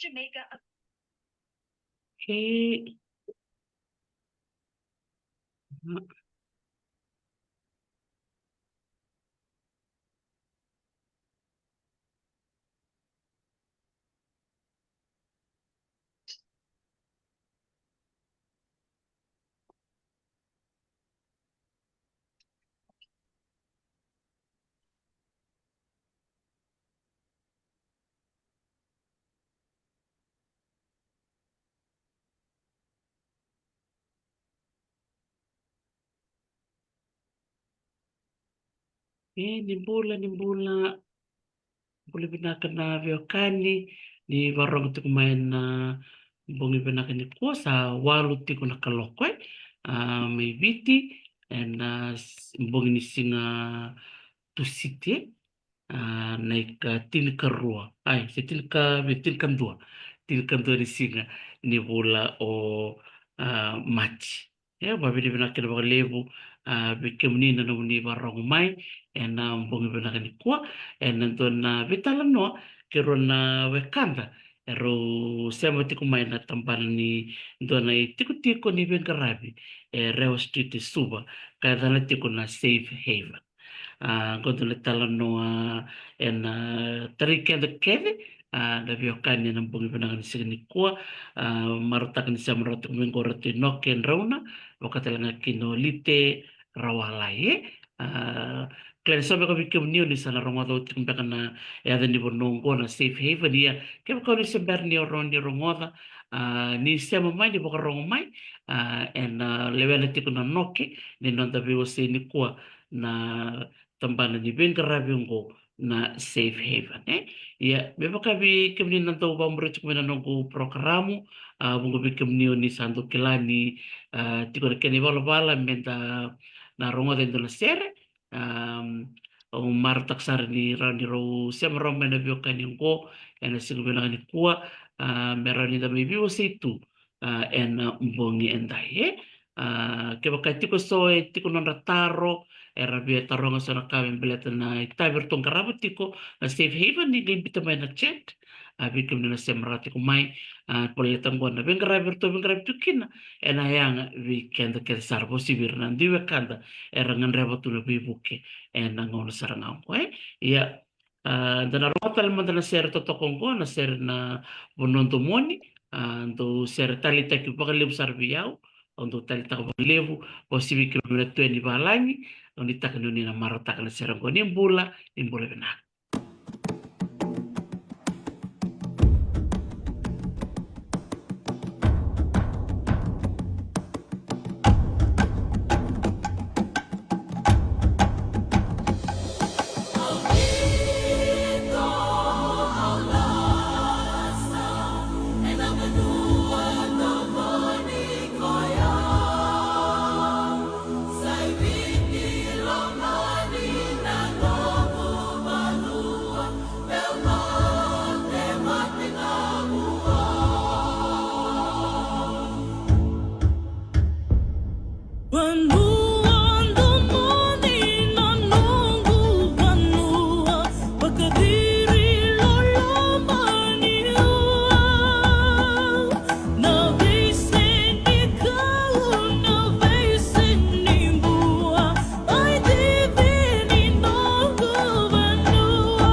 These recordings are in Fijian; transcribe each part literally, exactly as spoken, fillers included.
Jamaica. Okay. E, ni bula, ni bula. Bula vinaka na veiwekani, ni vakarorogo tiko mai na bogi vinaka nikua, sa walu tiko na kaloko, e. A, mai Viti, ena s-, bogi ni siga Tusiti, e. A, na ika tinikarua, ai, se tinika, me tinikadua, tinikadua ni siga ni vula o, a, Maji. E, vakavinavinaka kina vakalevu, a, vei kemuni na nomuni vakarorogo mai ena bogi vinaka nikua, ena dua na veitalanoa kei rua na wekada erau sema tiko mai na tabana ni dua na itikotiko ni veiqaravi e Rewa Street e Suva, ka yacana tiko na Safe Haven. A, qo dua na italanoa ena tarai keda kece, a, na veiwekani ena bogi vinaka ni siga nikua. A, marautaka ni sema rawa tiko mai qo o Ratu Inoke Drauna, vaka tale ga kina o Lite Rawalai, e. A, kila ni so beka vei kemuni o ni sa na rogoca oti tiko beka na yaca ni vanua oqo na Safe Haven, ia kevaka o ni se bera ni o rawa ni rogoca, a, ni sema mai, ni vakarogo mai, a, ena lewena tiko na Noke ni noda veiwasei nikua na tabana ni veiqaravi oqo na Safe Haven, e. Ia, me vaka vei kemuni na dau vakamuria tiko mai na noqu porokaramu, a, vuqa vei kemuni o ni sa dau kila ni, a, tiko na kena ivalavala me da na rogoca e dua na sere. Am, au marautaka sara ni rawa ni rau sema rawa mai na veiwekani oqo ena siga vinaka nikua, a, me rawa ni da mai veiwasei tu, a, ena bogi edai, e. A, kevaka tiko so e tiko nodra taro, era via taroga so na ka me baleta na itavi eratou qarava tiko na Safe Haven, ni qai biuta mai na chat. A, vei kemuni na sema rawa tiko mai, a, baleta oqo na veiqaravi eratou veiqaravi tiko kina ena yaga vei keda kece sara, vakauasivi ira na dui wekada era gadreva tu na veivuke ena gauna sara ga oqo, e. Ia, a, da na rogoca tale mada na sere totoka oqo, na sere Na Vanua Domoni, a, dau sere taleitaki vakalevu sara vei au, au dau taleitaka vakalevu, vakauasivi kina vei na Tue ni Valagi, au nuitaka ni o ni na marautaka na sere oqo. Ni bula, ni bula vinaka. Vanua Domoni na noqu vanua, vakaciri loloma ni ua. Na veisenikau, na veisenibua, ai cici ni noqu vanua.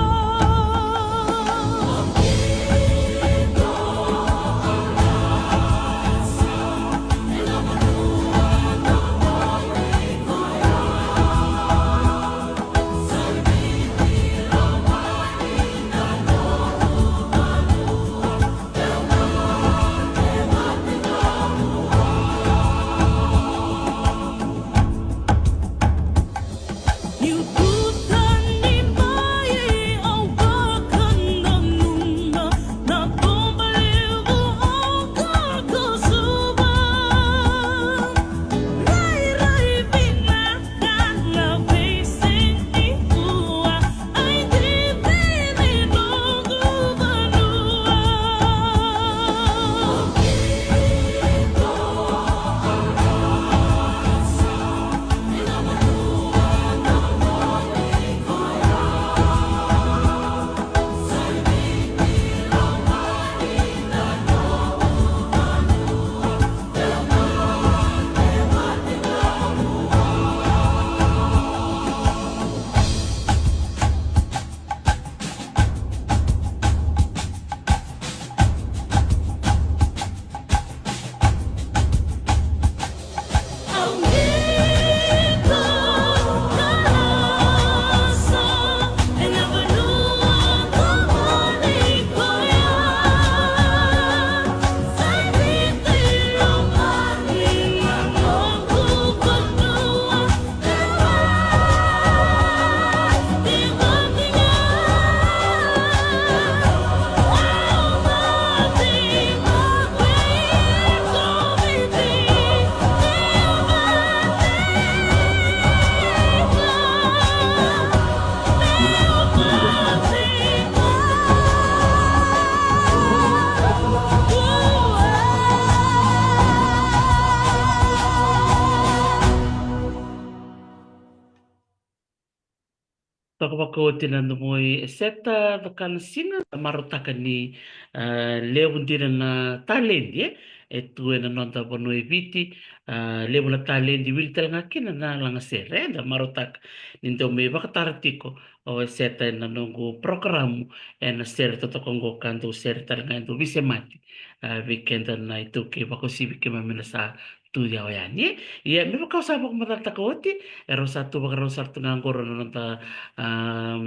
Toka vakaoti na domo i Eseta Cakana Sina, da marautaka ni, ah, levu dina na taledi, eh, e tu ena noda vanua e Viti, ah, levu na taledi, wili tale ga kina na lagasere, eh, da marautaka ni dau mai vakatara tiko o Eseta ena noqu porokaramu ena sere totoka oqo ka dau sere tale ga e dau veisemati, ah, vei keda na iTaukei vakauasivi keimami na sa tu yawa yani. Ia, me vaka au sa vakamacalataka oti, e rau sa tu vakarau sara tu ga oqo na noda, ah,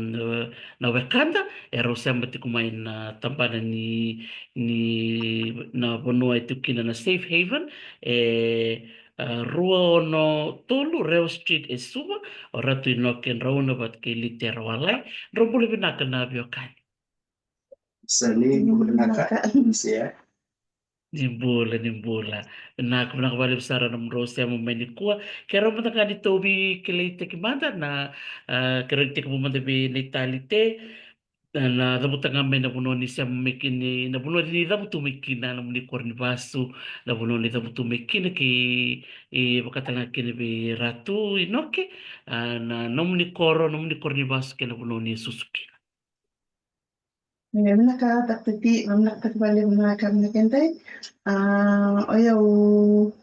na wekada, e rau sema tiko mai na tabana ni, ni na vanua e tu kina na Safe Haven, e, ah, rua ono tolu Rewa Street e Suva, o Ratu Inoke Drauna vata kei Litera Walai. Drau bula vinaka na veiwekani. Sa ni bula vinaka. Sia. Ni bula, ni bula. Vinaka, vinaka vakalevu sara na nomudrau sema mai nikua. Keirau mada ga ni tauvi kilaitaki mada na, ah, keirau ni tekivu mada vei Naita Lite. Na, na cavuta ga mai na vanua ni sema mai kina, na vanua ni cavutu mai kina na nomuni koro ni vasu, na vanua ni cavutu mai kina kei, e, vakatale ga kina vei Ratu Inoke, ah, na nomuni koro, nomuni koro ni vasu kei na vanua ni susu kina. E, vinaka Doctor T, vinaka vakalevu na ka vinaka edai. Ah, o yau,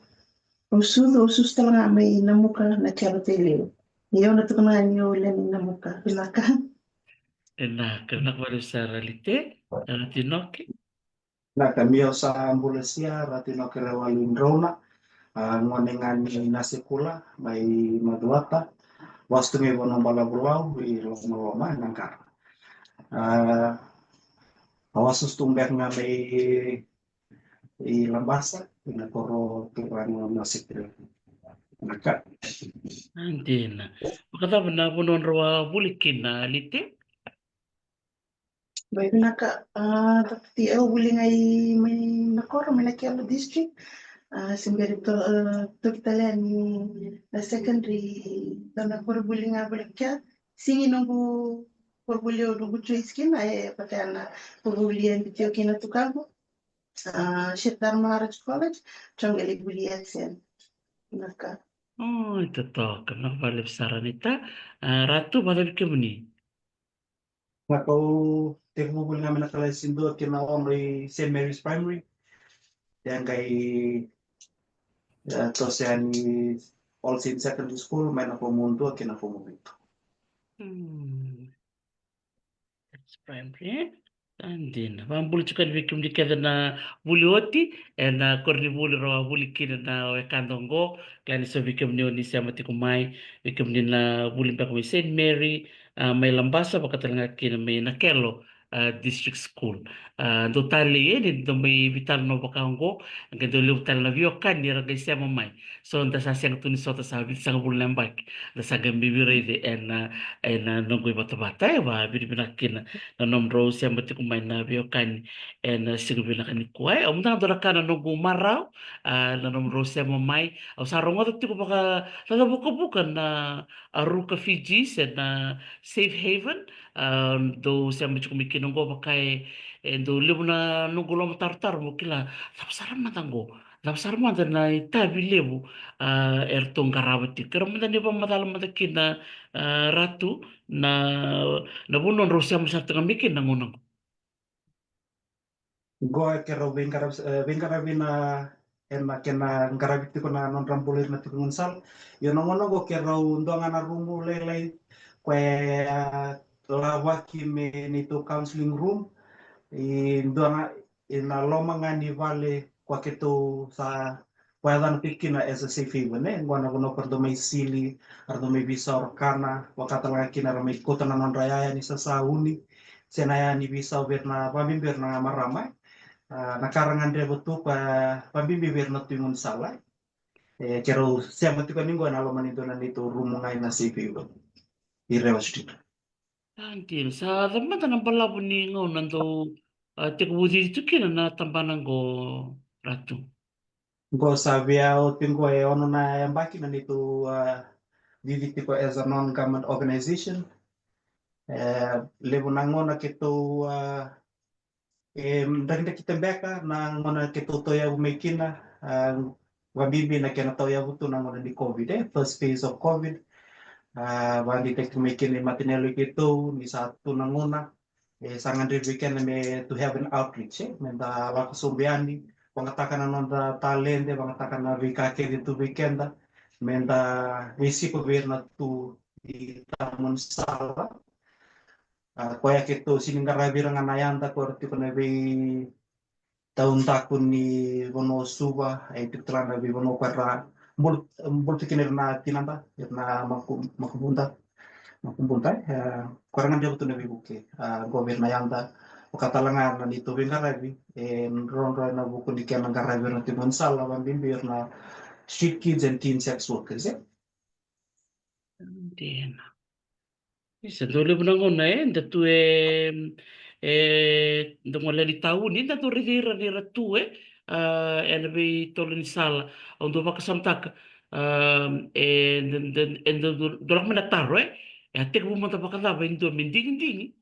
au susu, au susu tale ga mai Namuka, Nakelo, Tailevu. Ia au na tukuna ga ni au lewe ni Namuka. Vinaka. Vinaka, vinaka vakalevu sara Lite, Ratu Inoke. Vinaka, o yau sa bula sia, Ratu Inoke Rewalui Drauna, ah, gone ga ni Nasekula mai Macuata, vasu tu mai Vanuabalavu Lau, i Lomaloma, Naqara. Ah, au a susu tu beka ga mai i Labasa, ina koro turaga o Nasekula. Vinaka. Ah, dina. Vakacava na vanua drau a vuli kina, Lite? Bai, vinaka, ah, Doctor T, au vuli ga i mai Nakoro, mai Nakelo District. Ah, se bera ni to-, ah, toki tale yani na secondary, na, na koronivuli ga voli kea. Sega ni noqu koronivuli au noqu choice kina, e, vata na koronivuli e biu tiko kina na tukaqu. Ah, Shedd Dharma College, au qai lai vuli S N. Vinaka. Oi, totoka, vinaka vakalevu sara Naita. Ah, Ratu, vakacava vei kemuni? Na kau tekivu vuli ga mai na kalasi dua ki na ono i Saint Mary's Primary. Ia qai, e, toso yani All Saints Secondary School, mai na fomu dua ki na fomu vitu. Hmm. That's primary, e? Sa dina. Vakabula tiko yani vei kemuni kece na vuli oti, ena koronivuli rau a vuli kina na wekada oqo, kila ni so vei kemuni oni sema tiko mai, vei kemuni na vuli beka mai Saint Mary, ah, mai Labasa, vakatale ga kina mai Nakelo, ah, District School. Ah, dou talei, e, ni dou mai veitalanoa vaka oqo, qai dau levu tale na veiwekani era qai sema mai. So da sa sega tu ni sota, sa vitusagavulu na yabaki da sa qai mai veiraici ena, ena noqu ivatavata. E, vakavinavinaka kina na nomudrau sema tiko mai na veiwekani ena siga vinaka nikua. E, au mada ga dua na ka na noqu marau, ah, na nomudrau sema mai. Au sa rogoca tiko vaka, sa, sa vukavuka na, ah, Ruka Fiji se na Safe Haven, ah, dou sema tiko mai kina oqo vaka e, e dau levu na noqu lomatarotaro mo kila cava sara mada oqo, cava sara mada na itavi levu, ah, eratou qarava tiko. Keirau mada ni vakamacala mada kina, ah, Ratu, na, na vanua drau sema sara tiko ga mai kina na gauna oqo. Qo e keirau veiqaravi, e, veiqaravi na, ena kena qaravi tiko na nodra bula ira na tiko gaunisala. Io na gauna qo keirau dua ga na rumu lailai koya, e, lavaki me neitou counselling room. E dua ga ena loma ga ni vale koya keitou sa vakayacana tiko kina as a safe haven, e? Qo na vanua ko ratou mai sili, ratou mai veisau ra kana, vakatalega kina ra mai kauta na nodra yaya ni sasauni, se na yaya ni veisau vei ira na, vakabibi vei ira na marama, e? A, na ka ra gadreva tu koya vakabibi vei ira na tu i gaunisala, e? E, keirau sema tiko yani qo ena loma ni dua na neitou rumu ga ena safe haven i Rewa Street. A, dina. Sa cava mada na balavu ni gauna dou, a, tekivu cici tu kina na tabana qo, Ratu? Qo sa via oti qo e ono na yabaki na neitou, a, cici tiko as a non-government organization. E, levu na gauna keitou, a, e drakidrakita beka na gauna keitou tauyavu mai kina, a, vakabibi na kena tauyavu tu na gauna ni COVID, e, first phase of COVID. A, vakadeitaki mai kina i mataniyalo i keitou ni sa tu na gauna e sa gadrevi keda me to have an outreach, e, me da lako sobu yani, vagataka na noda talede, vagataka na veika kece tu vei keda, me da veisiko vei ira na tu i tamani sala. A, koya keitou sini qaravi ira ga na yada ko ira tiko na vei taudaku ni vanua o Suva, e tiko tale ga na veivanua ko era bula, bula tiko kina ira na tinada, ira na maku, makubuda, makubuda, e, ko era gadreva tu na veivuke, a, qo vei ira na yada, vaka tale ga na neitou veiqaravi, e drodro ena vuku ni kena qaravi ira na tiko ni sala, vakabibi ira na street kids and teen sex workers, e. Dina. Isa, dau levu na gauna, e, da tu e, e, da gole ni tauni, da dau raici ira ni ra tu, e, a, ena veitolo ni sala, au dau vakasamataka, a, e, da, da, e, da, da, dau lako mai na taro, e, e a tekivu mada vakacava e dua me digidigi,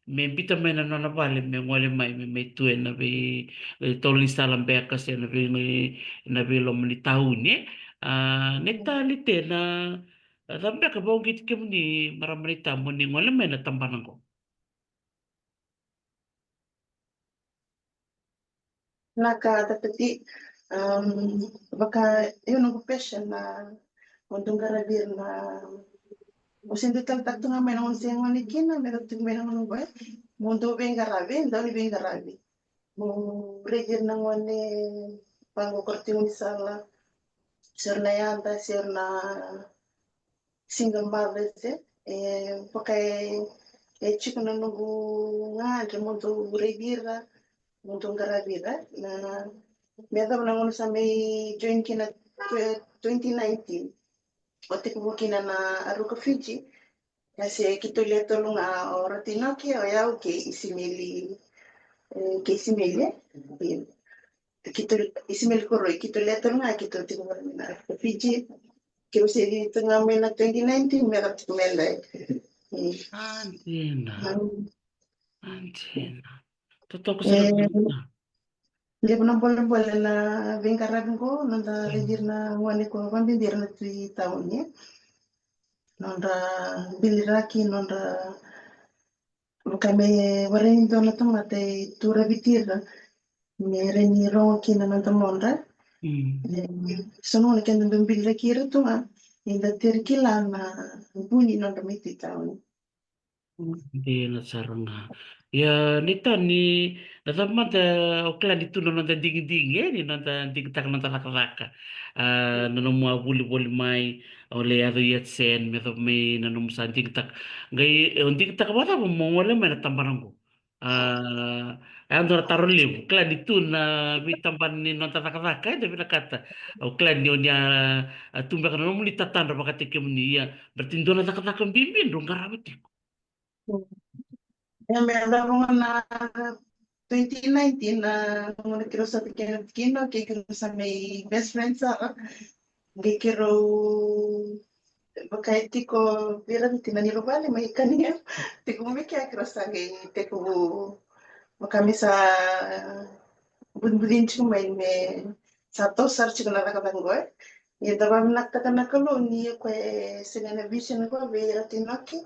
me biuta mai na nona vale, me gole mai, me, me tu ena vei, veitolo ni sala beka, se na vei, na veiloma ni tauni, e. A, ni tale tena, A, cava beka vauqeti kemuni marama naita mo ni gole mai na tabana qo? Na ka tatati, um, vaka, io noqu passion na mo dau qaravi ira na, mo se dau taleitaka tu ga mai na gauna se gone kina, me dau tiko mai na gauna qo, e, mo dau veiqaravi, dau ni veiqaravi. Mo raici ira na gone vaqo ko ra tiko ni sala, se ra na yada, se ra na single mothers, e, e, vaka e, e tiko na noqu gagadre mo dau raici ira, mo dau qaravi ira, na, me yacova na gauna sa mai join kina twe-, twenty nineteen. O tekivu kina na Aruka Fiji, na se keitou le tolu ga, o Ratinoke, o yau kei Isimeli, e, kei Isimeli, e. Io. Keitou, Isimeli Koroi, keitou le tolu ga, keitou tiko mai na Fiji. Keitou se tiko ga mai na twenty nineteen, me ra tiko mai na. E. A, dina. A. A, dina. Totoka sara. E, na. Levu na bolebole na veiqaravi qo, noda raici ira na gone ko vakabibi ira na tu i tauni, e. Nodra biliraki, nodra vaka me warai ni dua na tamata e tu raviti ira, me rawa ni rogo kina na domodra. Mm. E, so na gauna keda dau biliraki ira tu ga, eda teri kila na vu ni nodra mai tu i tauni. Dina sara ga. Ia, ni tani, na cava mada, au kila ni tu na noda digidigi, e, ni noda digitaka noda cakacaka. A, na nomu a volivoli mai, au lai yaco i Yatsen, me yacova mai na nomu sa digitaka. Qai, e, au digitaka vakacava mo gole mai na tabana qo? A, e a dua na taro levu. Kila ni tu na veitabana ni noda cakacaka, e, da vinakata. Au kila ni o ni a, a tu beka na nomuni tatadra vakataki kemuni, ia, baleta ni dua na cakacaka bibi drau qarava tiko. E, me yacova ga na twenty nineteen, na gauna keirau sa vei kena tikina, kei keirau sa mai best friends sara. Qai keirau vaka e tiko vei ira na tina ni rau vale mai kania. Tiko mai kea keirau sa qai tekivu vaka me sa bucibuci tiko mai me sa toso sara tiko na cakacaka qo, e. Ia da vakavinakataka na Kalou ni o koya e sega na vision qo vei Ratinoke.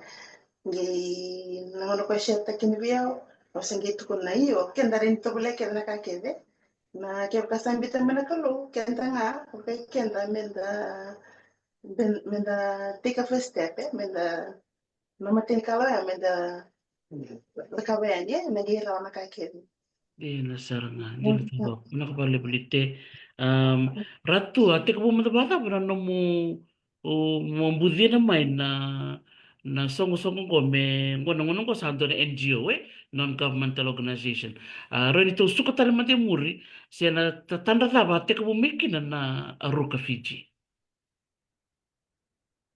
Qai na gauna koya e share-taka kina vei au, au sa qai tukuna, io, keda rawa ni tovolea kece na ka kece. Na kevaka sa biuta mai na Kalou, keda ga, vaka keda meda, meda take a first step, e, meda, na matai ni ka ya, meda cakava yani, e, me qai rawa na ka kece. Dina sara ga, dina sara. Vinaka vakalevu Lite. Um, Ratu, a tekivu mada vakacava na nomu, o, mo bucina mai na, na soqosoqo qo me, qo na gauna qo sa dua na N G O, e, non-governmental organization. A, rawa ni tou suka tale mada e muri, se na tatadra cava a tekivu mai kina na Aruka Fiji.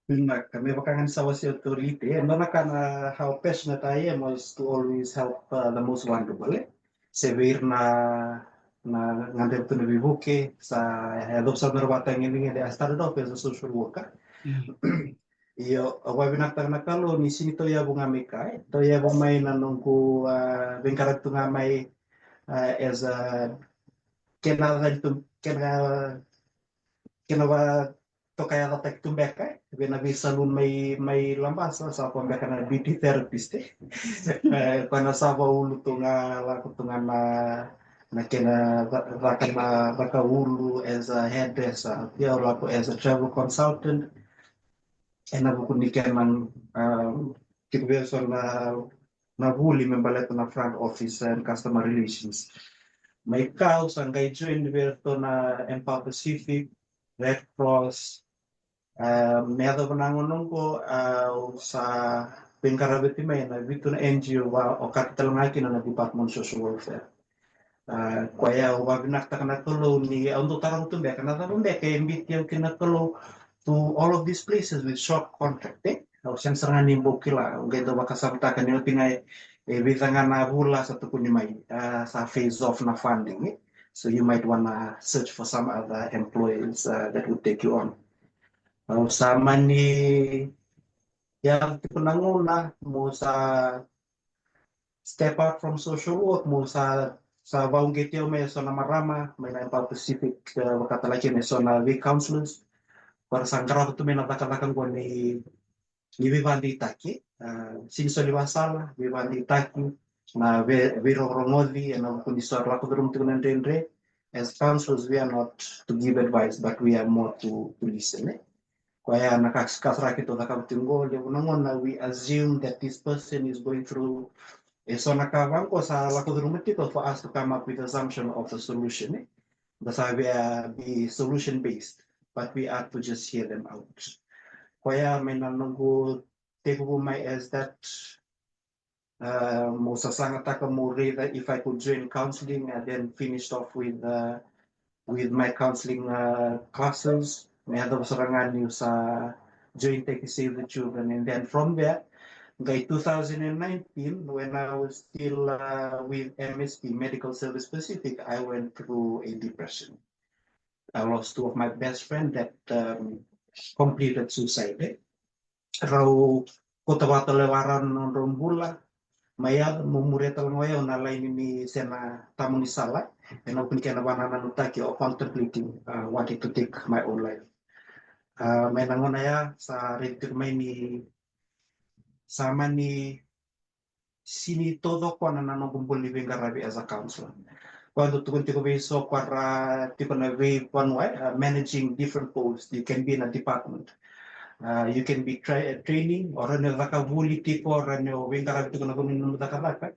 Vinaka, me vaka ga ni sa wasea tu o Lite, e, nona ka na how passionate I am was to always help, uh, the most vulnerable, e. Se vei ira na, na gadreva tu na veivuke, sa yacova sara na nodra vakatagedegede, I started off as a social worker. Mm. Io, au vakavinakataka na Kalou ni sega ni tauyavu ga mai kea, e. Tauyavu mai na noqu, ah, veiqaravi tu ga mai, ah, as a, kena, kena, kena va, toka yacataki tu beka, e, vei na veisaluni mai, mai Labasa, sa koya beka na beauty therapist, e. E, koya na sa vaulu tu ga, lako tu ga na, na kena ca-, caka na, caka ulu as a hairdresser, ia au lako as a travel consultant. Ena vuku ni kena, um, tiko vei au so na, na vuli me baleta na front office and customer relations. Mai kau sa qai join vei ratou na Empower Pacific, Red Cross, um, me yacova na gauna oqo, au sa veiqaravi oti mai ena vitu na N G O, vaka, okati tale ga kina na Department of Social Welfare. A, koya au vakavinavinakataka na Kalou ni au dau taroga tu beka, na cava beka e biuti au kina na Kalou to all of these places with short contract, e? Au sega sara ga ni bau kila, au qai dau vakasamataka ni oti ga e, e vica ga na vula sa tukuni mai, a, sa phase off na funding, e? So you might wanna search for some other employees, uh, that would take you on. Au sa mani, ia, tiko na gauna mo sa step out from social work, mo sa, sa vauqeti au mai eso na marama mai na Empower Pacific, e, vaka tale kina eso na vei counselors. Ko ra sa qarava tu mai na cakacaka qo ni, ni veivakadeitaki, e, sega ni soli vakasala, veivakadeitaki, na vei, veirogorogoci ena vuku ni so era lako curuma tiko na dredre. As counselors, we are not to give advice, but we are more to, to listen, e? Koya na ka, ka sara keitou cakava tiko qo, levu na gauna we assume that this person is going through eso na ka vaqo sa lako curuma tiko for us to come up with assumption of a solution, e? Da sa via be solution based, but we are to just hear them out. Koya mai na noqu tekivu mai as that, uh, mo sasagataka mo raica if I could join counselling, and then finished off with, uh, with my counselling, uh, classes. Me yacova sara ga niu sa join-taki Save the Children, and then from there, qai two thousand and nineteen, when I was still, uh, with M S P, Medical Service Pacific, I went through a depression. I lost two of my best friend that, um, completed suicide, e. Rau kauta vata lewa rau na nodrau bula. Mai yaco mo muria tale ga o yau na laini ni se na tamu ni sala, ena vuku ni kena vakanananutaki o contemplating, uh, wanting to take my own life. Uh, mai na gauna ya sa raici tiko mai ni sa mani sega ni taucoko na noqu bula ni veiqaravi as a counselor. Koya dau tukuni tiko vei so ko ra tiko na veivanua, uh, managing different posts. You can be in a department. Uh, you can be tra-, uh, training, o rawa ni o caka vuli tiko, o rawa ni o veiqaravi tiko na vanua ni nomu cakacaka.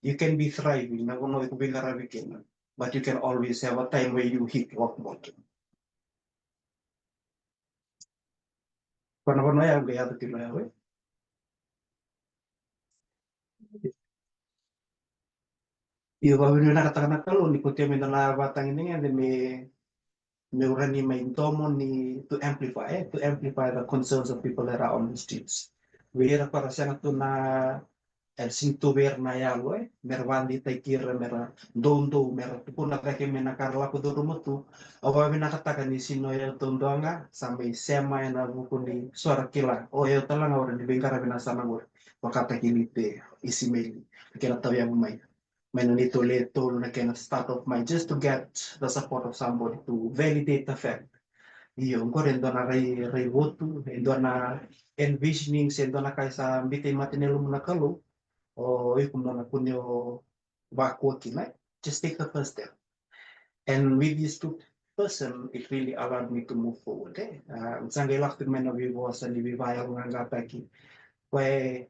You can be thriving na vanua iko veiqaravi kina, but you can always have a time where you hit rock bottom. Ko na vanua ya au qai yaco kina o yau, e. Io, vakavinavinakataka na Kalou ni kautia mai dua na vakatagedegede me, me rawa ni mai domo ni to amplify, e, to amplify the concerns of people that are on the streets. Vei ira ko ra sega tu na, era sega tu vei ira na yalo, e, me ra vakadeitaki ira, me ra doudou, me ra tukuna cake mai na ka ra lako curuma tu. Au vakavinavinakataka ni sega ni o yau duadua ga sa mai sema ena vuku ni so era kila o yau tale ga o rawa ni veiqaravi na yasana qori, vakataki Lite Isimeli, na kena tauyavu mai, mai na neitou le tolu, na kena start off mai, just to get the support of somebody to validate the fact. Io, qori e dua na rai, raivotu, e dua na envisioning, se dua na ka e sa biuta e mata ni yalumu na Kalou, o iko mo na kune o vakua kina, just take the first step. And with these two person, it really allowed me to move forward, e. Uh, sa qai lako tiko mai na veivosa ni veivakayaloqaqataki. Koya e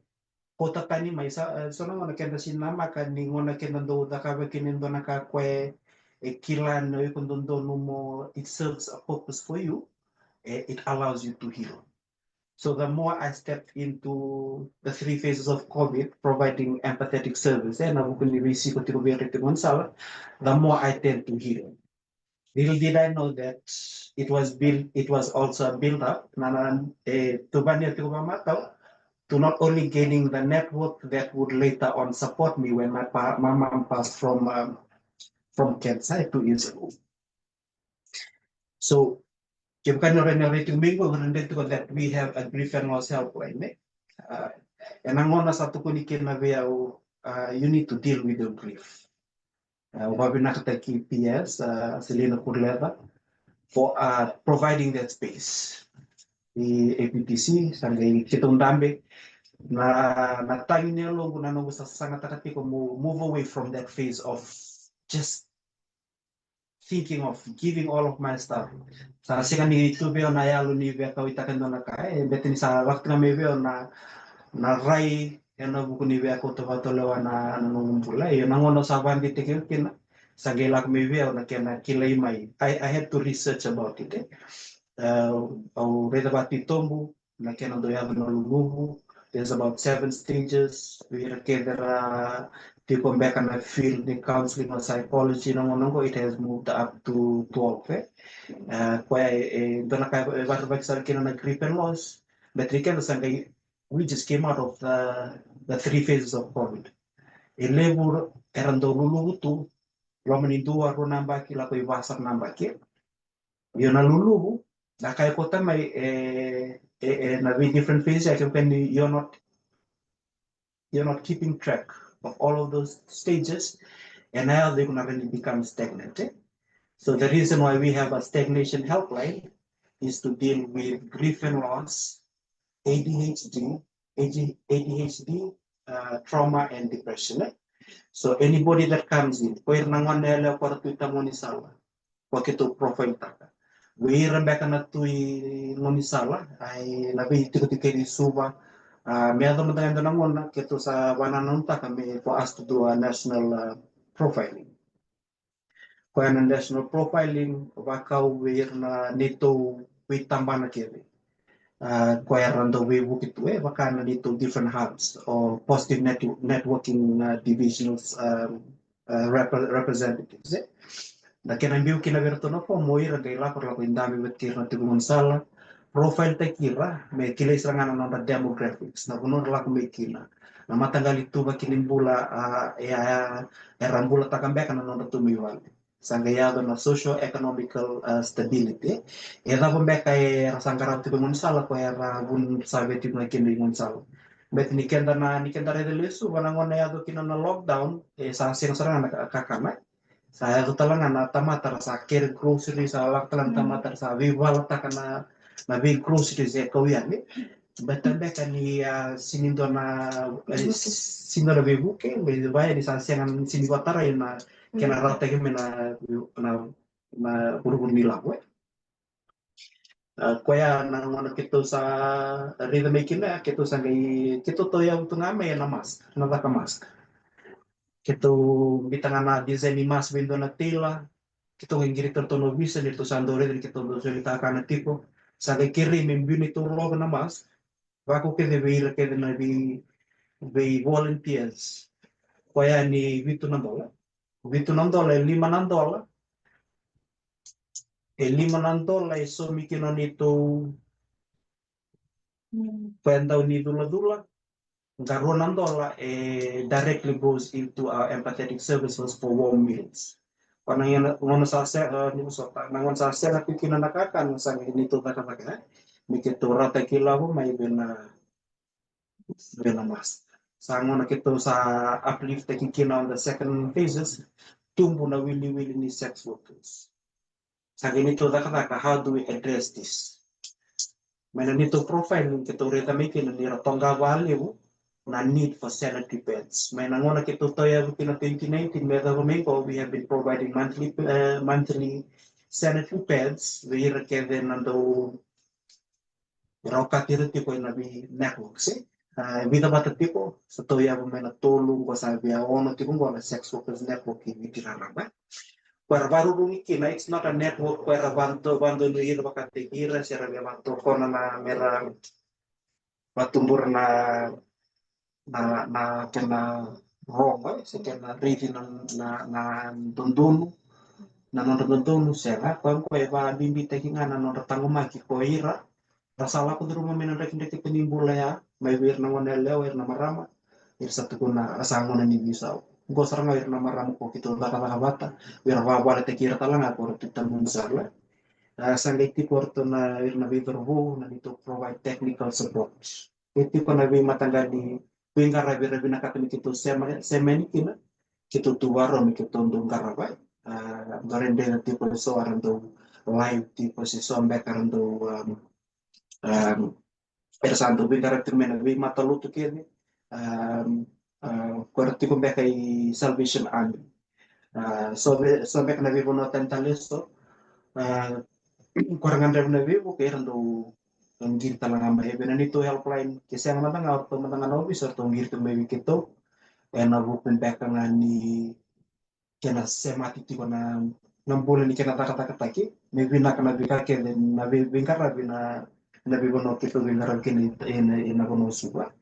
kauta tani mai sa, e, so na gauna keda sega ni namaka ni gauna keda dau cakava kina e dua na ka koya e kila ni o iko dodonu mo, it serves a purpose for you, e, it allows you to heal. So the more I stepped into the three phases of COVID, providing empathetic service, e, na vuku ni veisiko tiko vei ira tiko e gaunisala, the more I tend to heal. Little did I know that it was built, it was also a build up, na, na, e, tuvani tiko vakamatau, to not only gaining the network that would later on support me when my pa-, my mom passed from, um, from cancer two years ago. So, kevaka ni o rawa ni rai tiko mai qo, o na rai tiko that we have a grief and loss helpline, e? Uh, ena gauna sa tukuni kina vei au, uh, you need to deal with your grief. Uh, au vakavinavinakataki P S, uh, Selina Kuruleca, for uh, providing that space. I A P T C, sa qai keitou dabe, na, na tagi ni yaloqu na noqu sasagataka tiko mo move away from that phase of just thinking of giving all of my stuff. Sa sega ni tu vei au na yalo ni veikauwaitaka e dua na ka, e bete ni sa lako tiko ga mai vei au na, na rai ena vuku ni veikauwaitaka vakatulewa na, na noqu bula. Io, na gauna sa vakadeitaki au kina, sa qai lako mai vei au na kena kilai mai. I, I had to research about it, eh. Uh, au raica vakatitobu na kena dau yaco na luluvu. There's about seven stages. Vei ira kece ra tiko beka na field ni counseling or psychology, na gauna qo it has moved up to twelve, eh? Uh, koya e, e dua na ka e vakarevaki sara kina na grief and loss. But ni keda sa qai, we just came out of the, the three phases of COVID. E levu era dau luluvu tu loma ni dua, rua na yabaki, lako i va sara na yabaki. Io, na luluvu, na ka e kauta mai e, e, e na vei different phase, e kevaka ni you're not, you're not keeping track of all of those stages, and now they're gonna really become stagnant, eh? So the reason why we have a stagnation helpline is to deal with grief and loss, A D H D, A D H D, uh, trauma and depression, eh? So anybody that comes in, ko ira na gone yalewa ko ra tu i tamunisala, ko keitou profile-taka. Vei ira beka na tu i gaunisala, ai na veitikotiko kei Suva, uh, me yaco mada ga e dua na gauna, keitou sa vakanananutaka me for us to do a national, uh, profiling. Koya na national profiling, vakau vei ira na neitou veitabana kece. Uh, koya era dau veivuke tu, e vaka na neitou different hubs or positive network, networking, uh, divisionals, um, uh, repre-, representatives, eh? Na kena biu kina vei iratou na form, o ira qai lako, lako i dabe vata kei ira na tiko gaunisala, profile-taki ira, me kilai sara ga na nodra demographics, na vanua ra lako mai kina, na mataqali ituvaki ni bula, a, e, a, era bulataka beka na nodra tu mai vale. Sa qai yaco na socio-economical, uh, stability. E cava beka era sa qarava tiko i gaunisala, koya era vun sa vei tiko ga kina i gaunisala. Bete ni keda na, ni keda raica lesu, va na gauna e yaco kina na lockdown, e sa sega sara ga na ka-, kakana. Sa yaco tale ga na tamata ra sa kere groceries, sa lako tale na tamata ra sa veivalataka na, na vei groceries e kau yani. Beta beka ni, ah, sini dua na, eh, sini dua na veivuke, me vaya ni sa sega ni sini vakatarai na kena rautaki mai na, na, na vuruvuru ni lavo, eh. Ah, koya na gauna keitou sa raica mai kina, keitou sa qai, keitou tauyavu tu ga mai ena mask, na caka mask. Keitou biuta ga na design ni mask vei dua na tailor, keitou qai qiriti ratou na ovisa ni ratou sa dau raica ni keitou dau solitaka na tiko. Sa qai kerei me biu neitou love na mask. Vaka kece vei ira kece na vei, vei volunteers. Koya ni vitu na dola. Vitu na dola, e lima na dola. E lima na dola e saumi kina neitou, koya dau ni culacula. Qai rua na dola, e directly goes into our empathetic services for warm meals. Ko na gauna, gauna sa sega, ni vosota, na gauna sa sega tu kina na kakana, sa qai neitou cakacaka, eh? Me keitou rautaki lavo mai vei na, vei na mask. Sa gauna keitou sa uplift-taki kina on the second phases, tubu na wiliwili ni sex workers. Sa qai neitou cakacaka, how do we address this? Mai na neitou profile, keitou raica mai kina ni ra toqa vakalevu na need for sanitary pads. Mai na gauna keitou tauyavu kina twenty nineteen, me yacova mai qo, we have been providing monthly, eh, monthly sanitary pads vei ira kece na dau, era okati ira tiko ena vei networks, eh. Ah, e vica vata tiko, sa tauyavu mai na tolu, qo sa via ono tiko qo na sex workers network i Viti raraba. Ko era varurugi kina, it's not a network ko era vado-, vadonui ira vakataki ira, se ra via vatokona na mera vatubura na, na, na kena rogo, eh, se kena raici na, na, na dodonu, na nodra dodonu, sega. Koya qo e vakabibitaki ga na nodra taqomaki ko ira ra sa lako curuma mai na drakidrakita ni bula ya, mai vei ira na gone yalewa, ira na marama, ira sa tukuna, a, sa gauna ni veisau. Qo sara ga ira na marama ko keitou cakacaka vata, ira vakavaletaki ira tale ga ko ra tu i tamunisala. A, sa qai tiko o ratou na, ira na veicauravou, na neitou provide technical support. E tiko na veimataqali veiqaravi era vinakata me keitou sema, sema yani kina, keitou tu vakarau me keitou dau qarava. A, dua na dredre tiko eso era dau live tiko se so beka era dau, um, um, era sa dau veiqaravi tiko mai na veimatalotu kece, um, uh, ko era tiko beka i Salvation Army. Uh, so, ve, so beka na veivanua tani tale so, uh, ko era gadreva na veivuke era dau, dau qiri tale ga mai. E vei na neitou helpline, ke sega mada ga o ratou mada ga na ovisa, o ratou qiri tiko mai vei keitou. Ena vuku beka ga ni kena semati tiko na, na bula ni kena cakacakataki, me vinaka na veika kece na vei, veiqaravi na, na veivanua keitou veiqaravi kina ena, ena vanua o Suva.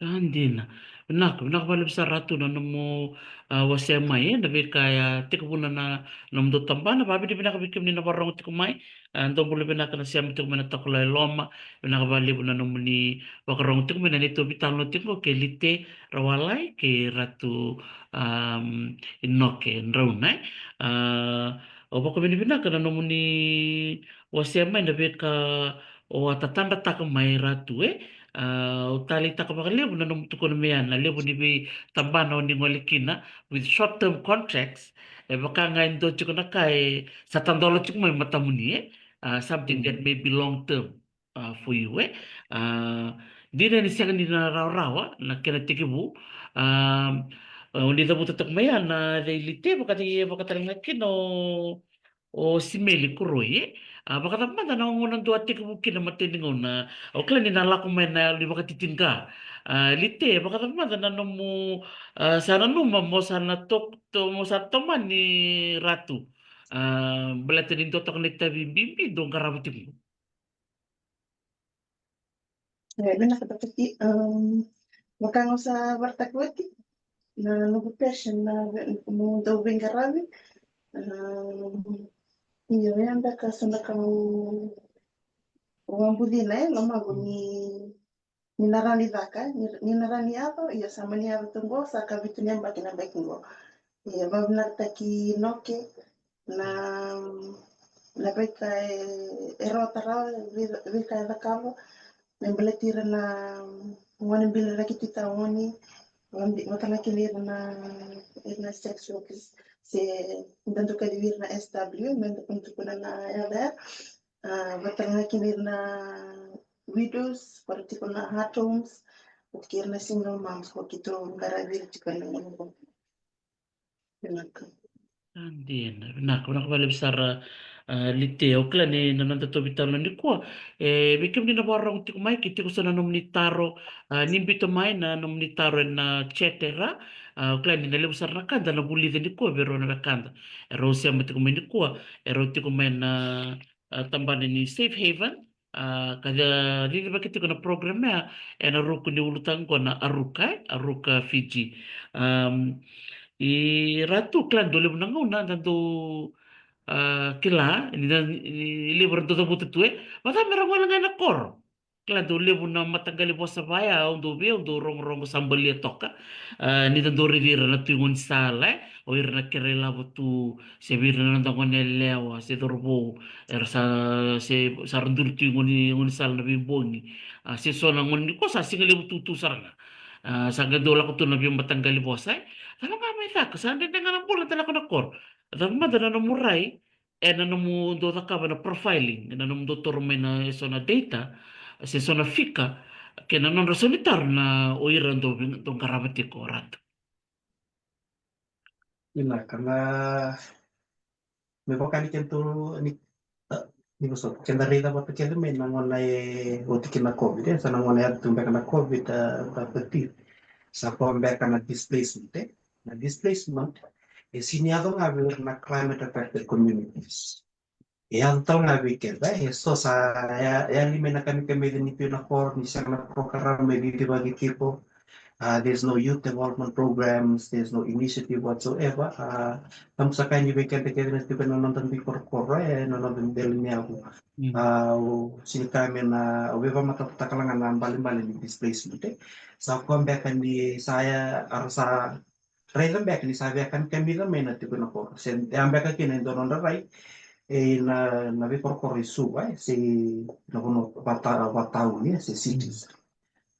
A, dina. Vinaka, vinaka vakalevu sara Ratu na nomu, a, wasea mai, e, na veika e a tekivuna na, na nomudou tabana. Vakavinavinaka vei kemuni na vakarorogo tiko mai. A, dou bula vinaka na sema tiko mai na Takulau e Loma. Vinaka vakalevu na nomuni vakarorogo tiko mai na neitou veitalanoa tiko qo kei Lite Rawalai kei Ratu, um, Inoke Drauna, e. A, au vakavinavinaka na nomuni wasea mai na veika o a tatadrataka mai Ratu, e. A, au taleitaka vakalevu na nomu tukuna mai ya na levu ni veitabana o ni gole kina with short term contracts. E vaka ga e dua tiko na ka e sa tadola tiko mai matamuni, e. A, something that may be long term, a, for you, e. A, dina ni sega ni na rawarawa na kena tekivu. A, o ni cavuta toka mai ya na cei Lite, vakatale, vakatale ga kina o, o Simeli Koroi, e. A, vakacava mada na gauna dou a tekivu kina, matai ni gauna, au kila ni na lako mai na yalo ni vakatitiqa. A, Lite, vakacava mada na nomu, a, sa nanuma mo sa na tok, to, mo sa tomani Ratu. A, baleta ni dua toka na itavi bibi dou qarava tiko qo. E, vinaka Doctor Ki, um, vaka ga au sa vakaraitaka oti, na noqu passion na ve-, mo dau veiqaravi. Um, io, ya beka sa na ka au, au a bucina, e, lomaqu ni, ni na rawa ni caka, ni, ni na rawa ni yaco, io sa mani yaco tu qo, sa ka vitu ni yabaki na yabaki qo. Ia, vakavinavinakataki Noke na, na veika e, e rawata rawa, vei, veika e cakava me baleti ira na gone bila na kiti taoni, vata, vata na kina ira na, ira na sex workers, se da dau kacivi ira na S W, me da tukuna na yaca ya. A, vata na kina ira na widows, vata tiko na heart homes, vata kei ira na single moms, ko keitou qaravi ira tiko na gauna qo. Vinaka. A, dina, vinaka, vinaka vakalevu sara, a, Lite. Au kila ni na noda tou veitalanoa nikua, e, vei kemuni na vakarorogo tiko mai, ke tiko so na nomuni taro, a, ni biuta mai na nomuni taro ena chat era. A, au kila ni na levu sara na ka da na vulica nikua vei rau na wekada. E rau sema tiko mai nikua, e rau tiko mai na, a, tabana ni Safe Haven, a, ka ca-, cicivaki tiko na program ya ena ruku ni ulutaga qo na Aruka, e, Aruka Fiji. Am, i Ratu, kila dau levu na gauna da dau, a, kila ni da, ni levu era dau cavuta tu, e, vata me ra gole ga ena koro. Kila dau levu na mataqali vosa vaya au dau via, au dau rogorogo sa balia toka. A, ni da dau raici ira na tu i gaunisala, e, o ira na kere ilavo tu, se vei ira na noda gone yalewa, se cauravou, era sa, se sa ra duri tu i gauni, gaunisala na veibogi. A, se so na gauna nikua sa siga levu tutu sara ga. A, sa qai dau lako tu na veimataqali vosa, e. Cava ga mai caka, sa dredre ga na bula da lako na koro. Cava mada na nomu rai ena nomu dau cakava na profiling, ena nomu dau toro mai na eso na data, se so na fika, kei na nodra so ni taro na o ira dau vei-, dau qarava tiko, Ratu. Vinaka, na, me vaka ni keda, ni, a, ni vosota, keda raica vata kece mai na gauna e oti kina na COVID, e, sa na gauna e yaco tu beka na COVID, a, a, thirteen. Sa koya beka na displacement, e. Na displacement, e sini yaco ga vei ira na climate affected communities. E yaco tale ga vei keda, e so sa, e, e yali mai na kamikamica ni biu na koro, ni sega na program me cicivaki tiko. Uh, there's no youth development programs, there's no initiative whatsoever. Uh, tabu saka ni vei keda kece na tiko na noda dui korokoro, e, na noda dela ni yavu. Mm. Uh, o sini kaya me na, o veivakamatatataka ga na balebale ni displacement, e. Sa koya beka ni sa ya, era sa raica beka ni sa via kamikamica mai na tiko na koro. Se ya beka kina e dua nodra rai, e, na, na veikorokoro i Suva, e, se na vanua vata, vatauni, e, se cities. Mm.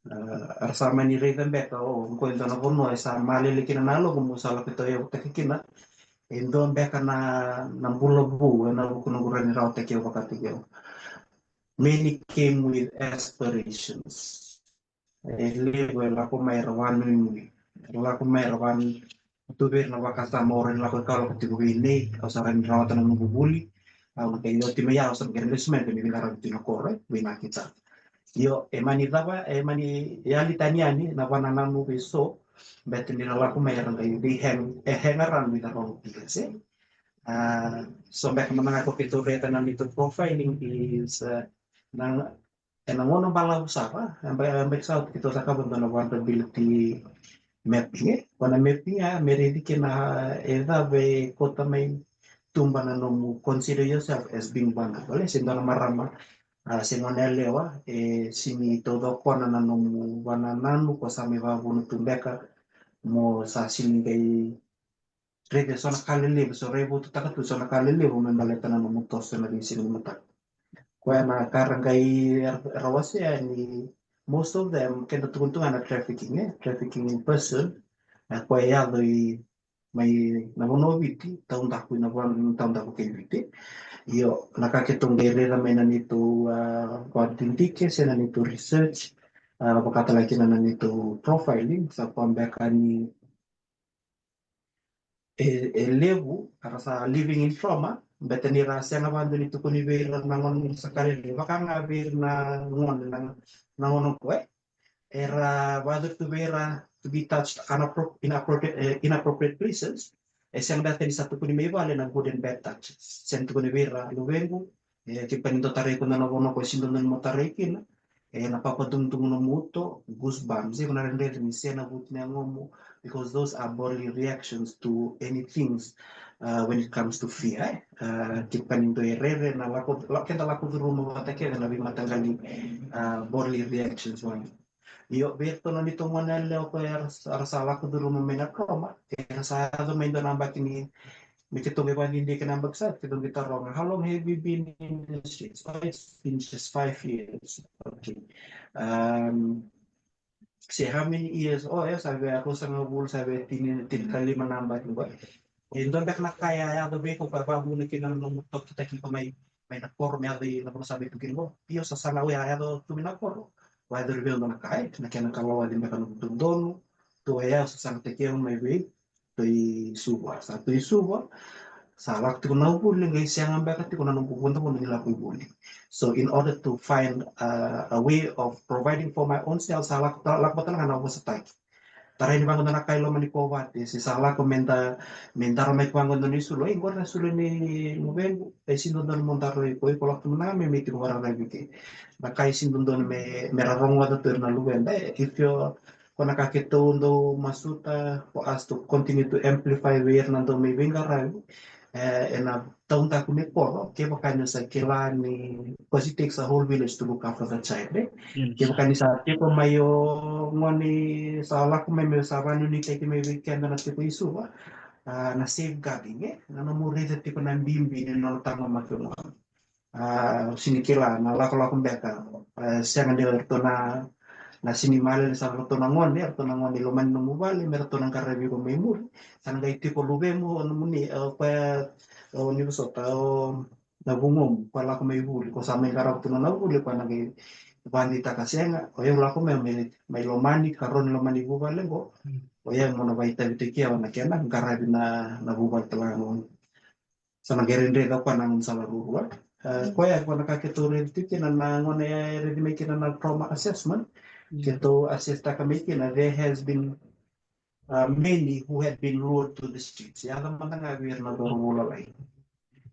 A, era sa mani raica beka, o, qo e dua na vanua e sa malele kina na yaloqu, mo sa lako tauyavutaki kina. E dua beka na, na bula vou ena vuku ni noqu rawa ni rawata keu vakataki au. Many came with aspirations. E levu e lako mai era vakanuinui, era lako mai era vaka, tu vei ira na vakasama, au rawa ni lako e ka lako tiko vei nei, au sa rawa ni rawata na noqu vuli. Au na qai oti mai ya, au sa na qai rawa ni lesu mai, qai ni veiqaravi tu na koro, e veinaki ca. Io, e mani cava, e mani yali tani yani na vakanananu vei so, baleta ni ra lako mai era qai, they hang, e hang around with the wrong people, e? A, so beka mada ga ko keitou raica na neitou profiling is, e, na, ena gauna balavu sara, e ba, e beka sa keitou cakava e dua na vulnerability mapping, e? Ko na mapping ya me raici kina e cava e kauta mai tuba na nomu consider yourself as being vulnerable, e? Se dua na marama, a, se gone yalewa, e sini taucokona na nomu vakanananu, ko sa mai vakavuna tu beka, mo sa sini qai raica so na ka lelevu, so raivotutaka tu so na ka lelevu me baleta na nomu toso ena veisiga ni mataka. Koya na ka ra qai ra, ra wasea ni most of them, keda tukuna tu ga na trafficking, e? Trafficking in person, e, koya e yaco i, mai na vanua o Viti, taudaku ina vanua, taudaku kei Viti. Io, na ka keitou qai raica mai na neitou, a, vakadidike, se na neitou research, a, vakatalega kina na neitou profiling, sa koya beka ni e, e levu era sa living in trauma, baleta ni ra sega vakadua ni tukuni vei ira na gone, sa kari vaka ga vei ira na gone, na, na gone qo, e? Era vakacuru tu vei ira to be touched unappro-, inappropri-, e, inappropriate places. E sega beka ni sa tukuni mai vale na good and bad touches. Sega ni tukuni vei ira, luvequ, e, kevaka ni dou tarai iko e dua na vanua ko sega ni dodonu mo tarai kina, e, na papadugudugu nomu uto, goosebumps, e, ko na rairai ni se na vutu ni yagomu, because those are bodily reactions to any things, uh, when it comes to fear, e? Uh, kevaka ni dou rere, na lako, la-, keda lako curuma vata kece na veimataqali, uh, bodily reactions vaka. Io, vei iratou na neitou gone yalewa ko era sa, era sa lako curuma mai na trauma, era sa yaco mai dua na yabaki ni, me keitou qai vakadidike na yabaki sa, keitou qai taroga, "How long have you been in the streets?" "Oh, it's been just five years." Okay. Um, say, "How many years?" "Oh, e sa vei ruasagavulu, sa vei tini, tinikalima na yabaki qo." E dua beka na ka e a yaco vei iko, ka vakavuna kina na nomu tokitaki iko mai, mai na koro me yaco i na vanua sa mai tu kina qo? Io, sa saga au a yaco tu mai na koro. Vakayacori vei au dua na ka, e, na kena kalawaci beka noqu dodonu. Tu e a, sa sagataki au mai vei, tu i Suva. Sa tu i Suva, sa lako tiko na vuli, qai sega beka tiko na noqu vunavunaqa ni lako i vuli. So in order to find, uh, a way of providing for my own self, sa lako, lako vata ga na vosataki. Tarai ni vaqo dua na ka i loma ni kovate, se sa lako me da, me dara mai vaqo dua na isulu, "Ei, qori na isulu ni luvequ." E sega ni dodonu mo dara i ko, iko lako tu mada ga me, me tiko vakararavi ke. Na ka e sega ni dodonu me, me ra rogoca tu ira na luveda, e, if you're, ko na ka keitou dau masuta for us to continue to amplify vei ira na dau mai veiqaravi, e, ena taudaku ni koro, kevaka ni o sa kila ni, because it takes a whole village to look after the child, e? Kevaka ni sa tiko mai o gone, sa lako mai me sa vakanuinuitaki mai vei keda na tiko i Suva, a, na safeguarding, e? Na nomu raica tiko na bibi ni nona taqomaki o gone. A, sega ni kila na lakolako beka, e, sega ni ratou na, na sega ni malele sara ratou na gone, ratou na gone i loma ni nomu vale, me ratou na qaravi iko mai muri. Sa na qai tiko luvemu, o nomuni, e, o koya, o ni vosota, o na vugomu, ko lako mai vuli, ko sa mai qarava tu na nona vuli, ko na qai vakadeitaka, "Sega, o yau lako mai, mai, mai lomani, karua ni lomani vuvale qo, o yau mo na vakaitavitaki au na kena qaravi na, na vuvale talega qo." Sa na qai rairai caka na gaunisala ruarua. E, koya ko na ka keitou raici tu kina na gauna e raici mai kina na trauma assessment. Keitou assess taka mai kina, there has been, uh, many who had been lured to the streets. Yaco mada ga vei ira na cauravou lalai.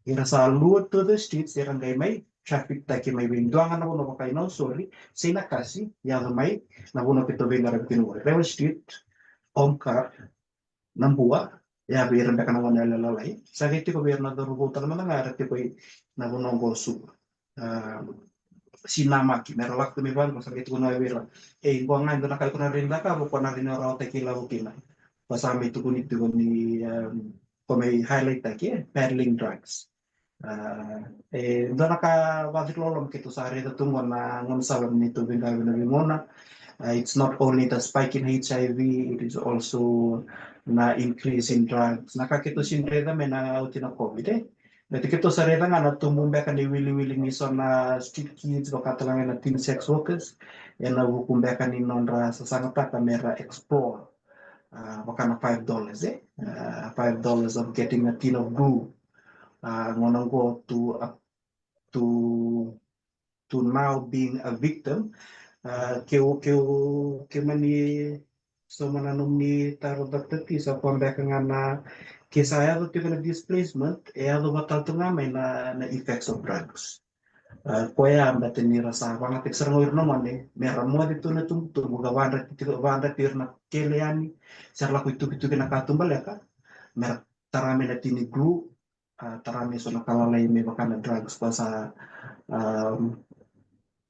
Era sa lured to the streets, era qai mai traffic taki mai vei dua ga na vanua vaka i Nausori, se i Nakasi, yaco mai na vanua keitou veiqaravi kina qori. Rewa Street, Omkar, Nabua, ya vei ira beka na gone yalewa lalai. Sa qai tiko vei ira na cauravou tale mada ga era tiko i na vanua qo Suva. A, sinamaki, me ra lako tu mai vale, ko sa qai tukuna vei ira, "Ei, qo ga e dua na ka iko na rawa ni cakava, ko na rawa ni rawataki ilavo kina." Ko sa mai tukuni tiko ni, um, ko mai highlight taki, e, peddling drugs. A, e dua na ka vakaciriloloma keitou sa raica tu qo na gaunisala ni neitou veiqaravi na veigauna. Uh, it's not only the spike in H I V, it is also na increase in drugs. Na ka keitou sini raica mai na oti na COVID, e. Baleta keitou sa raica ga na tubu beka ni wiliwili ni so na street kids, vaka tale ga na teen sex workers, ena vuku beka ni nodra sasagataka mera explore. Uh, vaka na five dollars, e. Uh, five dollars of getting a tin of glue. Uh, gauna qo to, uh, to to now being a victim. Uh, keu, keu, keu mani sauma na nomuni taro, Doctor T, sa koya beka ga na, ke sa yaco tiko na displacement, e yaco vata tu ga mai na, na effects of drugs. Uh, koya beta ni ra sa vagataki sara ga o ira na gone, mera moce tu na tubutubu, ka vadrati tiko, vadrati ira na kele yani, se ra lako i tukituki na katubaleka, mera tara mai na tini glue, a, tara mai so na ka lalai me vaka na drugs, koya sa, um,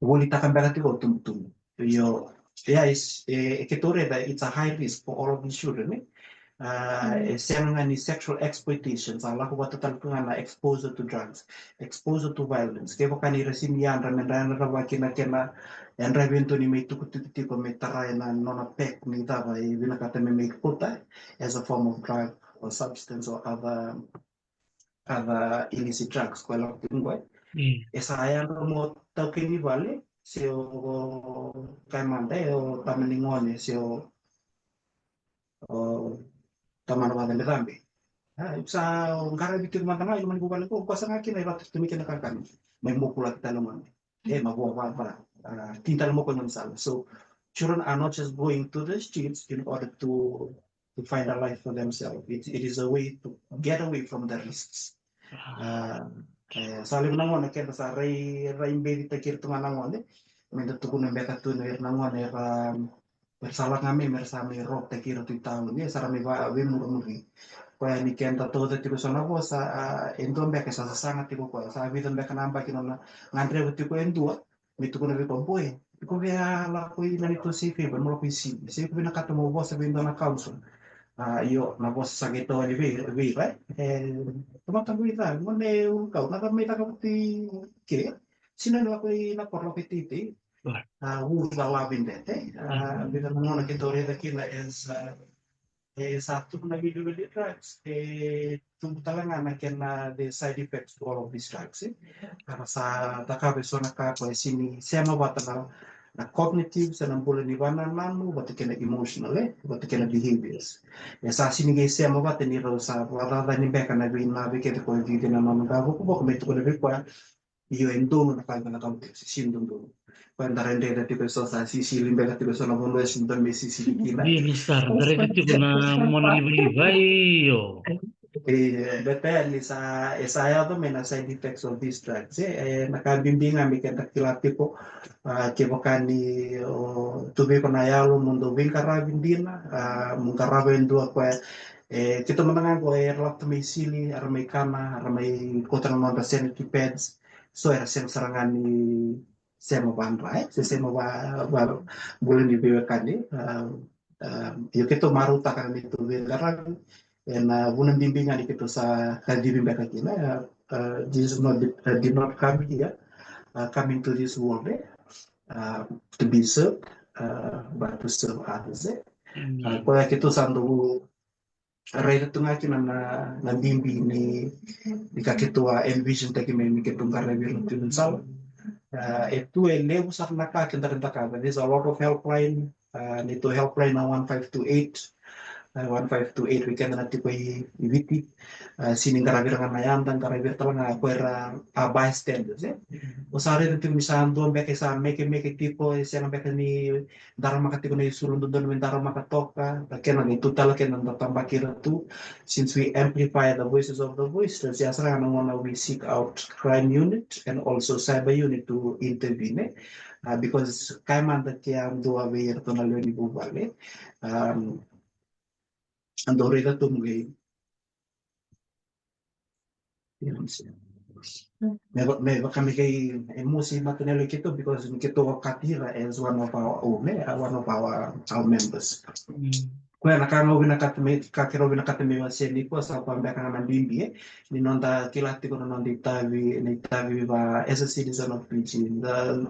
volitaka beka tiko o tubutubu. Io, yeah, is, e, e keitou raica, it's a high risk for all of these children, e? A, e sega ga ni sexual exploitation, sa lako vata tale tu ga na exposure to drugs, exposure to violence. Kevaka ni ra sini yadra, me dra yadra vaki na kena, yadra vei dua ni mai tukituki tiko me tara ena nona pack ni cava e vinakata me mai kauta as a form of drug or substance or other, other illicit drugs, koya lako tiko qo. Mm. E sa yadra mo taukei ni vale, se o, o kai mada, e o tama ni gone, se o, o tamana vakacabecabe. A, sa o qaravi tiko mada ga i loma ni vuvale qo, koya sa ga kina e vata tu mai kina kakana. Mai mokulaki tale gone. E, ma vua vava, a, tini tale mo ko i gaunisala. So, children are not just going to the streets in order to, to find a life for themselves. It, it is a way to get away from the risks. A, e, sa levu na gone keda sa rai, rai beci takira tu ga na gone. Me da tukuna beka tu na ira na gone, era, era sa lako ga mai, me ra sa mai rokotaki ira tu i tauni, e sa ra mai va, veimurimuri. Koya ni keda tauca tiko so na vosa, a, e dua beka e sa sasaga tiko koya, sa vica beka na yabaki nona gadreva tiko e dua, me tukuna vei koya, boy, iko via lako i na neitou safe haven, mo lako i Sydney, se iko vinakata mo vosa vei dua na council. A, io, na vosa sa qai tawani vei, vei ira, e, tamata qo i ca, gone ulukau, na cava mai caka vata i ke, sega ni lako i na koro, lako i teitei. Right. A, ura lalavi beka, e. A, vica na gauna keitou raica kina as, a, e sa tubu na wiliwili drugs, e tubu tale ga na kena the side effects to all of these drugs, e. Ka ra sa cakava e so na ka koya e sini sema vata na, na cognitive, se na bula ni vakanananu, vata kei na emotional, e, vata kei na behaviors. E sa sini qai sema vata ni rau sa vakacacani beka na vei, na vei kece koya e vivi na nona qavokavoka, me tukuna vei koya, io, e donu na ka e vinakata, se sini dodonu. Koya da rai dredre tiko e so, sa sisili beka tiko e so na vanua e sini donu me sisili kina. Bibi sara, da raica tiko na mona livaliva, io. E, beta yani sa, e sa yaco mai na side effects of these drugs, e, e, na ka bibi ga me keda kila tiko, a, kevaka ni o tu vei iko na yalo mo dau veiqaravi dina, a, mo qarava e dua koya, e, keitou mada ga qo era lako tu mai Sili, era mai kana, era mai kauta na nodra sanitary pads, so era sega sara ga ni sema vadra, e, se sema va, va, bula ni veiwekani, a, a, io keitou marautaka na neitou veiqaravi, ena vuna bibi ga ni keitou sa kacivi beka kina, a, a, this is not, a, did not come here, a, coming to this world, e, a, to be served, a, but to serve others, e. Mm. A, koya keitou sa dau raica tu ga kina na, na bibi ni, ni ka keitou a envision taki mai ni keitou qaravi ira tu i gaunisala. A, e tu e levu sara na ka keda rawa ni cakava. There's a lot of helpline, a, neitou helpline na one five two eight, a, one five two eight vei keda na tiko i, i Viti. A, sini qaravi ira ga na yada, qaravi ira tale ga ko ira a bystanders, e. O sa raica tiko ni sa dua beka e sa mekemeke tiko, e sega beka ni daramaka tiko na isulu dodonu me daramaka toka, na kena ni tu tale kena da tabaki ira tu. Since we amplify the voices of the voiceless, ya sara ga na gauna we seek out crime unit and also cyber unit to intervene, e. A, because kaya mada ke a dua vei iratou na lewe ni vuvale, a, a dau raica tu mo qai Me va-, me vaka me qai, e mosi mata na yalo i keitou because ni keitou okati ira as one of our own, e, one of our, our members. Mm. Koya na ka ga au vinakata me, ka keirau vinakata me wasea nikua sa koya beka ga na bibi, e, ni noda kila tiko na noda itavi, na itavi va as a citizen of Fiji. Da,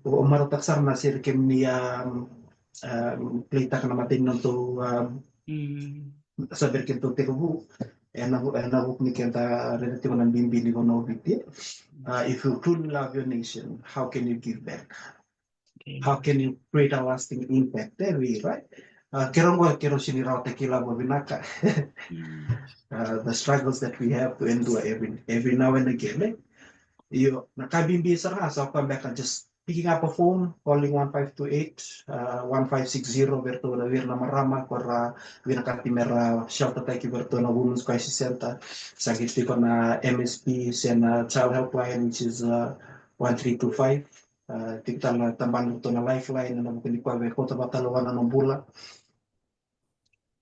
au marautaka sara na sere kemuni, um, um, play taka na matai ni nodatou, um, sa bera keitou tekivu. Ena vu- ena vuku ni keda raica tiko na bibi ni vanua o Viti. Uh, if you truly love your nation, how can you give back? How can you create a lasting impact? There we, right? Uh, keirau qo keirau sini rawata kila vakavinaka. Uh, the struggles that we have to endure every every now and again, eh? Io, na ka bibi sara ga sa koya beka just picking up a phone, calling one five two eight, uh, one five six zero, vei iratou na, vei ira na marama ko ra vinakati me ra shelter taki vei iratou na Women's Crisis Center. Sa qai tiko na M S P se na Child Helpline, which is, uh, one three two five. Uh, tiko tale na tabana ratou na Lifeline, na vuku ni koya vei kauta vata tale vua na nona bula.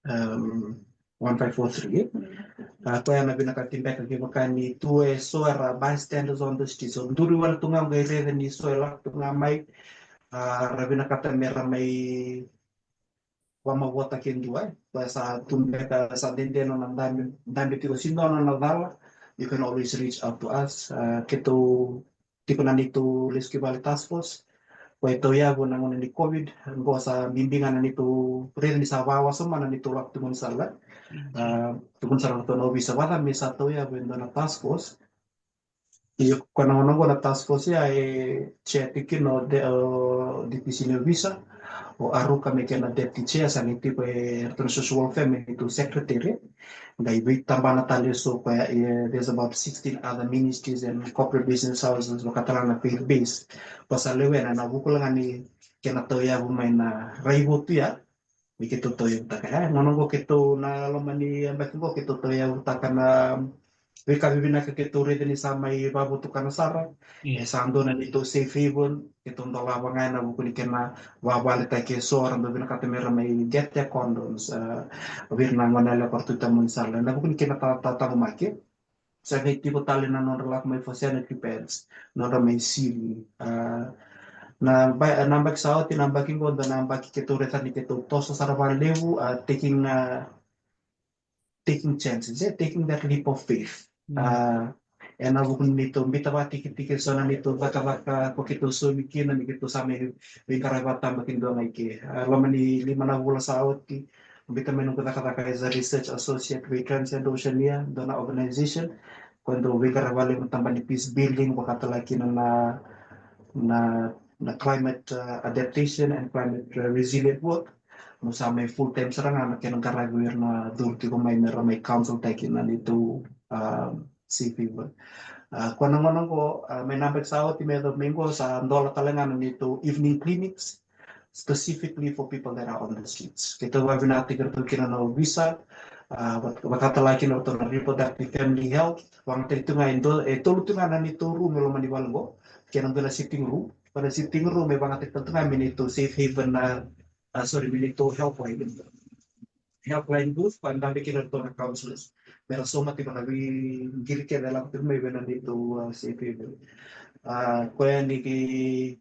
Um, one five four three, eh? Uh, koya na vinakati beka kevaka ni tu e so era bystanders on the streets. So duri wale tu ga qai raica ni so e lako tu ga mai. Uh, ra vinakata me ra mai vamavoataki e dua, eh? Koya sa tu beka sa dede nona dabe, dabe tiko, sega ni nona cala. You can always reach out to us. Uh, keitou tiko na neitou Lesu ki Vale Task Force. Koya e tauyavu na gauna ni COVID, qo sa bibi ga na neitou raica ni sa vakawasoma na neitou lako tu gaunisala. Ah, tu gaunisala ratou na ovisa, vata me sa tauyavu e dua na task force. Io, koya na gauna qo na task force ya e chair tiko kina o de- o D P C ni ovisa, o Aruka me kena deputy chair, sa qai tiko e ratou na social welfare me neitou secretary. Qai veitabana tale e so koya, eh, there's about sixteen other ministries and corporate business houses, vaka tale ga na faith base. Koya sa lewena ena vuku ga ni kena tauyavu mai na raivotu ya. Me keitou tauyavutaka ya. Gauna qo keitou na loma ni yabaki qo keitou tauyavutaka na veika vivinaka keitou raica ni sa mai vakavotukana sara. E sa dua na neitou safe haven, keitou dolava ga ena vuku ni kena vavaletaki e so era dau vinakata me ra mai get their condoms, uh, vei ira na gone yalewa ko ra tu i tamani sala. Ena vuku ni kena ta- ta- taqomaki. Sa qai tiko tale na nodra lako mai for sanitary pads, nodra mai sivi. Uh, na ba- na yabaki sa oti, na yabaki qo, dua na yabaki keitou raica ni keitou toso sara vakalevu, uh, taking, uh, taking chances, eh, taking that leap of faith. Ah, ena vuku ni neitou biuta vakatikitiki e so na neitou cakacaka ko keitou saumi kina ni keitou sa mai veiqaravi vakatabakidua ga i ke. Ah, loma ni lima na vula sa oti, biuta mai noqu cakacaka as a research associate vei Transcend Oceania, dua na organization ko dau veiqaravi vakalevu na tabana ni peace building, vaka tale kina na, na, na climate, uh, adaptation and climate, uh, resilient work. Mo sa mai full time sara ga na kena qaravi vei ira na curu tiko mai me ra mai counsel taki na neitou, um, safe haven. Uh, ko na gauna qo, uh, mai na yabaki sa oti me yacova mai qo sa dola tale ga na neitou evening clinics specifically for people that are on the streets. Keitou vakavinavinakataki iratou kina na ovisa, uh, vaka tale kina ratou na reproductive family health, vakayagataki tu ga e do- e tolu tu ga na neitou room e loma ni vale qo, kei na dua na sitting room, ko na sitting room e vakayagataki tu ga me neitou safe haven na, ah, sorry, me neitou helpline. Helpline booth, ko dabe kina ratou na counselors. Me ra sauma tiko na veiqiri kece e lako tiko mai vei na neitou, ah, safe haven. Ah, koya ni ki-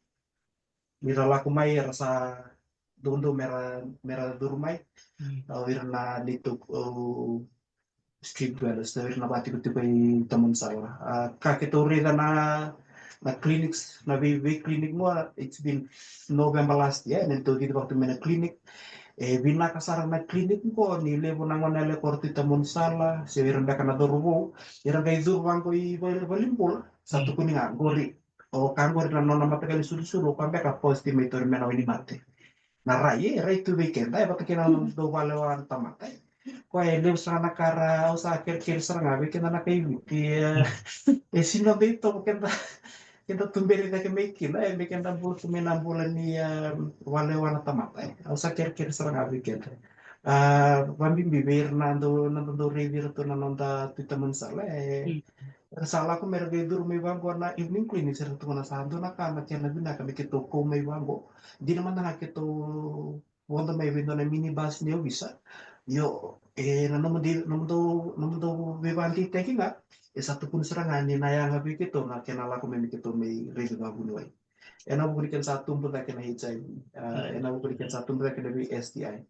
ni ra lako mai era sa doudou me ra, me ra curu mai. Mm. O ira na neitou, o, street dwellers, o ira na vakatikotiko i tamani sala. Ah, ka keitou raica na, na clinics, na vei, vei clinic qo, it's been November last year, na neitou cici vaka tu mai na clinic. E vinaka sara na clinic qo, ni levu na gone yalewa ko ra tu i tamani sala, se o ira beka na cauravou, era qai curu vaqo i vale, valenibula, sa tukuni ga qori. O ka qori na nona mataqali sulusulu, o koya beka positive mai Tauri me na wainimate. Na rai, e rai tu vei keda, e vata kei na dau valewa na tamata, e. Koya e levu sara na ka ra, au sa kerekere sara ga vei keda na kai Viti, e, e sega ni dau tovo keda, keda tuberi cake mai kina, e, me keda bula tu mai na bula ni, e, valewa na tamata, e. Au sa kerekere sara ga vei keda. A, vabibi vei ira na dau, na dau raici iratou na noda tu i tamani sala, e. Era sa lako me ra qai curu mai vaqo na evening clinic, era tukuna sa dua na ka na kena vinaka me keitou kau mai vaqo. Dina mada ga keitou vodo mai vei dua na minibus ni ovisa. Io, e, na nomudou, nomudou, nomudou veivakadeitaki ga, e sa tukuni sara ga ni na yaga vei keitou na kena lako mai me keitou mai raici vakavuniwai. Ena vuku ni kena sa tubu cake na H I V, a, ena vuku ni kena sa tubu cake na vei S T I.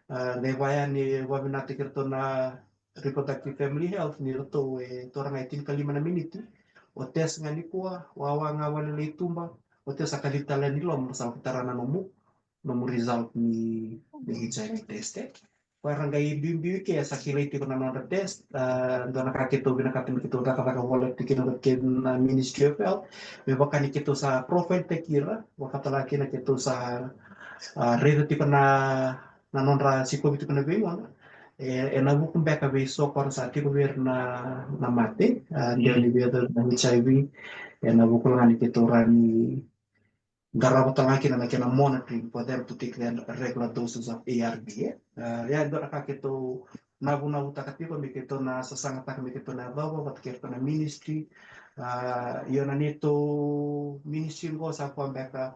A, na ivaya ni vakavinavinakataki iratou na reproductive family health ni ratou e toro ga e tinikalima na miniti. O test ga nikua, wawa ga wale lai tuba, o test sa kacivi tale ni loma, sa vakatara na nomu, nomu result ni, ni H I V test. Ko era qai biubiu ke sa kilai tiko na nodra test, a, dua na ka keitou vinakata me keitou cakacaka voleka tiko kina vata kei na Ministry of Health, me vaka ni keitou sa profile taki ira, vakatale kina keitou sa, a, raica tiko na, na nodra sikovi tiko na veigauna. E, ena vuku beka vei so ko ra sa tiko vei ira na, na mate, a, dua ni vei ira na H I V, ena vuku ga ni keitou rawa ni qarava tale ga kina na kena monitoring for them to take their regular doses of A R V, e. A, ia, dua na ka keitou navunavutaka tiko me keitou na sasagataka me keitou na yacova vata kei iratou na ministry. A, io, na neitou ministry qo sa koya beka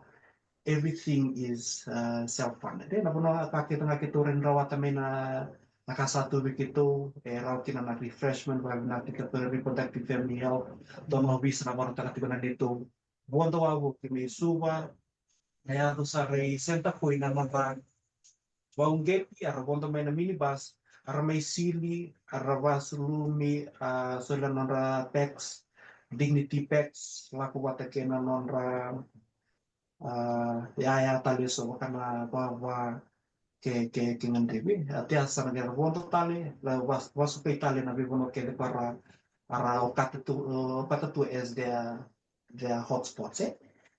everything is, uh, self-funded. E, na vanua ka keitou ga keitou rawa ni rawata mai na, na ka sa tu vei keitou, e rawa kina na refreshment, vakavinaka tiko na reproductive family health, dua na ovisa na vakarautaka tiko na neitou vodo wavoki mai Suva, na yaco sara i Centrepoint na nodra vauqeti, a ra vodo mai na minibus, a ra mai sili, a ra vasulumi, a, solia na nodra packs, dignity packs, lako vata kei na nodra, a, yaya tale eso, vaka na vava ke, ke, ke gadrevi. A, te a sa na qai ra vodo tale, ra vas-, vasukai tale na veivanua kece ko ra, a ra okata tu, okata tu as their, their hotspots, e?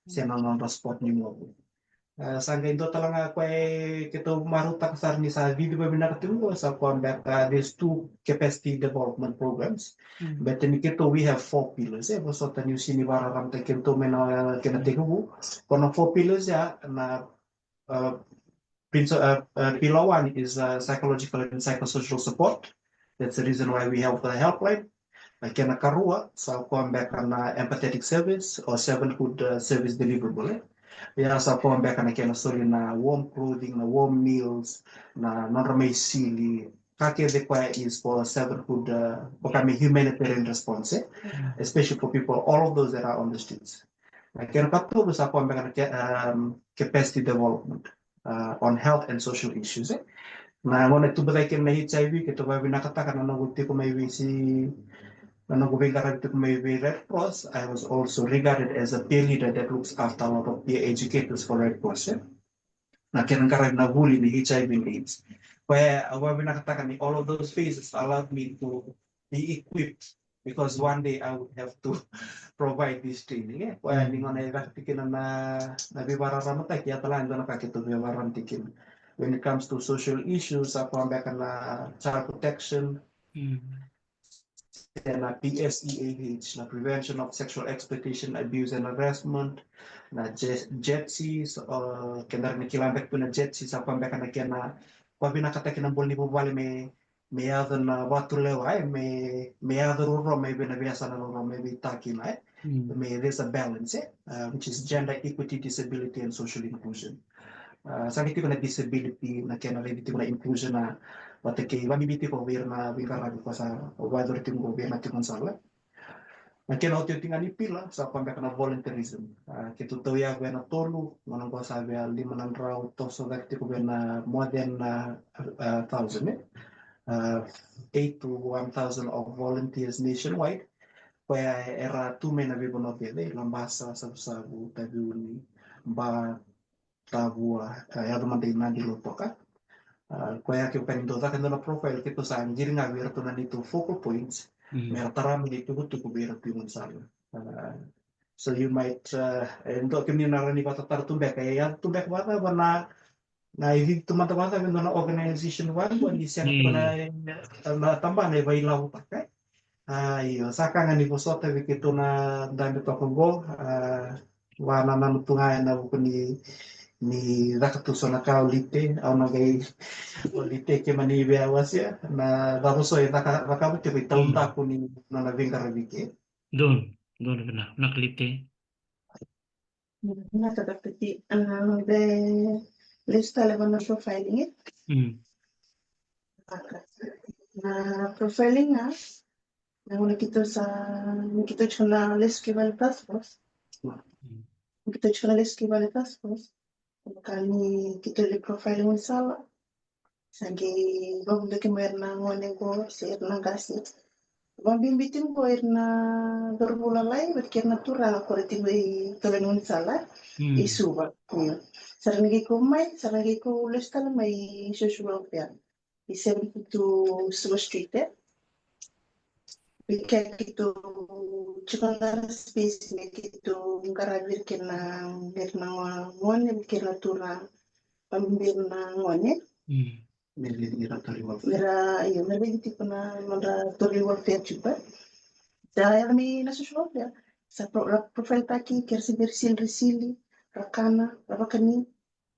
Se na nodra spot ni movu. A, sa qai dua tale ga koya e keitou marautaka sara ni sa cici vakavinaka tiko qo, sa koya beka, there's two capacity development programs. Mm. Baleta ni keitou, we have four pillars, e, vosota niu sega ni vakararamataki keitou mai na kena tekivu. Ko na four pillars ya, na, a, princ-, a, a, pillar one is, a, psychological and psychosocial support. That's the reason why we have the helpline. Na kena karua, sa koya beka na empathetic service or servanthood, uh, service deliverable, e. Ia sa koya beka na kena soli na warm clothing, na warm meals, na nodra mai sili. Ka kece koya is for servanthood, uh, vaka me humanitarian response, e. Mm. Especially for people, all of those that are on the streets. Na kena katolu sa koya beka na ke-, um, capacity development, uh, on health and social issues, e. Na gauna e tubu cake kina na H I V, keitou vakavinakataka na noqu tiko mai vei si, na noqu veiqaravi tiko mai vei Red Cross. I was also regarded as a peer leader that looks after a lot of peer educators for Red Cross, e. Na kena qaravi na vuli ni H I V and AIDS. Koya au vakavinakataka ni all of those phases allowed me to be equipped, because one day I would have to provide this training, e. Koya ni gauna e caka tiko kina na, na veivakararamataki, ia tale ga e dua na ka keitou veivakararamataki kina. When it comes to social issues, a koya beka na child protection, mm, e na P S E A H, na prevention of sexual exploitation, abuse and harassment, na J-, JETSI, so, uh, keda na kila beka tu na JETSI, sa koya beka na kena, koya vinakataki na bula ni vuvale me me yaco na vatulewa, e, me, me yaco ruarua mai vei na veiyasana ruarua mai vei takina, e. Mm. Me there's a balance, e, uh, which is gender equity, disability and social inclusion. Uh, sa qai tiko na disability, na kena raici tiko na inclusion, a, vata kei, vakabibi tiko vei ira na veiqaravi ko sa vakayacori tiko vei ira na tiko na sala. Na kena otioti ga ni pila, sa koya beka na volunteerism. A, keitou tauyavu ena tolu, gauna qo sa via lima na drau, toso cake tiko vei na more than, a, a thousand, e? A, eight to one thousand of volunteers nationwide. Koya era tu mai na veivanua kece, Labasa, Savusavu, Taveuni, Ba, Tavua, a, yaco mada i Nadi, Lautoka. A, koya kevaka ni dou caka e dua na profile, keitou sa qiri ga vei iratou na neitou focal points, mm, me ra tara mai na itukutuku vei iratou i gaunisala. A, so you might, a, e dua kemuni na rawa ni vakatataro tu beka, e yaco tu beka vakacava na, na i cici tu mada vakacava e dua na organization vaqo ni sega tiko na, na tabana e vailavotaka, e? A, io, sa ka ga ni vosota vei keitou na dabe toka qo, a, vakanananu tu ga ena vuku ni, ni caka tu so na ka o Lite, au na qai, o Lite kemuni via wasea, na cava so e caka, cakava tiko i taudaku ni nona veiqaravi ke. Donu, donu vinaka, vinaka Lite. Vinaka Doctor T. A, de lesu tale vua na profiling, e? Mm. Na profiling, a, na gauna keitou sa, ni keitou tiko na lesu ki vale task force. Mm. Ni keitou tiko na lesu ki vale task force. Ka ni keitou lai profile gaunisala. Sa qai vakavulici mai ira na gone qo se ira na qase. Vabibi tiko qo ira na cauravou lalai vata kei ira na turaga ko ra tiko i tolo ni gaunisala. Mm. I Suva. Io. Sa ra na qai kau mai, sa ra na qai kau lesu tale mai i social welfare. I seventy-two Suva Street, e. Vei keitou tiko na space me keitou qaravi ira kei na, ira na gone, vei kei ira na turaga, vabibi ira na gone. Mm. Me ra, io, me ra vei tiko na nodra tori welfare tiko. Sa yaco mai na social welfare. Sa pro-, ra profile taki, ke ra se bera sili, ra sili, ra kana, ra vakani.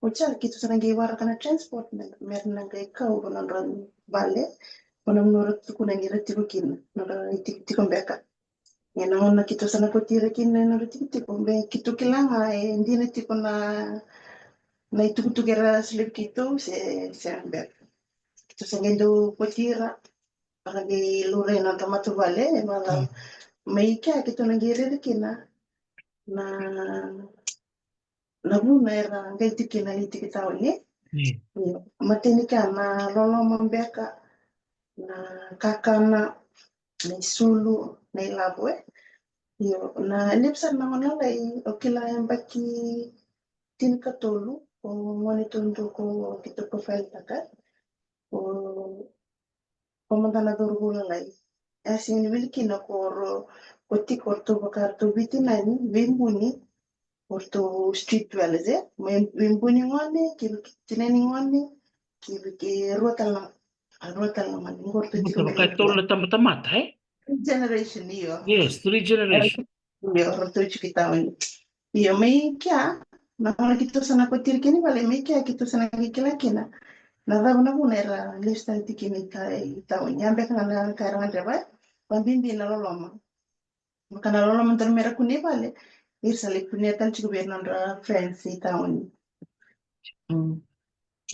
Oti ya, keitou sa na qai waraka na transport, me, me ra na qai kau, va nodra vale, va na nodra tukuna ni ra tiko kina, nodra itikotiko beka. Ia na gauna keitou sa na kauti ira kina na nodra tikotiko, me keitou kila ga e dina tiko na, na itukutuku era solia vei keitou, se, se beka. Keitou sa qai dau kauti ira, ra qai laurai na nodra matavuvale, e mada. Mm. Mai kea keitou na qai raica kina na, na vuna era qai tiko kina na itiki taoni. Mm. Io, matai ni ka na loloma beka, na kakana, na isulu, na ilavo, e. Io, na levu sara na gone lalai, au kila yabaki tinikatolu, o gone tolu ko keitou profile taka. O, o mada na cauravou lalai. E a sega ni wili kina ko ro, ko tiko o ratou vaka ratou veitinani, veibuni, o ratou street dwellers, e? Mai veibuni gone, ki, ki tinani gone, ki, ki rua tale na, a, rua tale na gone. Qo ratou tiko vaka e tolu na tama-, tamata, e? Three generation, io. Yes, three generation. Io, o ratou tiko i taoni. Io, mai kea, na gauna keitou sa na kauti ira kina i vale, mai kea keitou sa na qai kila kina na cava na vuna era lesu tale tiko kina i ta-, i taoni. Ya beka ga na ka era gadreva, e? Vabibi na loloma. Vaka na loloma dodonu me ra kunea i vale, ira sa lai kunea tale tiko vei ira na nodra friends i taoni. Mm.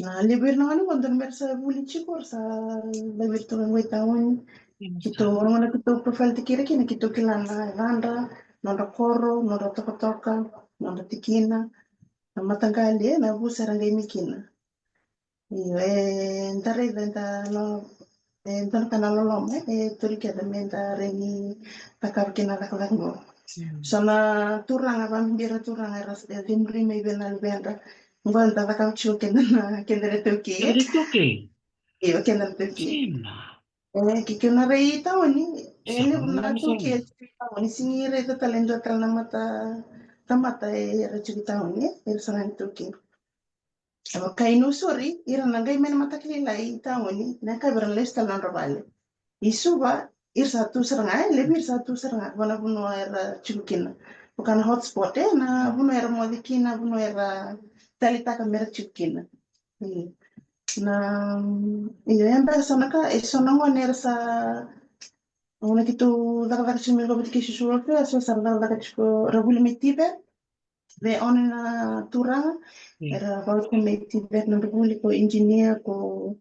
Na levu ira na gone qo dodonu me ra sa vuli tiko, ra sa lai vei ira tu ga qo i taoni. Mm. Keitou, na gauna keitou profile taki ira kina, keitou kila na yacadra, nodra koro, nodra tokatoka, nodra tikina, na mataqali, e, na vusa era qai mai kina. Io, e, da raica, da lo-, e, dua na ka na loloma, e, turi keda me da rai ni cakava kina na cakacaka qo. Mm. So na turaga, vabibi ira turaga, era s-, e, cemuri mai vei na luvedra. Qo da cakava tiko keda na, keda na iTaukei. Keda na iTaukei. Io, keda na iTaukei. Sina. E, ke keu na rai i taoni, e, levu na iTaukei e tiko i taoni, sega ni raica tale e dua tale na mata, tamata era tiko i taoni, e, era sa na iTaukei. Vaka i Nausori, ira na qai mai na mataka lailai i taoni, na yakavi era lesu tale nodra vale. I Suva, ira sa tu sara ga, e, levu ira sa tu sara ga, vua na vanua era tiko kina. Vaka na hotspot, e, na vanua era moce kina, vanua era taleitaka me ra tiko kina. Mm. Na, io, e beka so na ka, e so na gone era sa, gauna keitou cakacaka tiko mai qo vata kei social welfare, so sa ra cakacaka tiko, ra vuli mai TVET, vei ono na turaga, mm, era vauci mai TVET na nodra vuli ko engineer, ko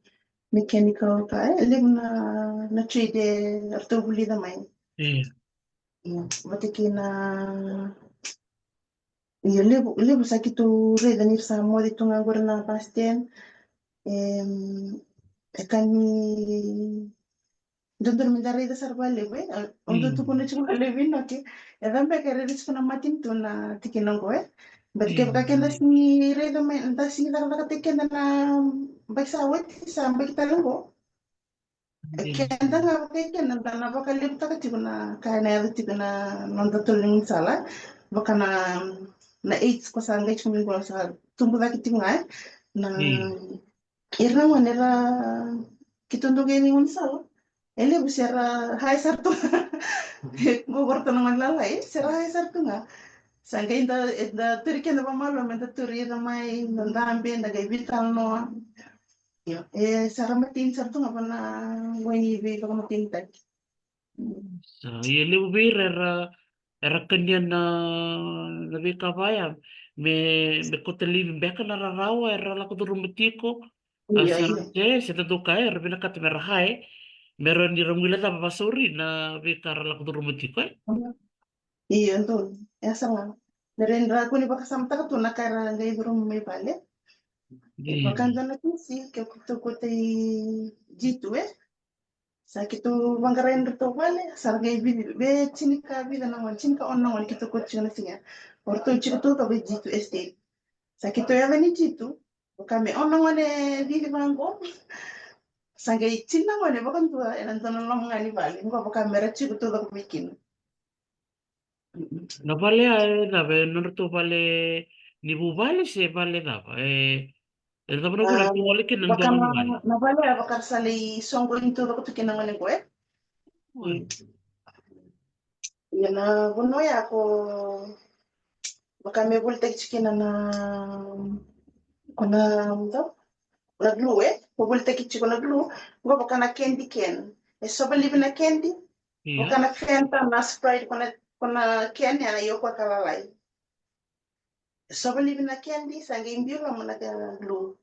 mechanical ka, e, levu na, na trade eratou vulica mai. Mm. Io, vata kei na, io, levu, levu sa keitou raica ni ra sa moce tu ga qori na bus stand. Em, e ka ni dodonu me da raica sara vakalevu, e. Au dau tukuna tiko vakalevu, okay. E cava beka e rairai tiko na matanitu na tikina qo, e. But kevaka keda sega ni raica mai, da sega ni cakacakataki keda na yabaki sa oti, sa yabaki tale qo. E keda ga vaka i keda, da na vakalevutaka tiko na ka ena yaco tiko na noda tolo ni gaunisala. Vaka na, na AIDS ko sa qai tiko mai qo sa tubu cake tiko ga, e. Na, ira na gone era keitou dau qai ni gaunisala. E levu se ra haya sara tu ga. Qo ko ratou na gone lalai, se ra haya sara tu ga. Sa qai da, e, da turi keda vakamalua me da turi ira mai, da dabe, da qai veitalanoa. Io, e sa ra mateni sara tu ga vua na gone ni veivakamatenitaki. Sa, ia levu vei ira era, era kania na, na veika vaya, me, me kauta laivi beka na rarawa era lako curuma tiko. A, io, sa ra, io, se, se dau ka era vinakata me ra haya, me ra ni ra guilecava vakasauri na veika ra lako curuma tiko, e? Io, donu. E sa ga. Me rawa ni ra kua ni vakasamataka tu na ka era qai curuma mai vale. Io. Vaka dua na kisi, ke tou kauta i G two, e? Sa keitou vaqara e nodratou vale, sa ra qai vica, e tini ka vica na gone, tini ka ono na gone keitou kauta tiko na siga. O ratou tiko taucoko e G two Estate. Sa keitou yaco ni G two, vaka me ono na gone cici vaqo. Sa qai tini na gone vakadua ena dua na loma ga ni vale. Qo vaka me ra tiko taucoko mai kina. Na vale ya e cava, e nodratou vale ni vuvale se vale cava? E, e cava na vale tu wale kina na dua na vale? Na vale ya vaka ra sa lai soqoni taucoko tu kina na gone qo, e? Ia na vanua ya ko vaka me volitaki tiko kina na, ko na, na glue, e? Ko volitaki tiko na glue, qo vaka na candy cane. E sova livi na candy, Ia. Vaka na Fanta, na Sprite, ko na, ko na can ya na yogurt ka lalai. Sova livi na candy, sa qai biu loma na ka glue.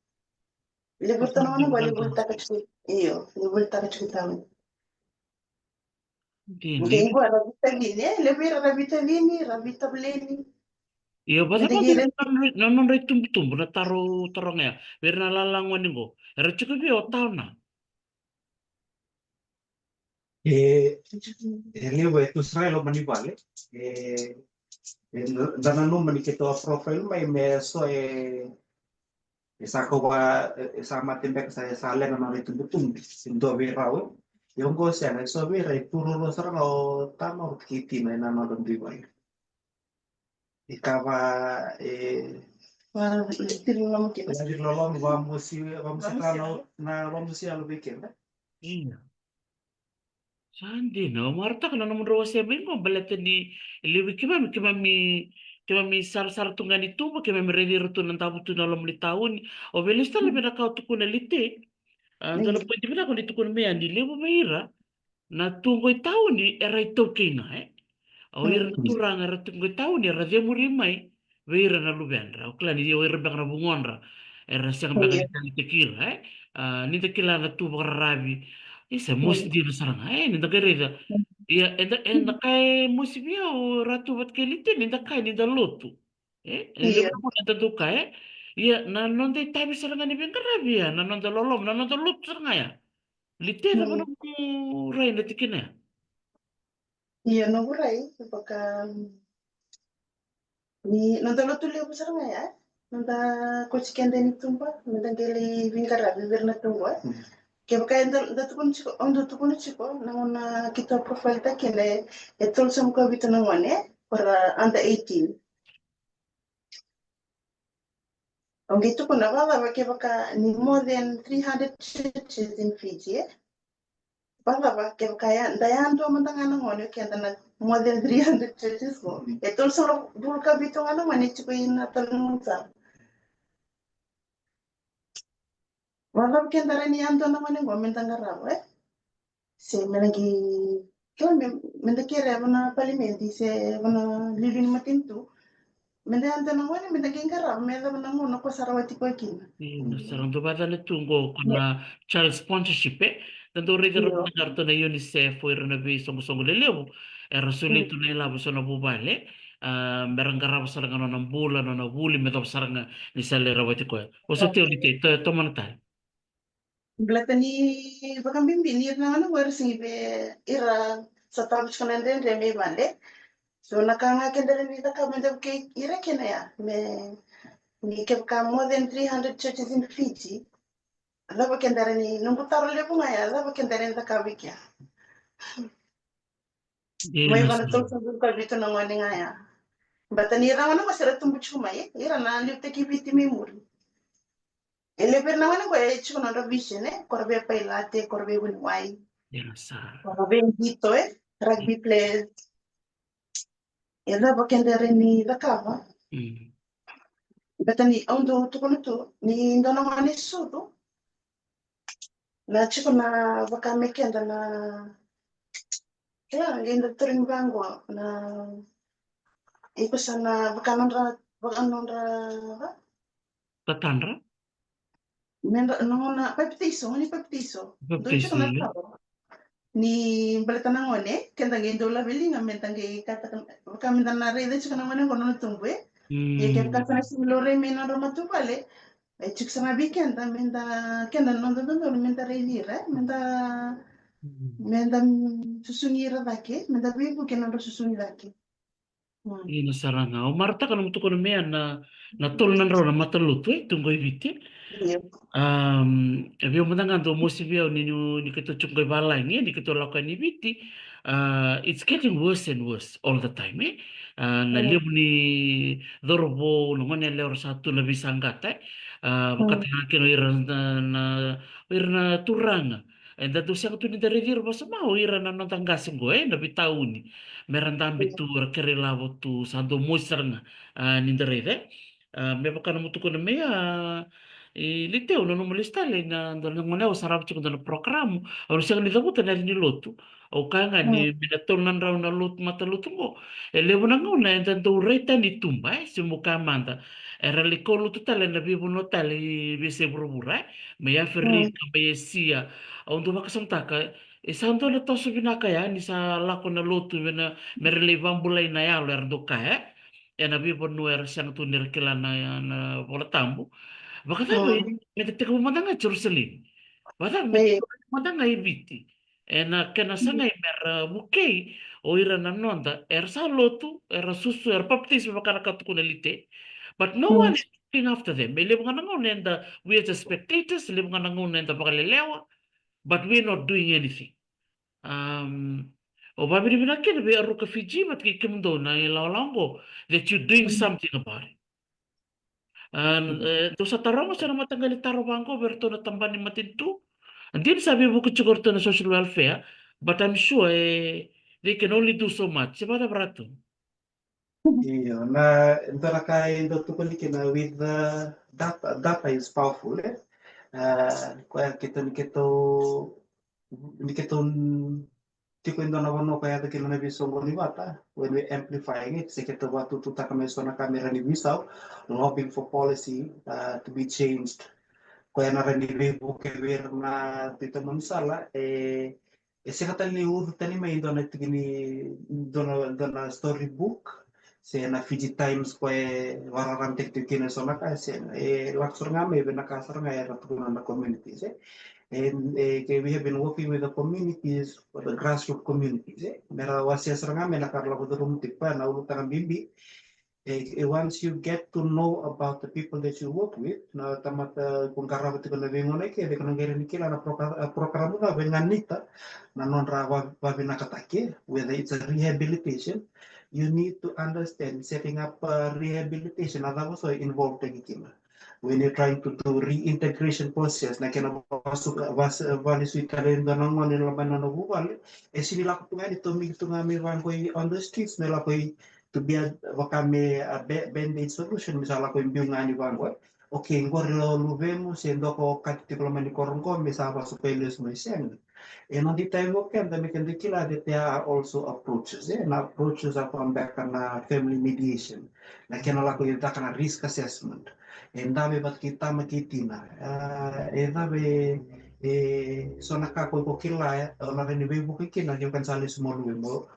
Levu tana wana qo, levu taka tiko. Io, levu taka tiko tauni. Dina. Qai qo ra vita vini, e, levu ira ra vita vini, ra vita valeni. Io, vata vata na nodra itubutubu na taro, taro ga ya. Vei ira na lala gone qo. Era tiko vei o tauna. E, e levu e tu sara e loma ni vale. E, e, da nanuma ni keitou a profile mai me so e, e sa kau va, e, e sa mate beka sa, e sa lega na nodra itubutubu. E dua vei rau. E oqo sega, e so vei ira e tu ruarua sara ga o tama o kei tina ena nodra dui vale. E kava, e, va, e, tiri loma kina. Tiri loma, vamosi, vamosi ka na, na vamosi yalo vei keda. Io. Sa dina, au marautaka na nomudrau wasea mai qo, baleta ni levu keimami, keimami, keimami sarasara tu ga ni tuba, keimami raici ira tu na davo tu na loma ni tauni. O vei lesu tale vei na ka o tukuna Lite. A, dua na poidi vinaka o ni tukuna mai ya ni levu vei ira na tu qo i tauni era iTaukei ga, e? O ira na turaga era tu qo i tauni era cemuri mai vei ira na luvedra. O kila ni o ira beka na vugodra era sega beka ni taleitaki ira, e? A, ni da kila na tu vakararavi, e se mosi dina sara ga, e? Ni da qai raica. Ia, eda, eda qai mosi vei au ra tu vata kei Lite, ni da qai, ni da lotu. E, e levu na vuna eda dau kaya, e? Ia, na noda itavi sara ga ni veiqaravi ya, na noda loloma, na noda lotu sara ga ya. Lite, cava nomu rai ena tikina ya? Ia, noqu rai, vaka, ni noda lotu levu sara ga ya, e? Noda kauti keda ni tuba, meda qai lai veiqaravi vei ira na tuba, e? Kevaka eda, da tukuna tiko, au dau tukuna tiko, na gauna keitou profile-taka kina, e, e tolusagavulu ka vitu na gone, o ira under eighteen. Au qai tukuna, vakacava kevaka ni more than three hundred churches in Fiji, e? Vakacava kevaka ya, da yadua mada ga na gone o keda na more than three hundred churches qo. E tolusagavulu ka vitu ga na gone e tiko ina tolu na gaunisala. Vakacava keda rawa ni yadua na gone qo meda qarava, e? Se meda qai, kila me, meda kerea vua na palimedi se vua na liuliu ni matanitu. Meda yadua na gone, meda qai qarava me yacova na gauna ko sa rawati koya kina. Io, sa ra dau vakayacana tu qo ko na child sponsorship, e? Da dau raica ratou na UNICEF, o ira na veisoqosoqo lelevu era solia tu na ilavo eso na vuvale, a, me ra qarava sara ga nona bula, nona vuli, me yacova sara ga ni sa lai rawati koya. O sa tei o Lite, to, tomana tale. Baleta ni vakabibi ni ira na gone qo era sega ni via, ira sa tava tiko na dredre mai vale. So na ka ga keda rawa ni cakava meda vukei ira kina ya, me, ni kevaka more than three hundred churches in Fiji, a cava keda rawa ni, noqu taro levu ga ya, a cava keda rawa ni cakava vei kea? Mai vei ira na tolusagavulu ka vitu na gone ga ya. Baleta ni ira na gone qo se ra tubu tiko mai, ira na liutaki Viti mai muri. E levu vei ira na gone qo e tiko na nodra vision, e? Ko ra via pailate, ko ra via vuniwai. Ko ra via qito, e? Rugby players. E cava keda rawa ni cakava? Baleta ni au dau tukuna tu ni dua na gone sucu. Na tiko na vaka me keda na, kila, qai da turi ni vaqo na, iko sa na vaka nodra, vaka nodra, va? Tatadra? Meda, na gone papitaiso, gone papitaiso. Dou tiko na taro. Ni baleta na gone, keda qai dau laveliga, meda qai kataka, vaka meda na raica tiko na gone qo nona tubu, e? Ia kevaka sa na sega ni laurai mai nodra matavuvale, e tiko sara ga vei keda, meda, keda na noda dodonu, meda raici ira, meda Me da susugi ira cake, me da veivuke na nodra susugi cake. Ina sara ga. O marataka na mutukuna me ya na, na tolu na drau na matalotu e tu qo i Viti. Um, e vei mada ga dou mosi vei au ni, ni, ni keitou tiko qo i valagi, ni keitou lako yani i Viti. Uh, it's getting worse and worse all the time, e? Uh, na levu ni cauravou, na gone yalewa ra sa tu na veisaqata, e? Uh, vakataka kina o ira na, na, o ira na turaga. Eda dau sega tu ni da raici ira vakasauri o ira na noda qase qo, e, na veitauni. Me ra dabe tu, ra kere ilavo tu, sa dau mosi sara ga, a, ni da raica, e. A, me vaka na mutukuna me, a, i Lite, au nanuma lesu tale na dua na gauna au sarava tiko dua na porokaramu, au na sega ni cavuta na yaca ni lotu. Au kaya ga ni me na tolu na drau na lotu, matalotu qo. E levu na gauna eda dau rai tani i tuba, e, se mo kaya mada. Era lai kaulotu tale na veivanua tale i veiyasai vuravura, e. Mai Aferika, mai Esia. Au dau vakasamataka, e sa dua na toso vinaka ya ni sa lako na lotu me na, me ra lai vakabulai na yalo era dau kaya, e. Ena veivanua era sega tu ni ra kila na, na Vola Tabu. Vakacava, e, me da tekivu mada ga i Jerusalemi? Vakacava, me tekivu mada ga i Viti? Ena kena sagai me ra vukei o ira na noda, era sa lotu, era susu, era papitaiso, vaka na ka tukuna Lite. But no one is looking after them. E levu ga na gauna eda, we are just spectators, levu ga na gauna eda vakalelewa, but we are not doing anything. Um, o vakavinavinaka kina vei Aroka Fiji, vata kei kemudou na ilawalawa qo, that you doing something about it. A, e, dou sa taroga se na mataqali taro vaqo vei iratou na tabana ni matanitu. Dina sa veivuke tiko iratou na social welfare, but I'm sure, e, they can only do so much. Se vakacava Ratu? Io, na, dua na ka e dau tukuni kina with, uh, data, data is powerful, e? Uh, koya keitou, ni keitou, ni keitou tiko e dua na vanua ka yaco kina na veisoqoni vata, when we amplifying it, se keitou vakatututaka mai so na ka me rawa ni veisau, lobbying for policy, uh, to be changed. Koya na rawa ni veivuke vei ira na tui taumada ni sala, e, e sega tale ni ucu tani mai e dua na tiki ni, dua na, dua na story book, se na Fiji Times koya e vakararamataki tiko kina e so na ka, se, e lako sara ga mai vei na ka sara ga era tukuna na communities, e. And, e, ke we have been working with the communities, for the grassroots communities, e. Me ra wasea sara ga mai na ka ra lako curuma tiko, koya na ulutaga bibi. E, e, once you get to know about the people that you work with, na tamata ko qarava tiko na veigauna kece, ko na qai rawa ni kila na proka-, a, porokaramu cava e ganita na nodra va-, vavinakataki, whether it's a rehabilitation, you need to understand setting up a rehabilitation, a cava so e involve-taki kina. When you're trying to do reintegration process, na kena vasuka, vas-, valesui tale e dua na gone loma ni nona vuvale, e sega ni lako tu ga ni tomiki tu ga mai vaqo i on the streets, me lako i to be a, vaka me a ba-, band-aid solution, me sa lako i biu ga ni vaqo. Okay, qori lo luvemu, se dua ko kati tiko loma ni koro qo, me sa vasukai lesu mai, sega. E noda itavi o keda me keda kila that there are also approaches, e, na approaches a come back na family mediation, na kena lako i caka na risk assessment. E dave vata kei tama kei tina, a, e dave, e, so na ka ko iko kila, e, o na rawa ni veivuke kina, ke o kena sa lesu mo luvemu.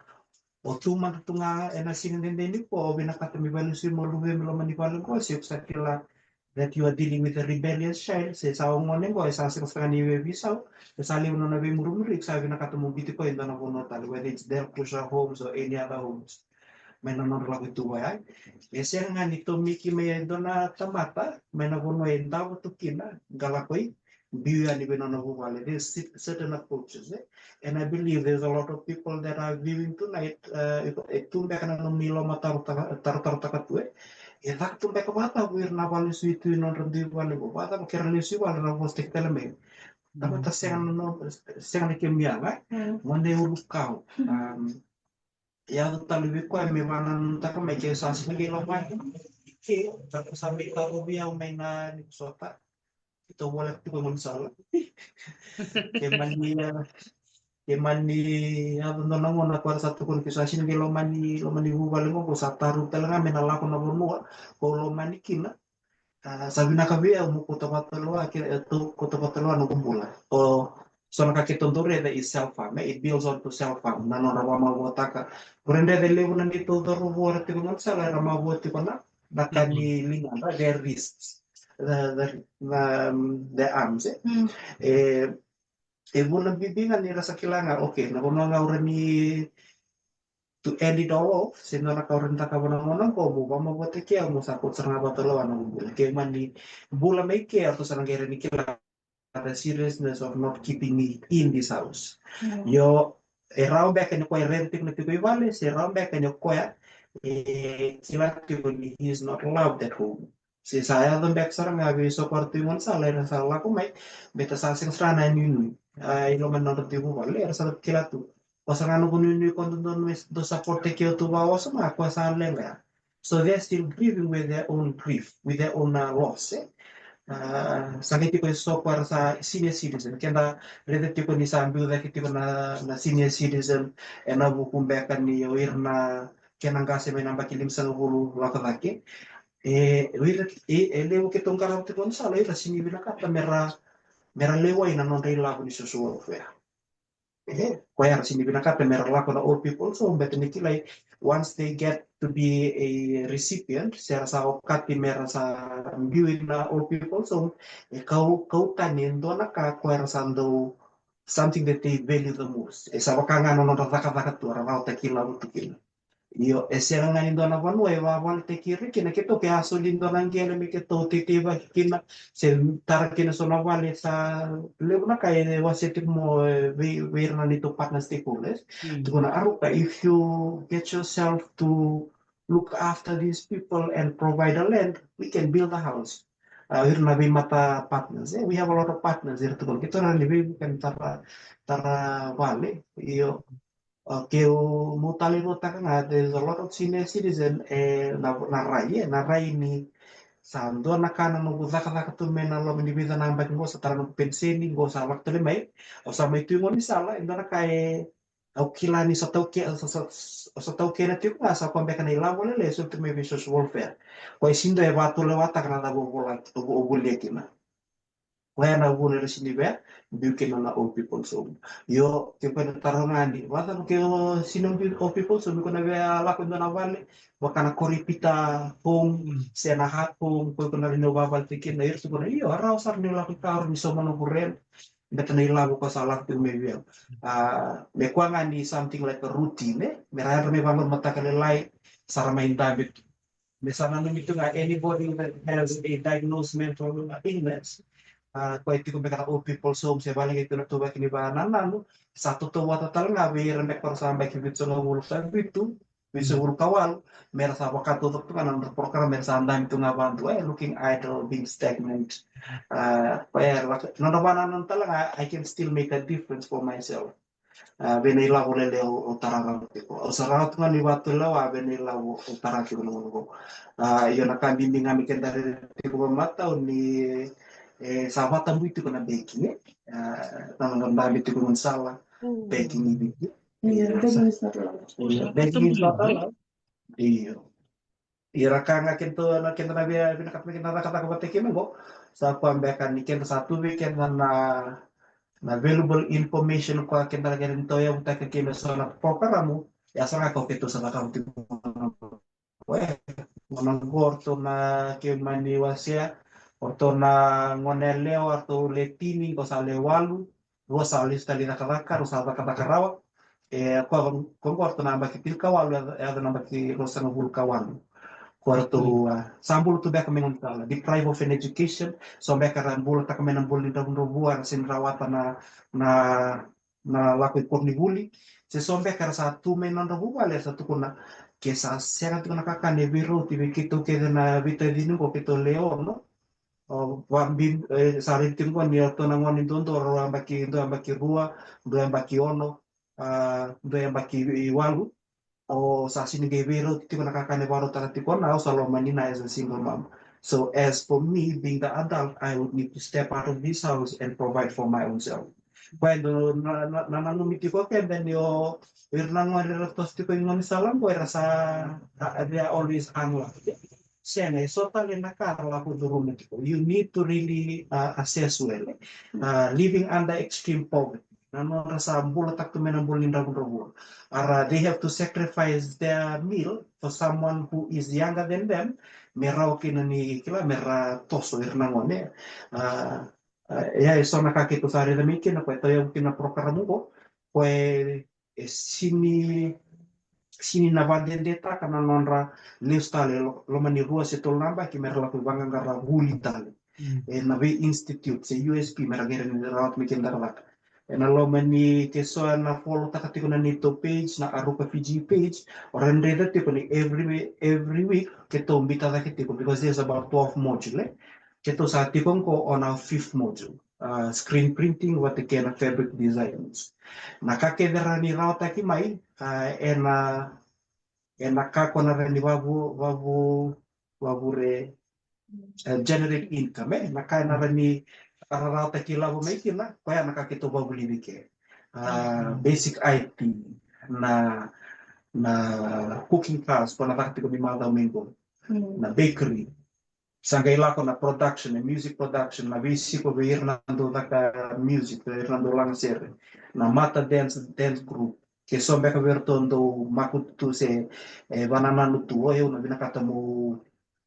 O tu mada tu ga ena siga dede nikua, o vinakata me vakalesui mo luvemu loma ni vale qo, se o sa kila that you are dealing with a rebellious child, se sa o gone qo, e sa sega sara ni veiveisau, e sa levu nona veimurumuri, sa vinakata mo biuti koya e dua na vanua tale, whether it's Del Crusher Homes or any other homes. Mai na nodra lako i tuba ya. E sega ga ni tomiki mai e dua na tamata mai na vanua e davo tu kina, qai lako i biu yani vei nona vuvale. There's cer-, certain approaches, e? And I believe there's a lot of people that are viewing tonight, uh, e, e tu beka na nomuni loma tarotarotaka, tarotarotaka tu, e? E caka tu beka vakacava o ira na vakalesui tu i nodra dui vale qo, vakacava ke ra lesu i vale ra vosataki tale mai. Tamata sega na no-, sega na kemu yaga, e? Mm. Gone ulukau. Mm. Um, yaco tale vei koya me vakanananutaka mai ke sa sega ni lomani. Ke, sa mai tarovi au mai na Nikusota. Keitou voleka tiko e gaunisala. Ke mani, e, ke mani yaco dua na gauna ko sa tukuna ke sa sega ni lomani, lomani vuvale qo, ko sa tarovi tale ga me na lako na vanua ko lomani kina. A, sa vinaka vei au mo kauta vata tale vua, ke, e, tou kauta vata tale vua noqu bula. O, so na ka keitou dau raica is self harm, e, it builds on to self harm, na nodra vakamavoataka. Ko raica e levu na neitou cauravou era tiko e gaunisala, era mavoa tiko na, na ka ni ligadra, their wrists, the, the, the, um, their arms, e. Mm. E, E vuna bibi ga ni ra sa kila ga, okay, na vanua ga au rawa ni to end it all off, se dua na ka au rawa ni cakava na gauna qo, mo vakamavoataki au, mo sa kauta sara ga vata lewa na noqu bula. Ke mani bula mai ke, au sa na qai rawa ni kila the seriousness of not keeping me in this house. Io, e rawa beka ni o koya e raica tiko na tiko i vale, se rawa beka ni o koya e kila tiko ni he is not loved at home. Se sa yaco beka sara ga vei so koya tu i gaunisala era sa lako mai, baleta sa sega sara na inuinui. A, i loma ni nodra tiko vale era sa kila tu, o sa ga noqu inuinui ko dodonu me dou support-taki au tu vakawasoma, o koya sa leqa ya. So they're still grieving with their own grief, with their own, uh, loss, e. A, sa qai tiko e so koya era sa senior citizen, keda raica tiko ni sa biu cake tiko na, na senior citizen ena vuku beka ni o ira na kena qase mai na yabaki limasagavulu lako cake. E, o ira, e, e levu keitou qarava tiko e gaunisala, o ira sega ni vinakata mera, mera lewai na nodra ilavo ni social welfare. E, o koya era sega ni vinakata mera lako na old people's home, baleta ni kilai, once they get to be a recipient, se ra sa okati mera sa biu ina old people's home, e kau, kau tani e dua na ka o koya era sa dau, something that they value the most. E sa vaka ga na nodra cakacaka tu, era rawata ki lavo tu kina. Io, e sega ga ni dua na vanua e vavaletaki ira kina, keitou ke a soli dua na qele me keitou teitei vaki kina, se tara kina so na vale. Sa levu na ka e wasea tiko mo, e, vei, vei ira na neitou partner stakeholders. Tukuna, Aruka, if you get yourself to look after these people and provide a land, we can build a house. A, ira na veimata partners, e, we have a lot of partners, ira tukuna, keitou rawa ni veivuke ni tara, tara vale. Io, a, keu, meu talairawataka ga, there's a lot of senior citizen, e, na, na rai, e, na rai ni sa dua na ka na noqu cakacaka tu mai na loma ni vica na yabaki qo, sa tara noqu peniseni, qo sa lako tale mai, au sa mai tu i gaunisala, e dua na ka e, au kila ni sa taukena, sa, sa, sa taukena tiko ga, sa koya beka na ilavo lailai e soli tu mai vei social welfare. Koya e sega ni dua e vakatulewataka na cava o vola, o, o volia kina. Koya na vuna era sega ni via biu kina na old people's home. Io, ke koya na taro ga ni, vakacava ke o sega ni biu old people's home, iko na via lako e dua na vale vaka na Koripita home, se na Heart home, koya iko na rawa ni vavaletaki kina, ira tukuna, io, a rawa sara ni lako i karo ni sauma noqu rent, baleta na ilavo ko sa lako tiko mai vei au. A, me koya ga ni something like a routine, e? Me ra yadra me vaqo mataka lailai, sa ra mai dabe tu. Me sa nanumi tu ga, anybody that has a diagnosed mental illness, a, koya e tiko beka na old people's home, se vale ga e tiko na ituvaki ni vakanananu, sa tautauvata tale ga vei ira beka ko ra sa yabaki vitusagavulu ka vitu, vitusagavulu ka walu, me ra sa vakataucoko tu ga na nodra program, me ra sa dabe tu ga vakadua, e, looking idle, being stagnant. A, koya e lako, nodra vakanananu tale ga, I can still make a difference for myself. A, vei na ilavo lailai au, au tara rawa tiko. Au sa rawa tu ga ni vakatulewa vei na ilavo au tara tiko na gauna qo. A, io, na ka bibi ga me keda raica tiko vakamatau ni, e, sa vakatabui tiko na banking, e. A, na nodra dabe tiko e gaunisala, banking i Viti. Io, sa, io, banking is not allowed. Io. Ira ka ga keda na, keda na via vinakata me keda na cakacaka vata kina qo. Sa koya beka ni keda sa tu vei keda na, na valuable information koya keda na kena tauyavutaka kina so na porokaramu. Ia sara ga ko keitou sa cakava tiko. Oya, gauna qo ratou na, keimami wasea, o ratou na gone yalewa, ratou le tini, qo sa le walu, rua sa lesu tale i cakacaka, rua sa cakacaka rawa. E, ko, ko qo ratou na yabaki tinikawalu, e, e yaco na yabaki ruasagavulu ka walu. Ko ratou, a, sa bula tu beka mai gaunisala, deprived of an education, so beka ra bulataka mai na bula ni dravudravua, ra sega ni rawata na, na na lako i koronivuli, se so beka era sa tu mai na nodra vuvale, era sa tukuna, ke sa sega tiko na kakana e veirauti vei keitou kece na veitacini qo, keitou le ono. O, vabi, e, sa raici tiko qo ni o ratou na gone duadua, rau yabaki, dua yabaki rua, dua yabaki ono, a, dua yabaki walu. O sa sega ni qai veirauti tiko na kakana e vakarautaka tiko na, au sa lomani na as a single mom. So as for me being the adult, I would need to step out of this house and provide for my own self. Koya e dua na, na, na nanumi tiko keda ni o ira na gone era toso tiko i gaunisala qo era sa, a, they are always unloved. Sega, e so tale na ka ra lako curuma tiko. You need to really, uh, assess well, eh? Uh, living under extreme poverty. Na nodra sa bulataka tu mai na bula ni dravudravua. Era, they have to sacrifice their meal for someone who is younger than them. Me rawa kina ni kila, me ra toso ira na gone. Uh, Ia e so na ka keitou sa raica mai kina ko e tauyavu kina na porokaramu qo, ko e e sini sini na vadedetaka na nodra lesu tale lo- loma ni rua se tolu na yabaki me ra lako i vaqaqara vuli tale. E na vei institute se U S P me ra qai rawa ni rawata mai kina cakacaka. E na loma ni ke so e na follow-taka tiko na neitou page na Aruka Fiji page, o ra na raica tiko ni every every week keitou bita cake tiko because there's about twelve module. Keitou sa tiko qo on our fifth module, screen printing vata kei na fabric designs. Na ka kece ra ni rawataki mai ena ena ka ko na ra ni vavu vavu vavure generate income, e na ka ena ra ni ra rawataki lavo mai kina, koya na ka keitou vavulici ke. Basic I T, na na cooking class ko na caka tiko ni macawa mai qo, na bakery, sa qai lako na production, na music production, na veisiko vei ira na dau caka music, vei ira na dau lagasere, na mata dance dance group. Ke so beka vei iratou dau makutu tu se e vanananu tu, o yau na vinakata mo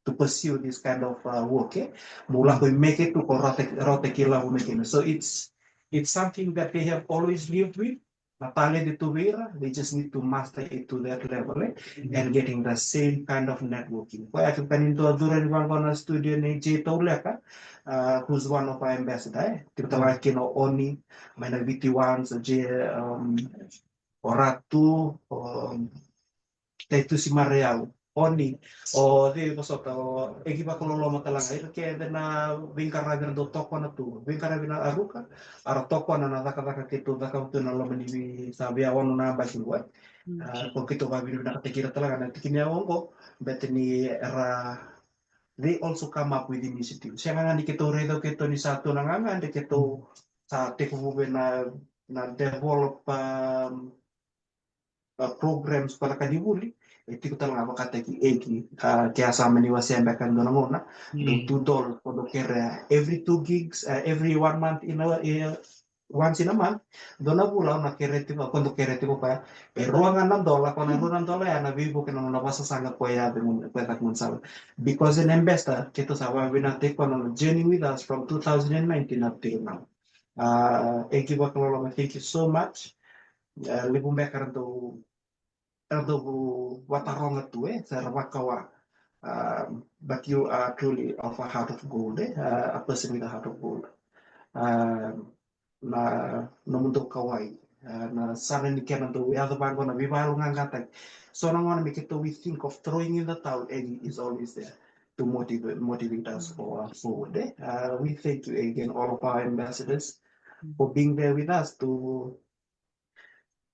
to pursue this kind of uh, work, e mo lako i meke tu ko rauta rauta ki lavo meke na. So it's it's something that they have always lived with. Na talent tu vei ira, they just need to master it to that level, e and getting the same kind of networking. Koya ke ka ni dua cura ni vaqo na studio nei Jay Tauleka, uh, who's one of our ambassador, e tiko tala kina o Oni mai na V T one, so Jay, um, o Ratu, o Taitusi Marayau, Oni, o cei vosota, o Eki Vakaloloma tala ga, ira kece na veiqaravi era dau tokona tu, veiqaravi na Aruka, a ra tokona na cakacaka keitou cakava tu na loma ni vei sa via ono na yabaki qo. Ko keitou vavinavinakataki ira tala ga na tikina ya oqo, beta ni era they also come up with initiative. Sega ga ni keitou raica keitou ni sa tu na gagadre, keitou sa tekivu vei na na develop, um, programs ko na ka ni vuli, e tiko tale ga vakataki Eki, ke a sa mani wasea beka e dua na gauna, dou two dollars ko dou kerea every two gigs, uh, every one month in a, uh, once in a month, dua na vula au na kerea tiko, ko dou kerea tiko koya e rua ga na dola, ko na rua na dola ya na veivuke na nona vasasaga koya ya vei gunu, koya caka gunu sala. Because an ambassador, keitou sa vavinakataki koya na journey with us from two thousand and nineteen up till now. Uh, Eki Vakaloloma, thank you so much. Uh, levu beka era dau era dau vataroga tu, e sa era vakawa. Um, but you are truly of a heart of gold, e, uh, a person with a heart of gold. Um, na nomudou kauwai, uh, na sala ni kena dou yaco vaqo na veivakayaloqaqataki. So na gauna me keitou we think of throwing in the towel, Eki is always there to motivate, motivate us for forward, e. Uh, we thank you again, all of our ambassadors, for being there with us to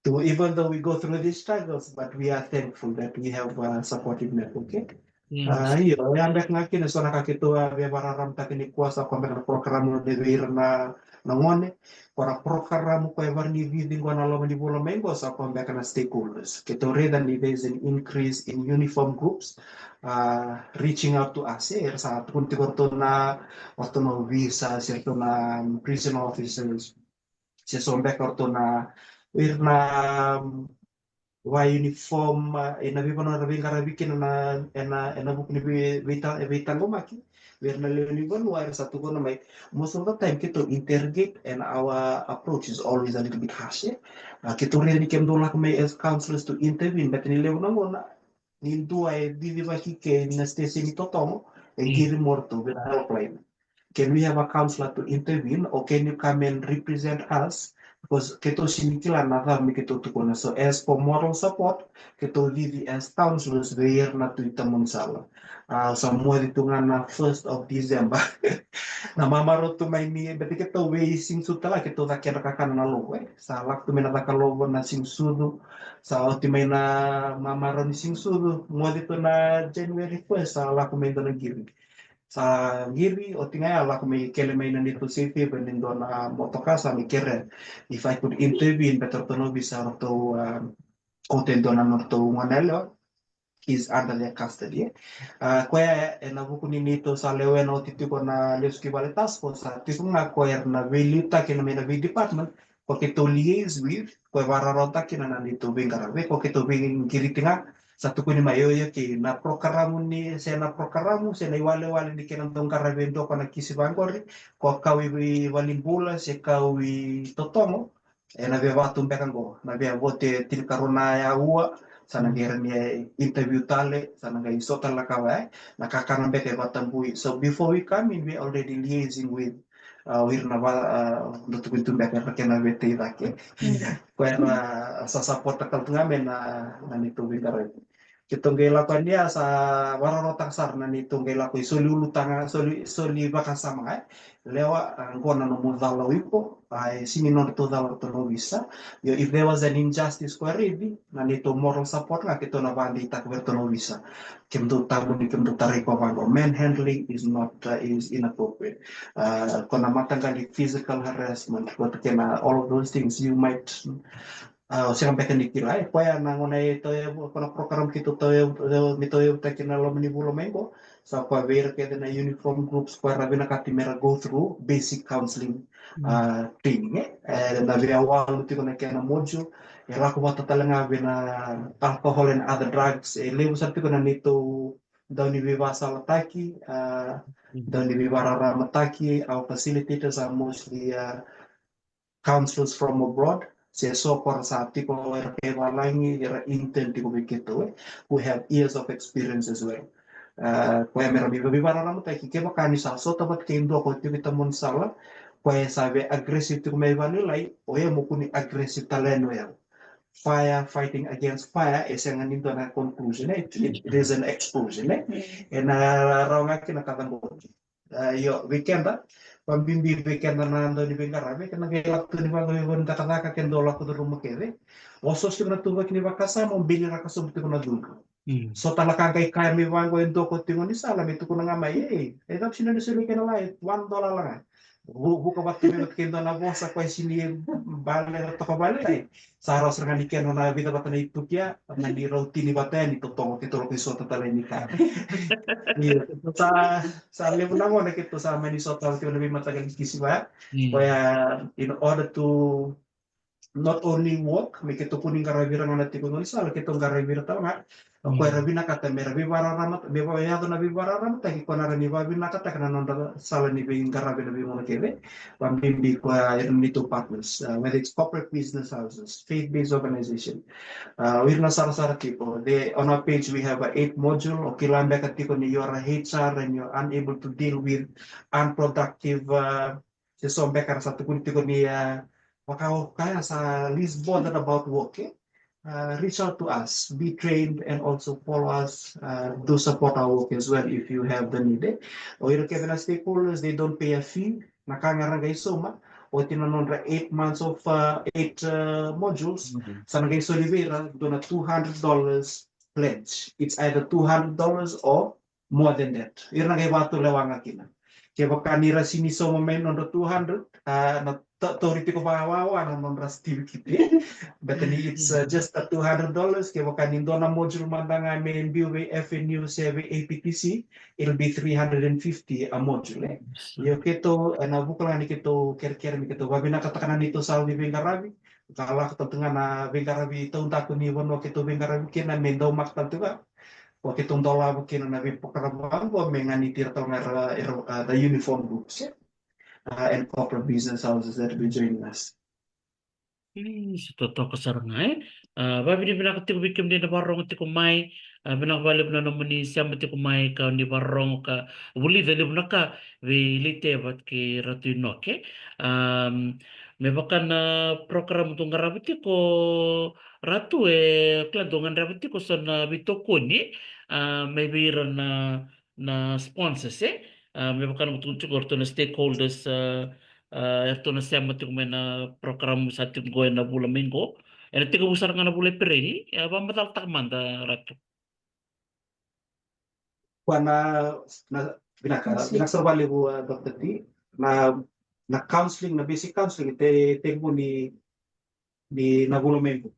to even though we go through these struggles, but we are thankful that we have a supportive network, e. Io, e a beka ga kina so na ka keitou a via vakararamataka nikua, sa koya beka na porokaramu ni vei ira na gone. Ko na porokaramu ko e varanicici qo na loma ni vula mai qo, sa koya beka na stakeholders. Keitou raica ni there is an increase in uniform groups, uh, reaching out to us, e, era sa tukuna tiko o ratou na, o ratou na ovisa, se ratou na prison officers, se so beka o ratou na, ira na, um, vakauniform, uh, ena veivanua era veiqaravi kina na, ena, ena vuku ni vei, veita, veitaqomaki vei ira na lewe ni vanua era sa tukuna mai. Most of the time keitou interrogate and our approach is always a little bit harsh, e. Uh, keitou raica ni kemudou lako mai as counsellors to intervene, but ni levu na gauna ni dua e cicivaki ke na station ni totogo, e qiri mo ratou vei na helpline. Can we have a counsellor to intervene, or can you come and represent us? Because keitou sini kila na cava me keitou tukuna. So as for moral support, keitou cici as counsellors vei ira na tui tamunisala. A, sa moce tu ga na first of December. Na mamarau tu mai ni, beti keitou vei siga sucu tale ga keitou caka kena kakana na lovo, e. Sa lako tu mai na caka lovo na siga sucu, sa oti mai na mamarau ni siga sucu, moce tu na January first, sa lako mai dua na qiri. Sa qiri, oti ga ya lako mai kele mai na neitou safe haven e dua na motoka sa mai kerea if I could intervene, beta ratou na ovisa ratou, um, kauta e dua na nodratou gone yalewa is under their custody, e. Uh, koya ena vuku ni neitou sa lewena oti tiko na lesu ki vale task force, sa tiko ga koya era na veiliutaki na mai na vei department, ko keitou liaise with, ko e vakarautaki kina na neitou veiqaravi, ko keitou veiqiriti ga, Sa tukuni mai, io, io, kei na prokaramu ni, se na prokaramu se na iwalewale ni kena dau qaravi e dua ko na kisi vaqori, ko kau i valenibula se kau i totogo, e na via vatu beka qo, na via vote tinikarua na aua, sa na qai ra ni interview tale, sa na qai so tale na ka va, e na kakana beka e vatabui. So before we come in, we already liaising with, uh, o ira na va, uh, da tukuni tu beka era kena vete i cake. Ko era sa support tale tu ga me na, na neitou veiqaravi. Keitou qai lako yani, a sa vakarorotaka sara na neitou qai lako i soli ulutaga, soli, soli vakasama ga, e. Lewa, a, qo na nomu cala o iko, a, e sini nodratou cala ratou na ovisa. Io, if there was an injustice ko e raici, na neitou moral support ga keitou na vakadeitaka vei ratou na ovisa. Kemudou tabu ni kemudou tarai koya vaqo. Manhandling is not, uh, is inappropriate. Uh, ko na mataqali physical harassment, vata kei na all of those things you might, uh, o sega beka ni kila. E koya na gauna e tauyavu, ko na program keitou tauyavu, ni tauyavutaki na loma ni vula mai qo. Sa koya vei ira kece na uniform groups ko era vinakati me ra go through basic counseling, uh, training, e. E na via walu tiko na kena module, e lako vata tale ga vei na alcohol and other drugs, e levu sara tiko na neitou dau ni veivakasalataki, a, dau ni veivakararamataki, our facilitators are mostly, uh, counselors from abroad, se so ko ra sa tiko era kai valagi, era intern tiko vei keitou, e, who have years of experience as well. Uh, koya me ra veivakararamataki, kevaka ni sa sota vata kei dua ko tiko i tamoni sala, koya sa vei aggressive tiko mai valailai, oya mo kua ni aggressive tale yani oya. Fire fighting against fire, e sega ni dua na conclusion, e, it, it is an explosion, e. E na rawa ga kina ka cabori. A, io, vei keda, vabibi vei keda na dau ni veiqaravi, keda qai lako tu ni vaqo vei vanua ni cakacaka, keda dau lako curuma kece. O so tiko na tuvaki ni vakasama, o bini raka sobu tiko na cudru. So tale ka qai kaya mai vaqo e dua ko tiko ni sala, me tukuna ga mai, ei, e cava sini na soli kena lai, one dollar la ga. Vu-, vuka vata kei, vata kei dua na vosa koya sini baleta toka vale, e. Sa rawa sara ga ni kena na vica vata na itukia, na ni rau tini vata yani totogo keitou lako i sota tale ni ka. Io, keitou sa, sa levu na gauna keitou sa mani sota tiko na veimataqali kisi vaya. Koya, in order to not only work, me keitou kua ni qaravi ira ga na tiko gaunisala, keitou qaravi ira tale ga. Koya era vinakata me ra veivakararama, me vakayaco na veivakararamataki, koya na rawa ni vakavinakataka na nodra sala ni veiqaravi na veigauna kece. Vabibi koya ira na neitou partners, uh, whether it's corporate business houses, faith-based organization, uh, o ira na sarasara tiko. They, on our page we have a eight module, o kila beka tiko ni you're a H R and you're unable to deal with unproductive, uh, se so beka era sa tukuni tiko ni, uh, vaka o kaya sa least bothered about work, e? Uh, reach out to us, be trained and also follow us, uh, do support our work as well if you have the need, e? O ira kece na stakeholders, they don't pay a fee, na ka ga ra qai sauma, oti na nodra eight months of, uh, eight, uh, modules, sa na qai soli vei ira dua na two hundred dollars pledge. It's either two hundred dollars or more than that. Ira na qai vakatulewa ga kina. Kevaka ni ra sini sauma mai nodra two hundred, a, na ta-, tauri tiko vakawawa na nodra certificate. But ni it's, uh, just a two hundred dollars. Kevaka ni dua na module mada ga me biu vei F N U se vei A P T C, it'll be three hundred and fifty a module, e. Io keitou, e, na vuku ga ni keitou kerekere me keitou vakavinakataka na neitou sala ni veiqaravi. Ka lako tale tu ga na veiqaravi taudaku ni vanua keitou veiqaravi kina me daumaka tale tu ga. Ko keitou dolava kina na veiprograma vaqo me ganiti ira tale ga era, era, uh, the uniform groups, e? Uh, and corporate business houses that will be joining us. Io, sa totoka sara ga, e. Uh, vakavinavinaka tiko vei kemudou na vakarorogo tiko mai. Uh, vinaka vakalevu na nomuni sema tiko mai ka ni vakarorogo ka vulica levu na ka vei Leiteva kei Ratu Inoke. Um, me vaka na program dou qarava tiko, Ratu, e kila dou gadreva tiko so na veitokoni, a, mai vei ira na, na sponsors, e? A, me vaka na tukuni tiko o ratou na stakeholders, a, a, eratou na sema tiko mai na program sa tiko qo ena vula mai qo. Ena tekivu sara ga na vula Epereli, e, vakamacalataka mada, Ratu. Koya na, na, vinaka, vinaka sara vakalevu, uh, Doctor T. Na, na counseling, na basic counseling, te, tekivu ni, ni na vula mai qo.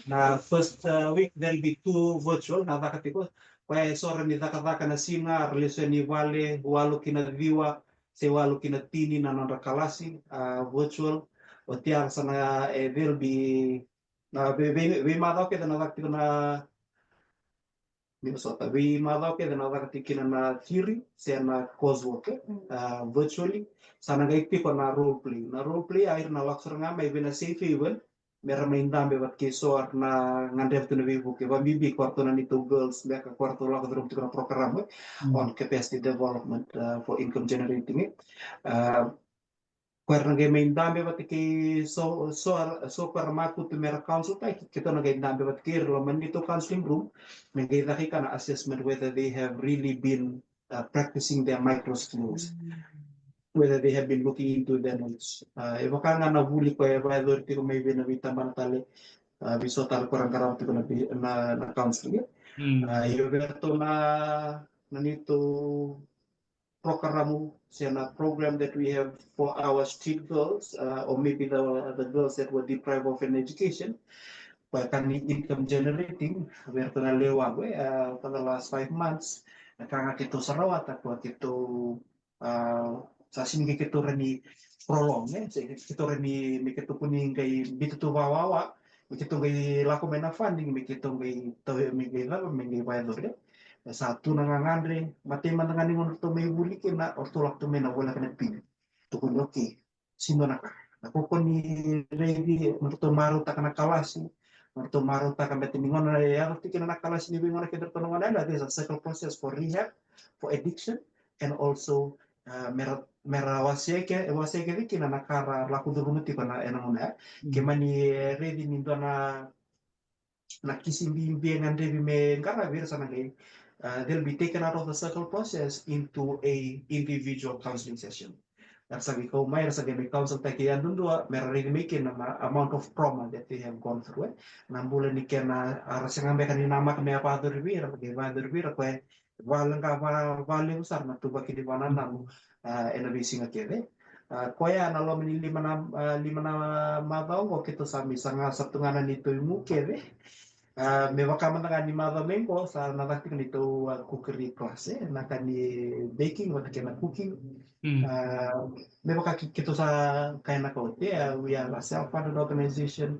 Na first, uh, week, there'll be two virtual, na caka tiko. Koya e so ra ni cakacaka na siga, ra lesu yani vale, walu ki na ciwa, se walu ki na tini na nodra kalasi, uh, virtual. Oti ya sa na, e, there'll be, na, vei, vei, veimacawa kece na caka tiko na, Minnesota. Veimacawa kece na caka tiko kina na theory se na coursework, e, a, virtually. Sa na qai tiko na role play. Na role play, a, ira na lako sara ga mai vei na Safe Haven, me ra mai dabe vata kei so era na gadreva tu na veivuke. Vabibi ko ratou na neitou girls, beka ko ratou lako curuma tiko na program, e, on capacity development, a, for income generating, e. A, ko era na qai mai dabe vata kei so, so, so ko era makutu me ra counsel taki, keitou na qai dabe vata kei ira loma ni neitou counseling room, me qai caka i ka na assessment whether they have really been, uh, practicing their micro skills, whether they have been looking into their knowledge. Uh, e vaka ga na vuli ko e vakayacori tiko mai vei na veitabana tale, uh, vei so tale ko ra qarava tiko na, na, na counseling. Mm. Uh, io vei ratou na, na neitou program, se na program that we have for our street girls, uh, or maybe the, the girls that were deprived of an education, ko e ka ni income generating, vei ratou na lewe wavu, e, uh, for the last five months, na ka ga keitou sa rawata, ko keitou, uh, sa sega ni keitou rawa ni prolong, e, se keitou rawa ni, me keitou kua ni qai biuta tu vakawawa, me keitou qai lako mai na funding, me keitou qai tau, me qai cava, me qai vakayacori. E sa tu na gagadre, matai mada ga ni gauna ratou mai vuli kina, o ratou lako tu mai na voleka na pili. Tukuni, okay, sega ni dua na ka. Na ko kua ni raici, mo ratou marautaka na kalasi, mo ratou marautaka, baleta ni gauna e yaco tiko kina na kalasi ni veigauna kece ratou na gauna, e, there's a circle process for rehab, for addiction, and also, uh, me ra, me ra wasea ke, wasea kece kina na ka ra lako curuma tiko na, ena gauna ya. Mm. Keimami, e, raici ni dua na, na kisi bibi e gadrevi me qaravi, ira sa na qai, uh, they'll be taken out of the circle process into a individual counseling session. Era sa qai kau mai, era sa qai mai counsel taki yadudua, me ra raici mai kina na amount of trauma that they have gone through, e. Na bula ni kena, a, ra sega beka ni namaka me vakayacori vei ira, me qai vakayacori vei ira, ko e valeqa va, valevu sara na tuvaki ni vakanananu, a, ena veisiga kece. A, koya na loma ni lima na, a, lima na macawa oqo keitou sa mai saga sara tu ga na neitou igu kece. A, me vaka mada ga ni macawa mai oqo sa na caka tiko neitou, a, cookery class, e, na ka ni baking vata kei na cooking. Mm. A, me vaka kei, keitou sa kaya na ka oti, a, we are a self-funded organization.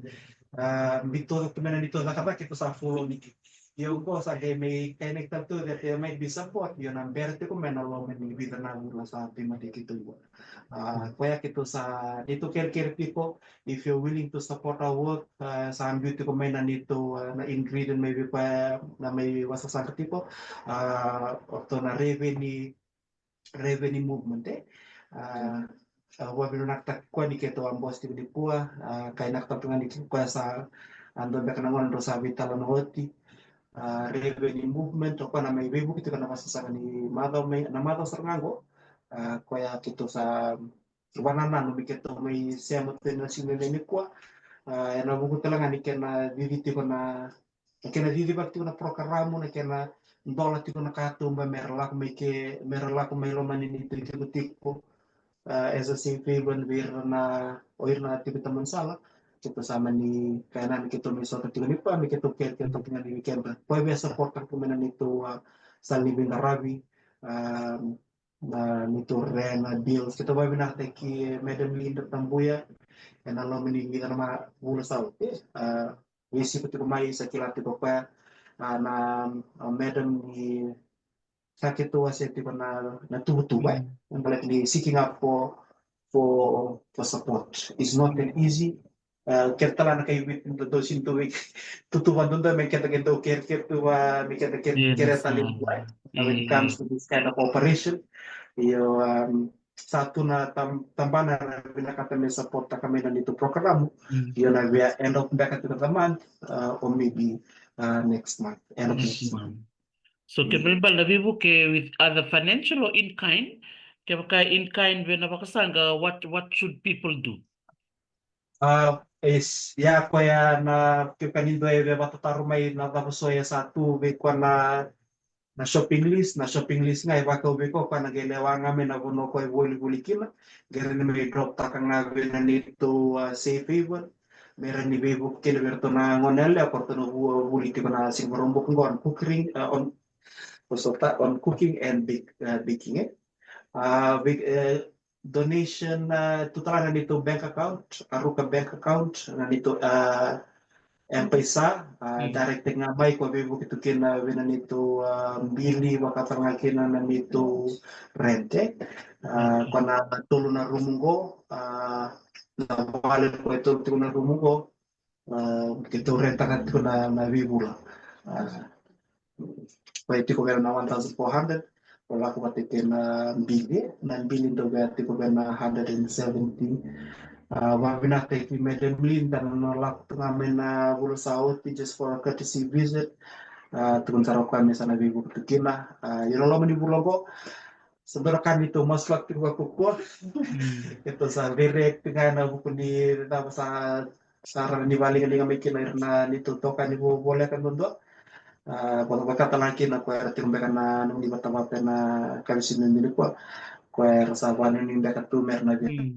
A, biu tu cake tu mai na neitou cakacaka keitou sa follow ni keitou. Ia oqo sa qai mai kainaki tale tu that there might be support, io na bera tiko mai na loma ni vica na vula sa taimate keitou. A, koya keitou sa, neitou kerekere tiko, if you're willing to support our work, a, sa biu tiko mai na neitou, a, na ingredient mai vei koya na mai wasasaqa tiko, a, o ratou na revenue revenue movement, e. A, a, vakavinakataki koya ni keitou a boss tiko nikua, a, kainaki tale tu ga ni koya sa, a, dua beka na gauna drau sa veitalanoa oti. A, revenue movement, o koya na mai veivuke tiko na vasasaga ni macawa mai, na macawa sara ga oqo. A, koya keitou sa vakanananu me keitou mai sema tu ena siga nikua. A, ena vuku tale ga ni kena cici tiko na na kena cicivaki tiko na porokaramu, na kena dola tiko na katuba me ra lako mai ke, me ra lako mai loma ni neitou itikotiko. A, as a safe haven vei ira na, o ira na tiko i tabanisala. Keitou sa mani kaya na ni keitou mai sota tiko nikua, me keitou kerekere tiko ga ni weekend. Koya via support tiko mai na neitou, a, sala ni veiqaravi, a, na neitou rent, na bills. Keitou vakavinakataki Madam Linda Tabuya ena loma ni vica na vula sa oti. A, veisiko tiko mai, sa kila tiko o koya, a, na, a, madam ni sa keitou wasea tiko na, na tuvatuva, e. Mm. Baleta ni seeking up for, for, for support is not that easy. A, keda tale na kai Viti, dodonu sega ni dua vei, tutu vakaduadua me keda, keda dau kerekere tu va, me keda kere, kerea tale vua, e. When it comes to this kind of operation. Io, um, sa tu na tam-, tabana era vinakata me support-taka mai na neitou porokaramu. Mm. Io na via end of beka tiko the month, uh, or maybe, uh, next month, end of next month. So, ke balebale na veivuke with other financial or in kind, kevaka in kind vei na vakasaqa, what, what should people do? A, yes, ia koya na, kevaka ni dua e via vatataro mai na cava so e sa tu vei koya na na shopping list, na shopping list ga e vakau vei koya, koya na qai lewa ga mai na vanua koya e volivoli kina, qai rawa ni mai drop taka ga vei na neitou, a, safe haven, me rawa ni veivuke kina vei iratou na gone yalewa, ko iratou na vu-, vuli tiko na siga Vakaraubuka qo on cooking, a, on, on cooking and bake-, a, baking, e. A, vei, e, donation, a, tu tale ga na neitou bank account, Aruka bank account, na neitou, a, M-PAiSA, a, direct ga mai ko veivuke tu kina vei na neitou, a, bili, vaka tale ga kina na neitou rent, e. A, ko na tolu na rumu qo, a, na vale ko e tolu tiko na rumu qo, a, keitou rentaka tiko na, na veivula. A, ko e tiko vei na one thousand four hundred, ko lako vata kei na bili, na bili dau vei tiko vei na hundred and seventy. A, vavinaka ki Madam Linda na lako tu ga mai na vula sa oti, just for a courtesy visit. A, tukuna sara o koya me sa na veivuke tu kina. A, io, loma ni vula qo, sa bera ka ni tou masulaka tiko vakakua. Keitou sa veireact ga ena vuku ni cava sa, sa rawa ni valigaliga mai kina ira na neitou itokani vo, voleka duadua. A, vakatala kina ko era tiko beka na nomuni vatavata ena kavisinumi nikua. Ko era sa vanuinui beka tu me ra na via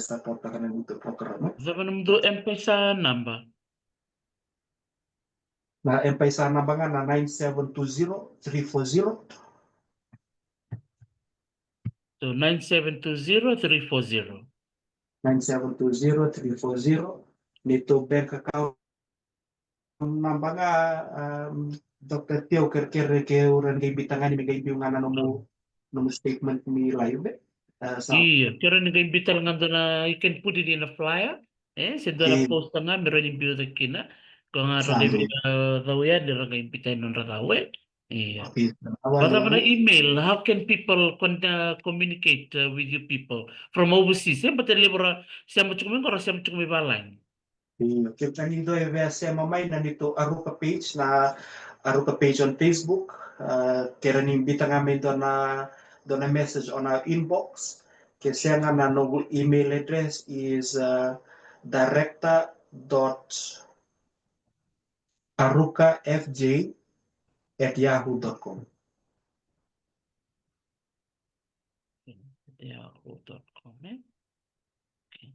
support taka na neitou program. Cava nomudou M-PAiSA naba? Na M-PAiSA naba ga na nine seven two zero three four zero. So nine seven two zero three four zero. Nine seven two zero three four zero. Neitou bank account naba ga, um, Doctor Teo, kerekere ke o rawa ni qai biuta ga ni me qai biu ga na nomu, nomu statement ni live, e? A, sa. Io, ke o rawa ni qai biuta ga dua na, you can put it in a flyer, e? Se dua na poster ga me rawa ni biuta kina. Ko ga rawa ni qai biuta, a, cau yani, rawa ni qai biuta e nodra cau, e? Io. Okay. Vacava na email? How can people con-, uh, communicate, uh, with you people from overseas? E, baleta levu ra sema tiko mai qo, ra sema tiko mai valagi. Io, kevaka ni dua e via sema mai na neitou Aruka page, na Aruka page on Facebook, uh, ke rawa ni biuta ga mai dua na, dua na message on our inbox. Ke sega, na noqu email address is, uh, director dot aruka F J at yahoo dot com. Yahoo dot com, e? Okay.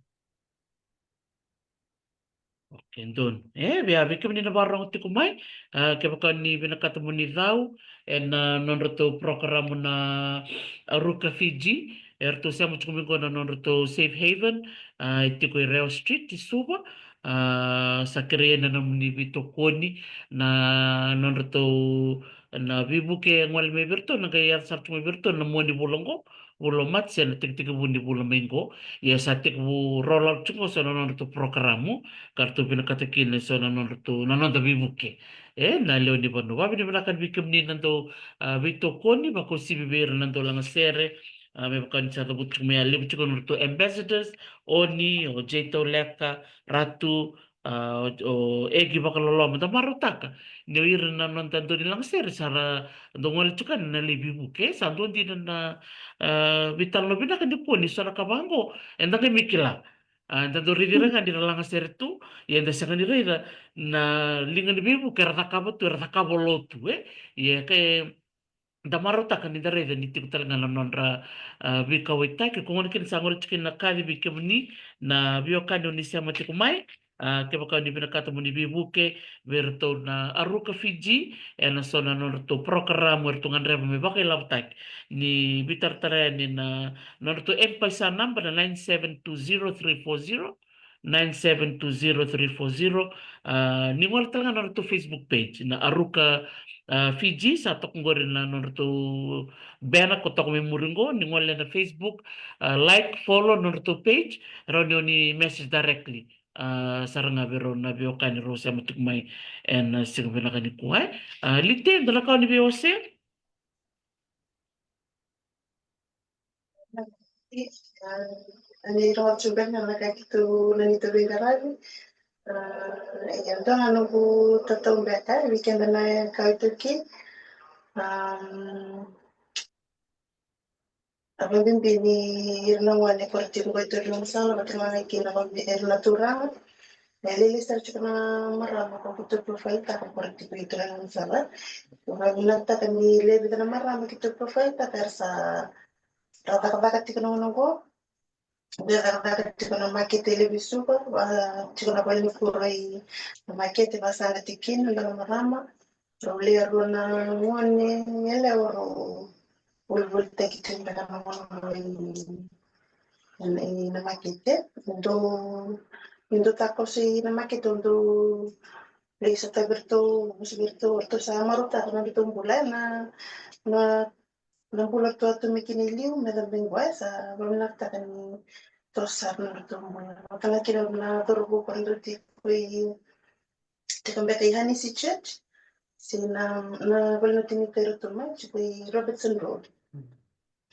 Okay, donu. E, vei, vei kemuni na vakarorogo tiko mai, a, kevaka ni vinakata mo ni cau ena, a, nodratou program na Aruka Fiji, eratou sema tiko mai qo na nodratou safe haven, a, e tiko i Rewa Street i Suva, a, sa kerei na nomuni veitokoni na nodratou, na veivuke e gole mai vei iratou, na qai yaco sara tiko mai vei iratou na mua ni vula qo, vula o March, se na tekitekivu ni vula mai qo. Ia sa tekivu roll out tiko qo so na nodratou program, ka ratou vinakata kina so na nodratou, na noda veivuke. E, na lewe ni vanua. Vavinavinaka vei kemuni na dau, a, veitokoni, vakauasivi vei ira na dau lagasere, a, me vaka ni sa cavuti tiko mai, a, levu tiko na nodratou ambassadors, Oni, o Jay Tauleka, Ratu, a, o, o Egi Vakaloloma, da marautaka ni o ira na noda dau ni lagasere sa ra dau gole tiko yani na lai veivuke, sa dua dina na, a, veitalanoa vinaka nikua ni so na ka vaqo eda qai mai kila. A, da dau raici ira ga ni ra lagasere tu, ia eda sega ni raica na liga ni veivuke era cakava tu, era cakava lotu, e? Ia ke da marautaka ni da raica ni tiko tale ga na nodra, a, veikauwaitaki. Ko gona kina sa gole tiko kina na kaci vei kemuni na veiwekani o ni sema tiko mai. A, kevaka o ni vinakata mo ni veivuke vei iratou na Aruka Fiji ena so na nodratou program eratou gadreva me vakailavotaki, ni veitaratara yani na nodratou M-PAiSA naba na nine seven two zero three four zero, nine seven two zero three four zero. A, ni gole tale ga na nodratou Facebook page na Aruka, a, Fiji, sa toka qori na nodratou banner ko toka mai muri qo. Ni gole na Facebook, a, like, follow nodratou page, rawa ni o ni message directly, a, sara ga vei rau na veiwekani rau sema tiko mai ena siga vinaka nikua, e. A, Lite, dua na ka o ni via wasea? A, ni rogo tu beka na ka keitou, na neitou veiqaravi. A, ia, dua ga noqu tatau beka vei keda na ka itoki. A, a, vakabibi ni ira na gone ko ra tiko qo e tori na sala, vata ga kina vakabibi ira na turaga. E lailai sara tiko na marama ko keitou profile taka ko ra tiko i tori na sala. Vakavinakataka ni lewe vica na marama keitou profile taka era sa ra cakacaka tiko na gauna qo. Ra cakacaka tiko na makete levu i Suva, a, tiko na vale ni kuro i na makete, vakasaqa tiko kina na marama. Rau lewe rua na gone yalewa rau volivolitaki tiko beka na gauna qo i na makete. Dou Ni dou takoso i na makete, dou lai sotavi iratou, vosa vei iratou, o ratou sa marautaka na nodratou bula, na, na, na bula tou a tu mai kina i liu, me da bau qo, e sa vavinakataka ni toso sara na nodratou bula. Vaka ga kina na cauravou ko ratou tiko i, tiko beka i Hanisi Church, se na, na vale ni tini tiko mai, tiko i Robertson Road.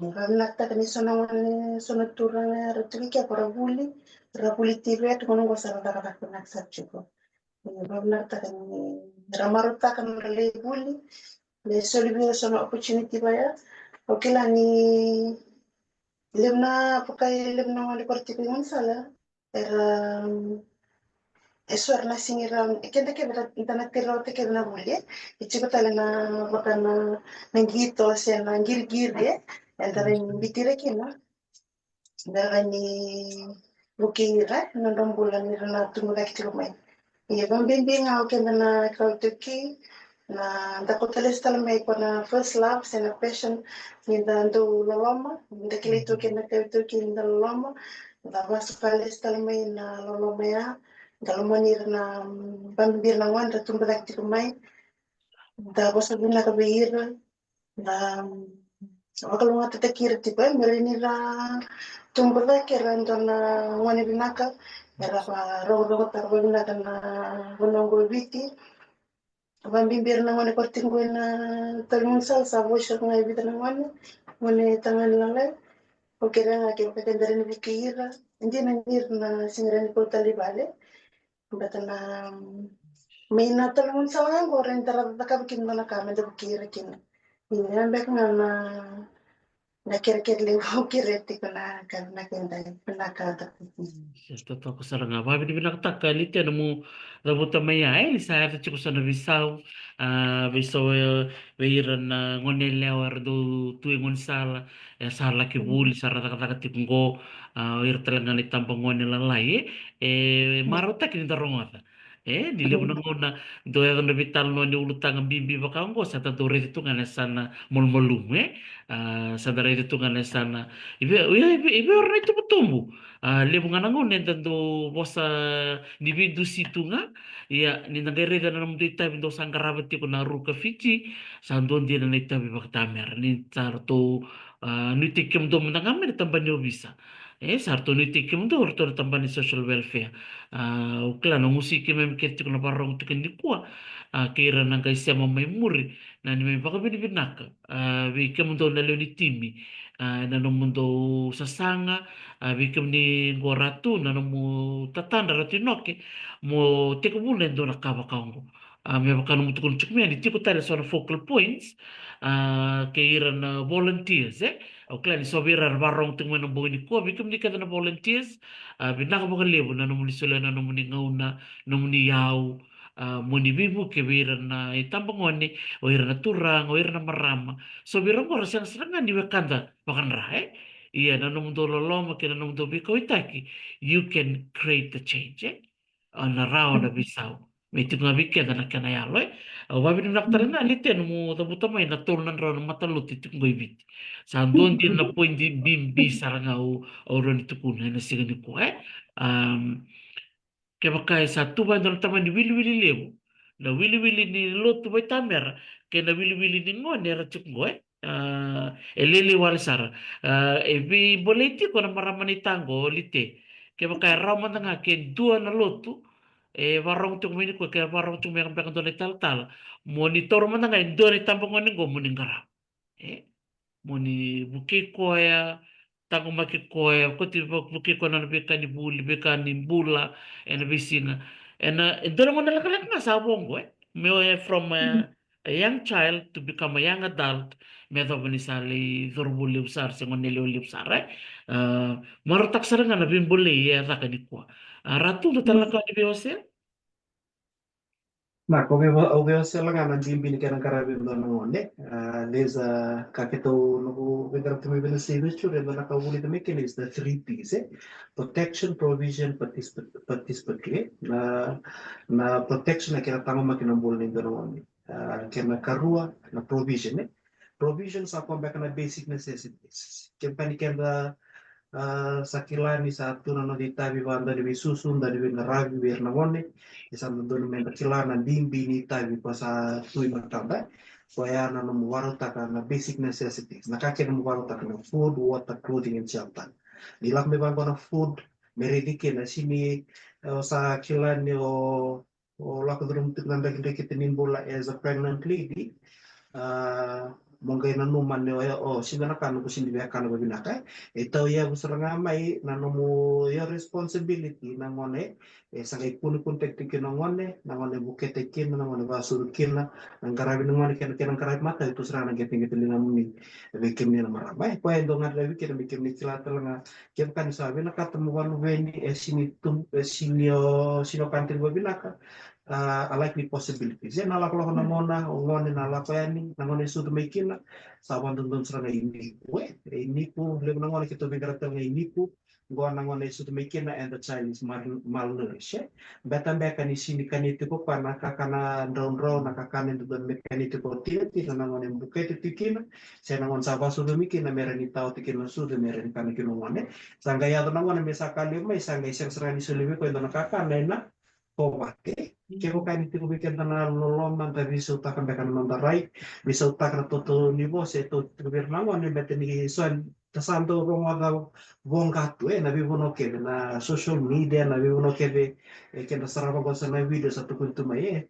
Vavinakataka ni so na gone, so na turaga era tiko i ke ko ra vuli, ra vuli tiko e tu, gone qo sa ra cakacaka vinaka sara tiko. Vavinakataka ni ra marautaka na nodra lai vuli, me soli vei ira so na opportunity vaya. Au kila ni levu na, vaka e levu na gone ko ra tiko i gaunisala, era, e so era na sega ni rawa, e keda kece da na tei rawa, keda na vuli, e. E tiko tale na vaka na, na qito se na qiriqiri, e, eda rawa ni biuti ira kina, da rawa ni vukei ira na nodra bula ni ra na tubu cake tiko mai. Ia, vakabibi ga o keda na kawa iTaukei, na da kauta lesu tale mai ko na first love se na passion, ni da dau loloma, ni da kilai tu o keda na kawa iTaukei ni da loloma, da vakasoka lesu tale mai na loloma ya, da lomani ira na, mm, vakabibi ira na gone ra tubu cake tiko mai, da vosa vinaka vei ira, da, mm, vakalougatataki ira tiko, e, me rawa ni ra tubu cake era dua na gone vinaka, era vakarogotaka vavinaka na vanua qo e Viti. Vakabibi ira na gone ko ra tiko qo ena tali gaunisala, sa vosa ga e vica na gone, gone tagane lalai. Au kerea ga kevaka eda rawa ni vukei ira, e dina ni ra na sega ni rawa ni kauta tale i vale, baleta na, mm, mai na tali gaunisala ga qo, rawa ni da ra cakava kina na ka me da vukei ira kina. Ia, beka ga na, na kerekere levu au kerea tiko na ka, na ka eda, na ka da. Yes, totoka sara ga. Vakavinavinakataka Lite na nomu cavuta mai ya, e, ni sa yaco tiko so na veisau, a, veisau, e, vei ira na gone yalewa era dau tu e gaunisala, e, sa laki vuli, sa ra cakacaka tiko qo, a, o ira tale ga na itabagone lalai, e, e marautaki ni da rogoca. E, ni levu na gauna dau yaco na veitalanoa ni ulutaga bibi vaka oqo, sa da dau raica tu ga na yasana malumalumu, e? A, sa da raica tu ga na yasana. I vei, i vei, i vei ira na itubutubu. A, levu ga na gauna eda dau vosa ni veidusi tu ga. Ia, ni da qai raica na nomudou itavi dou sa qarava tiko na Aroka Fiji, sa dua dina na itavi vakatamera. Ni sa ratou, a, nuitaki kemudou mada ga mai na tabana ni ovisa. E, sa ratou nuitaki kemudou o ratou na tabana ni social welfare. A, au kila na gusu i keimami kece tiko na vakarorogo tiko nikua, a, kei ira na qai sema mai muri, na neimami vakavinavinaka, a, vei kemudou na lewe ni timi, a, na nomudou sasaga, a, vei kemuni qo Ratu, na nomu tatadra Ratu Inoke, mo tekivuna e dua na ka vaka oqo. A, me vaka nomu tukuna tiko mai, ni tiko tale so na focal points, a, kei ira na volunteers, e? Au kila ni so vei ira era vakarorogo tiko mai na bogi nikua, vei kemuni kece na volunteers, a, vinaka vakalevu na nomuni solia na nomuni gauna, nomuni iyau, a, moni veivuke vei ira na itabagone, o ira na turaga, o ira na marama. So vei ira qo ra sega sara ga ni wekada vakadra, e? Ia na nomudou loloma kei na nomudou veikauaitaki, you can create the change, e? A, na rawa na veisau. Me tiko ga vei keda na kena yalo, e. Au vakavinavinaka tale ga Lite nomu cavuta mai na tolu na drau na matalotu e tiko qo i Viti. Sa dua dina na poidi bibi sara ga au, au rawa ni tukuna ena siga nikua, e. Am, kevaka e sa tu vua e dua na tamani wiliwili levu, na wiliwili ni lotu vaitamera kei na wiliwili ni gone era tiko qo, e. A, e lailai wale sara. A, e veibolei tiko na marama naita qo, Lite. Kevaka e rawa mada ga ke dua na lotu e vakarorogo tiko mai nikua, ke vakarorogo tiko mai beka dua na italatala, moni taura mada ga e dua na itabagone qo moni qarava. E? Moni vukei koya, taqomaki koya, koti vu-, vukei koya na nona veika ni vuli, veika ni bula ena veisiga. Ena, e dua na gauna lekaleka ga sa vo qo, e? Me, e, from, e, a young child to become a young adult, me yacova ni sa lai cauravou levu sara se goneyalewa levu sara, e? A, marautaka sara ga na veibolei e caka nikua. A, Ratu, dua tale na ka ni veiwasei? Na, ko vei, au veiwasei ga na bibi ni kena qaravi e dua na gone. A, there's a, ka keitou noqu veiqaravi tu mai vei na Save the Children, e dua na ka au vulica mai kina is the three Ps, e? Protection, provision, particip-, participatory, e? Na, na protection na kena taqomaki na bula ni dua na gone. A, kena karua na provision, e? Provision sa koya beka na basic necessities. Kevaka ni keda A, sa kila ni sa tu na noda itavi vaka dau ni veisusu, dau ni veiqaravi vei ira na gone. E sa dodonu meda kila na bibi ni itavi ko sa tu i matada. Koya na nomu varautaka na basic necessities, na ka kece mo varautaka na food, water, clothing and shelter. Ni lako mai vaqo na food, me raici kina, sini, e, o sa kila ni o o lako curuma tiko na drakidrakita ni bula as a pregnant lady. A, mo qai nanuma ni o, o, sega na ka noqu sini via kana vavinaka. E tauyavu sara ga mai na nomu, your responsibility na gone. E sa qai punupunutaki tiko kina na gone, na gone bukete kina, na gone vasucu kina, na qaravi na gone kei na, kei na qaravi matau, e tu sara ga na qeteqete ligamuni vei kemuni na marama. E koya e dua ga na vei kemuni, kemuni kila tale ga kevaka ni sa vinakata mo valuveni, e sini tu, e sini o, sini o kana tiko vavinaka. A, a likely possibilities. E na lakolako na gone, o gone na lako yani, na gone e sucu mai kina, sa vadodonu sara ga i nipu, e, e nipu, levu na gone keitou veiqaravi tale ga i nipu, qo na gone e sucu mai kina, and the child is mal-, malnourished, e. Beta beka ni sini kania tiko koya na kakana draudrau, na kakana e dodonu me kania tiko o tinatina, na gone e bukete tiko kina, se na gone sa vasucumi kina, me rawa ni tawa tiko kina na sucu, me rawa ni kana kina o gone. Sa qai yaco na gone me sa ka levu mai, sa qai sega sara ga ni soli vei koya e dua na kakana ena kovate. Kevaka ni tiko vei keda na loloma, da veisautaka beka na noda rai, veisautaka na toto ni vosa e tau tiko vei ira na gone, beta ni so da sa dau rogoca voqa tu, e, na veivanua kece, na social media, na veivanua kece, e, keda sarava qo sa na video sa tukuni tu mai, e,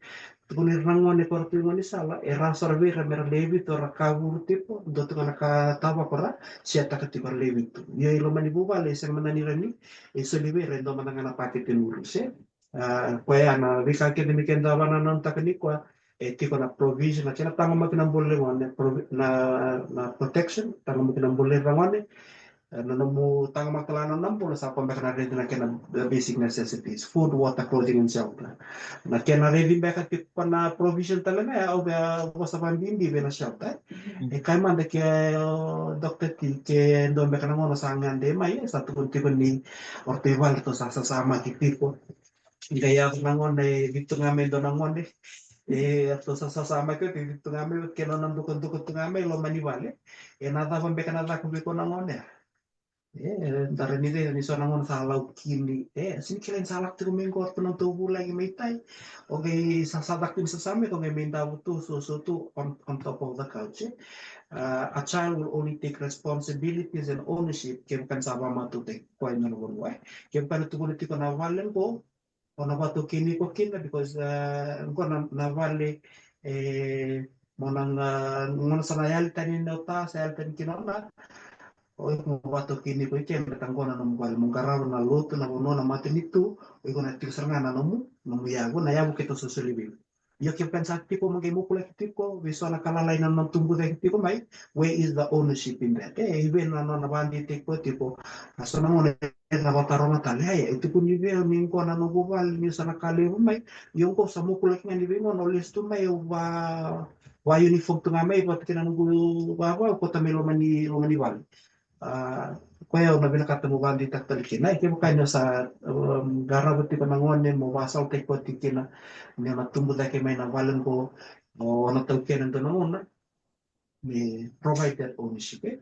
tukuni ira na gone ko ra tu i gone sala, e rawa sara vei ira me ra lewe vitu, ra kavuru tiko, dua tiko na ka tava ko ra siataka tiko, ra lewe vitu. Io, i loma ni vuvale, e sega mada ni ra ni, e soli vei ira e dua mada ga na pakete nuru, se. A, koya na veika kece me keda vakanananutaka nikua, e tiko na provision, na kena taqomaki na bula ni gone, provi-, na, na protection, taqomaki na bula ni gone, e, na nomu taqomaki tale ga na bula sa koya beka na raici na kena, e, basic necessities, food, water, clothing and shelter. Na kena raici beka tiko na provision tale ga, au via vosa vakabibi vei na shelter. E kaya mada ke, o, Doctor T, ke dua beka na gone sa gade mai, e, sa tukuni tiko ni o ratou i vale ratou sa sasamaki tiko. Qai yaco na gone, e vitu ga mai dua na gone. E, ratou sa sasamaki oti, e vitu ga mai, kena nona dukaduka tu ga mai loma ni vale. E na cava beka na caka vei koya na gone? E, da rawa ni raica ni so na gone sa laukini. E, sini kila ni sa lako tiko mai qo, ratou na tou vulagi mai tai. O qai sa, sa caka tiko ni sasamaki, o qai mai davo tu, so, so tu on, on top of the couch, e. A, a child will only take responsibilities and ownership kevaka ni sa vakamatautaki koya e dua na vanua, e. Kevaka ni tukuna tiko na vale qo, o na vakataukeni iko kina, because, e, qo na, na vale, e, mo na, na, qo na sa na yali tani na ota, sa yali tani kina o na, o iko mo vakataukeni iko i kena, beta qo na nomu vale, mo qarava na lotu, na vanua, na matanitu, o iko na tiko sara ga na nomu, nomu yavu, na yavu keitou sa soli vei iko. Io, kevaka ni sa tiko, mo qai mukulaki tiko vei so na ka lalai na nona tubu cake tiko mai, where is the ownership in that? E, i vei na nona vakadeitaki koya tiko? A, so na gone e na vakataroga tale, ai, e tukuni vei au ni qo na noqu vale, niu sa na ka levu mai, io qo sa mukulaki ga ni vei gone, au lesu tu mai, au va, va uniform tu ga mai vata kei na noqu vava, au kauta mai loma ni, loma ni vale. A, koya au na vinakata mo vakadeitaka tale kina. E, kevaka ni o sa, um, qarava tiko na gone mo vakasalataki koya tiko kina, ni o na tubu cake mai na vale qo, o na taukena e dua na gauna, me provide that ownership, e.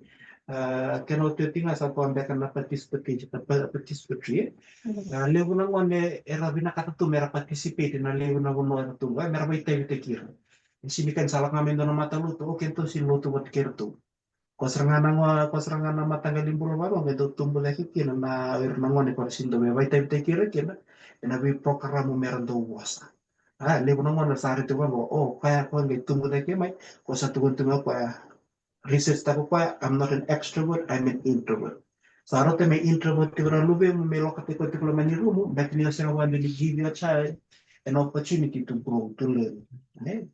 A, kena otioti ga sa koya beka na participatory, na pa-, participatory, e. A, levu na gone era vinakata tu me ra participate na levu na vanua era tu, e, me ra vakaitavitaki ira. E sini kena sa lako ga mai dua na matalotu, o keitou sini lotu vata kei iratou. Ko sara ga na gone, ko sara ga na mataqali bula vaqo, qai dau tubu cake kina na, ira na gone ko ra sini dau via vakaitavitaki ira kina ena veiporokaramu me ra dau vosa. A, levu na gone sa raica vaqo, o, koya, koya qai tubu cake mai, ko sa tukuna tu ga o koya, research taka o koya, I'm not an extrovert, I'm an introvert. Sa rauta me introvert tiko na luvemu, me lokataki koya tiko loma ni rumu, beka ni o sega vua ni give your child an opportunity to grow, to learn. Ne?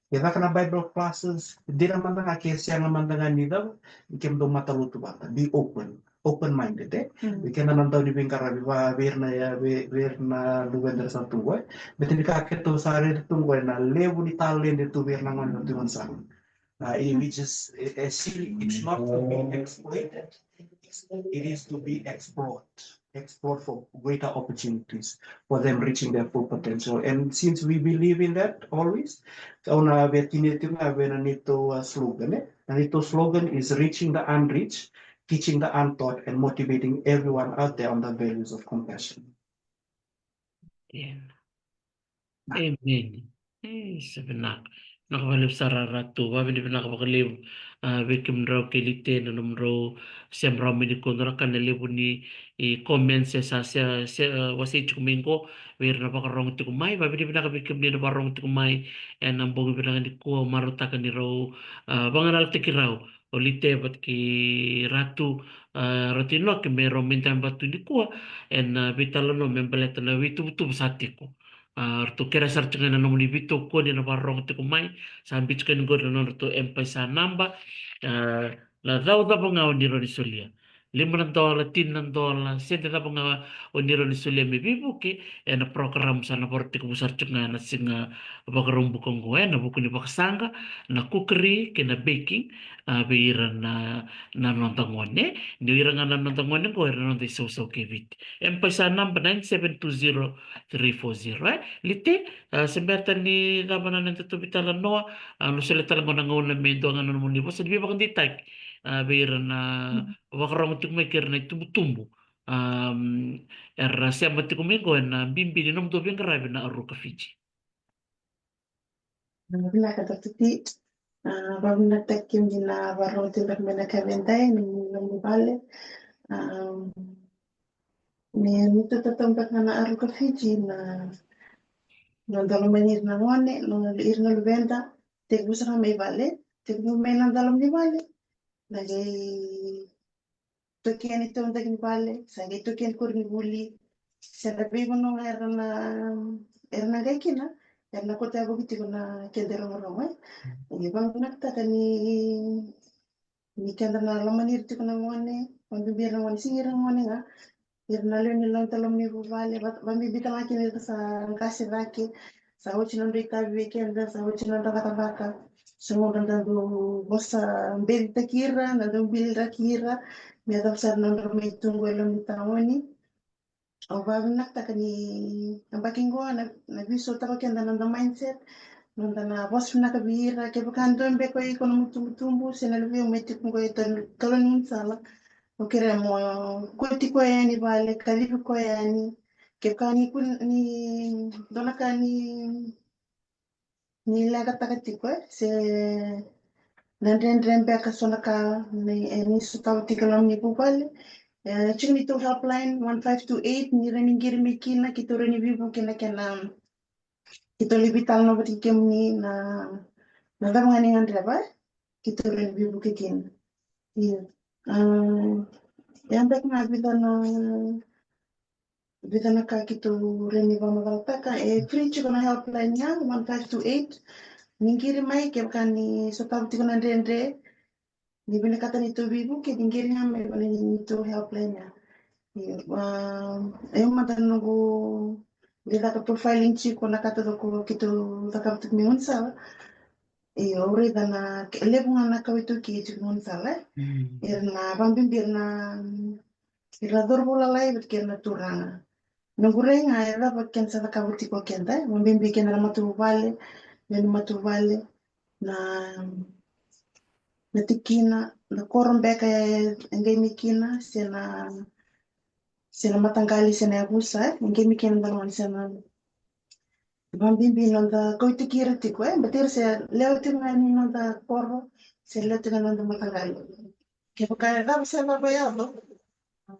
Ke caka na Bible classes, dina mada ga ke sega mada ga ni cava, ni kemudou matalotu vata, be open, open-minded, e? Mm. Vei keda na dau ni veiqaravi, va, vei ira na, vei, vei ira na luveda era sa tu qo, e? Baleta ni ka keitou sa raica tu qo, e na levu ni taledi tu vei ira na gone era tu i gaunisala. Uh, it, we just, eh, eh, see, it's not to be exploited. It's, it is to be explored, explored for greater opportunities for them reaching their full potential. And since we believe in that always, au na via tinia tiko ga vei na neitou, uh, slogan, e? Na neitou slogan is reaching the unreached, teaching the untaught and motivating everyone out there on the values of compassion. Amen. Amen. E, sa vinaka. Vinaka vakalevu sara Ratu, vakavinavinaka vakalevu, a, vei kemudrau kei Lite na nomudrau sema rawa mai nikua, dua na ka na levu ni, e, comments e sa, se, se, a, wasei tiko mai qo, vei ira na vakarogo tiko mai, vakavinavinaka vei kemuni na vakarogo tiko mai, ena bogi vinaka nikua, marautaka ni rau, a, vagalalataki rau. O Lite vata kei Ratu, a, Ratu Inoke me rau mai dabe tu nikua, ena, a, veitalanoa me baleta na veituvatuva sa tiko. A, ratou kerea sara tiko ga na nomuni veitokoni na vakarorogo tiko mai, sa biu tiko yani qori na nodratou M-PAiSA naba, a, na cau cava ga o ni rawa ni solia. Lima na dola, tini na dola, sede cava ga o ni rawa ni solia me veivuke, ena program sa na vakarogo tiko, vou sara tiko ga ena siga Vakaraubuka oqo, ena vuku ni vakasaqa, na cookery kei na baking, a, vei ira na, na noda gone. Ni o ira ga na noda gone oqo, era na noda isausau kei Viti. M-PAiSA naba nine seven two zero three four zero, e. Lite, a, se bera ni cava na noda tou veitalanoa, a, au solia tale ga na gauna me dua ga na nomuni vosa ni veivakadeitaki, a, vei ira na vakarogo tiko mai kei ira na itubutubu. Am, era sema tiko mai qo ena bibi ni nomudou veiqaravi na Aroka Fiji. Vinaka Doctor T. A, vakavinavinakataki kemuni na vakarorogo tiko mai ena yakavi edai, na nomuni vale. Am, me neitou tatabu beka ga na Aroka Fiji na, na noda lomani ira na gone, na ira na luveda, tekivu sara mai vale, tekivu mai na noda loma ni vale. Na qai toki yani taudaku ni vale, sa qai toki yani koronivuli, se na veivanua ga era na, era na qai kina, era na kauta yavoki tiko na keda irogorogo, e. Ni vakavinavinakataka ni, ni keda na lomani ira tiko na gone, vakabibi ira na gone, sega ni ira na gone ga, ira na lewe ni noda loma ni vuvale, va, vakabibi tale ga kina ira sa qase cake, sa oti nodra itavi vei keda, sa oti nodra cakacaka. So nodra da dau vosa becitaki ira, da dau biliraki ira, me yacova sara nodra mai tu qo e loma ni taoni. Au vakavinavinakataka ni yabaki qo na, na veisautaka keda na noda mindset, noda na vosa vinaka vei ira, kevaka dua beka o iko na itubutubu, se na luvemu e tiko qo e tolo, tolo ni gaunisala. Au kerea mo kauti koya yani vale, kacivi koya yani. Kevaka ni kua ni, dua na ka ni, ni leqataka tiko, e, se na dredre beka so na ka ni, e, ni sotava tiko e loma ni vuvale. E, tiko neitou helpline one five two eight, ni rawa ni qiri mai kina, keitou rawa ni veivuke ena kena, keitou lai veitalanoa vata kei kemuni na, na cava ga ni gadreva, keitou rawa ni veivuke kina. Io. A, ia beka ga vica na, vica na ka keitou rawa ni vakamacalataka, e free tiko na helpline ya, one five two eight. Ni qiri mai kevaka ni sotava tiko na dredre, ni vinakata ni tou veivuke, ni qiri ga mai vale ni tou helpline ya. Io, a, e mada noqu lai caka profiling tiko na ka taucoko keitou cakava tiko mai gaunisala. Io, au raica na, ke, levu ga na kawa iTaukei tiko mai gaunisala, e. Mm. Ira na vakabibi ira na, ira na cauravou lalai vata kei ira na turaga. Noqu rai ga e cava keda sa cakava tiko o keda, e, vakabibi keda na matavuvale, lewe ni matavuvale, na, na tikina, na koro beka e, e qai mai kina, se na, se na mataqali, se na yavusa, e, e qai mai kina na gone, se na, vakabibi noda kauaitaki ira tiko, e, baleta ira se lewe tiko ga ni noda koro, se lewe tiko ga ni noda mataqali. Kevaka e cava se cava e yaco,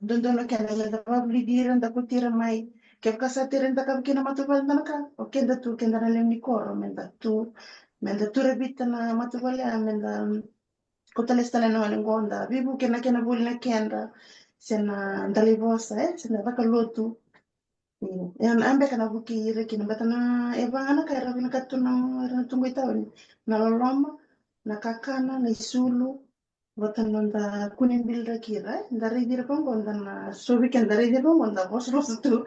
dodonu o keda meda vakavulici ira, da kauti ira mai. Kevaka sa tei ira ni cakava kina matavuvale dua na ka, o keda tu, keda na lewe ni koro, meda tu, meda tu ravita na matavuvale, a, meda kauta lesu tale na gone qo, da veivuke ena kena vuli na kedra, se na dalivosa, e, se na caka lotu. Io, e, a beka na vukei ira kina, baleta na, e va ga na ka era vinakata tu na, era na tu qo i tauni. Na loloma, na kakana, na isulu, vata na noda kune biliraki ira, e, da raici ira vaqo, da na sovi keda, da raici ira vaqo, da vosavosa tu.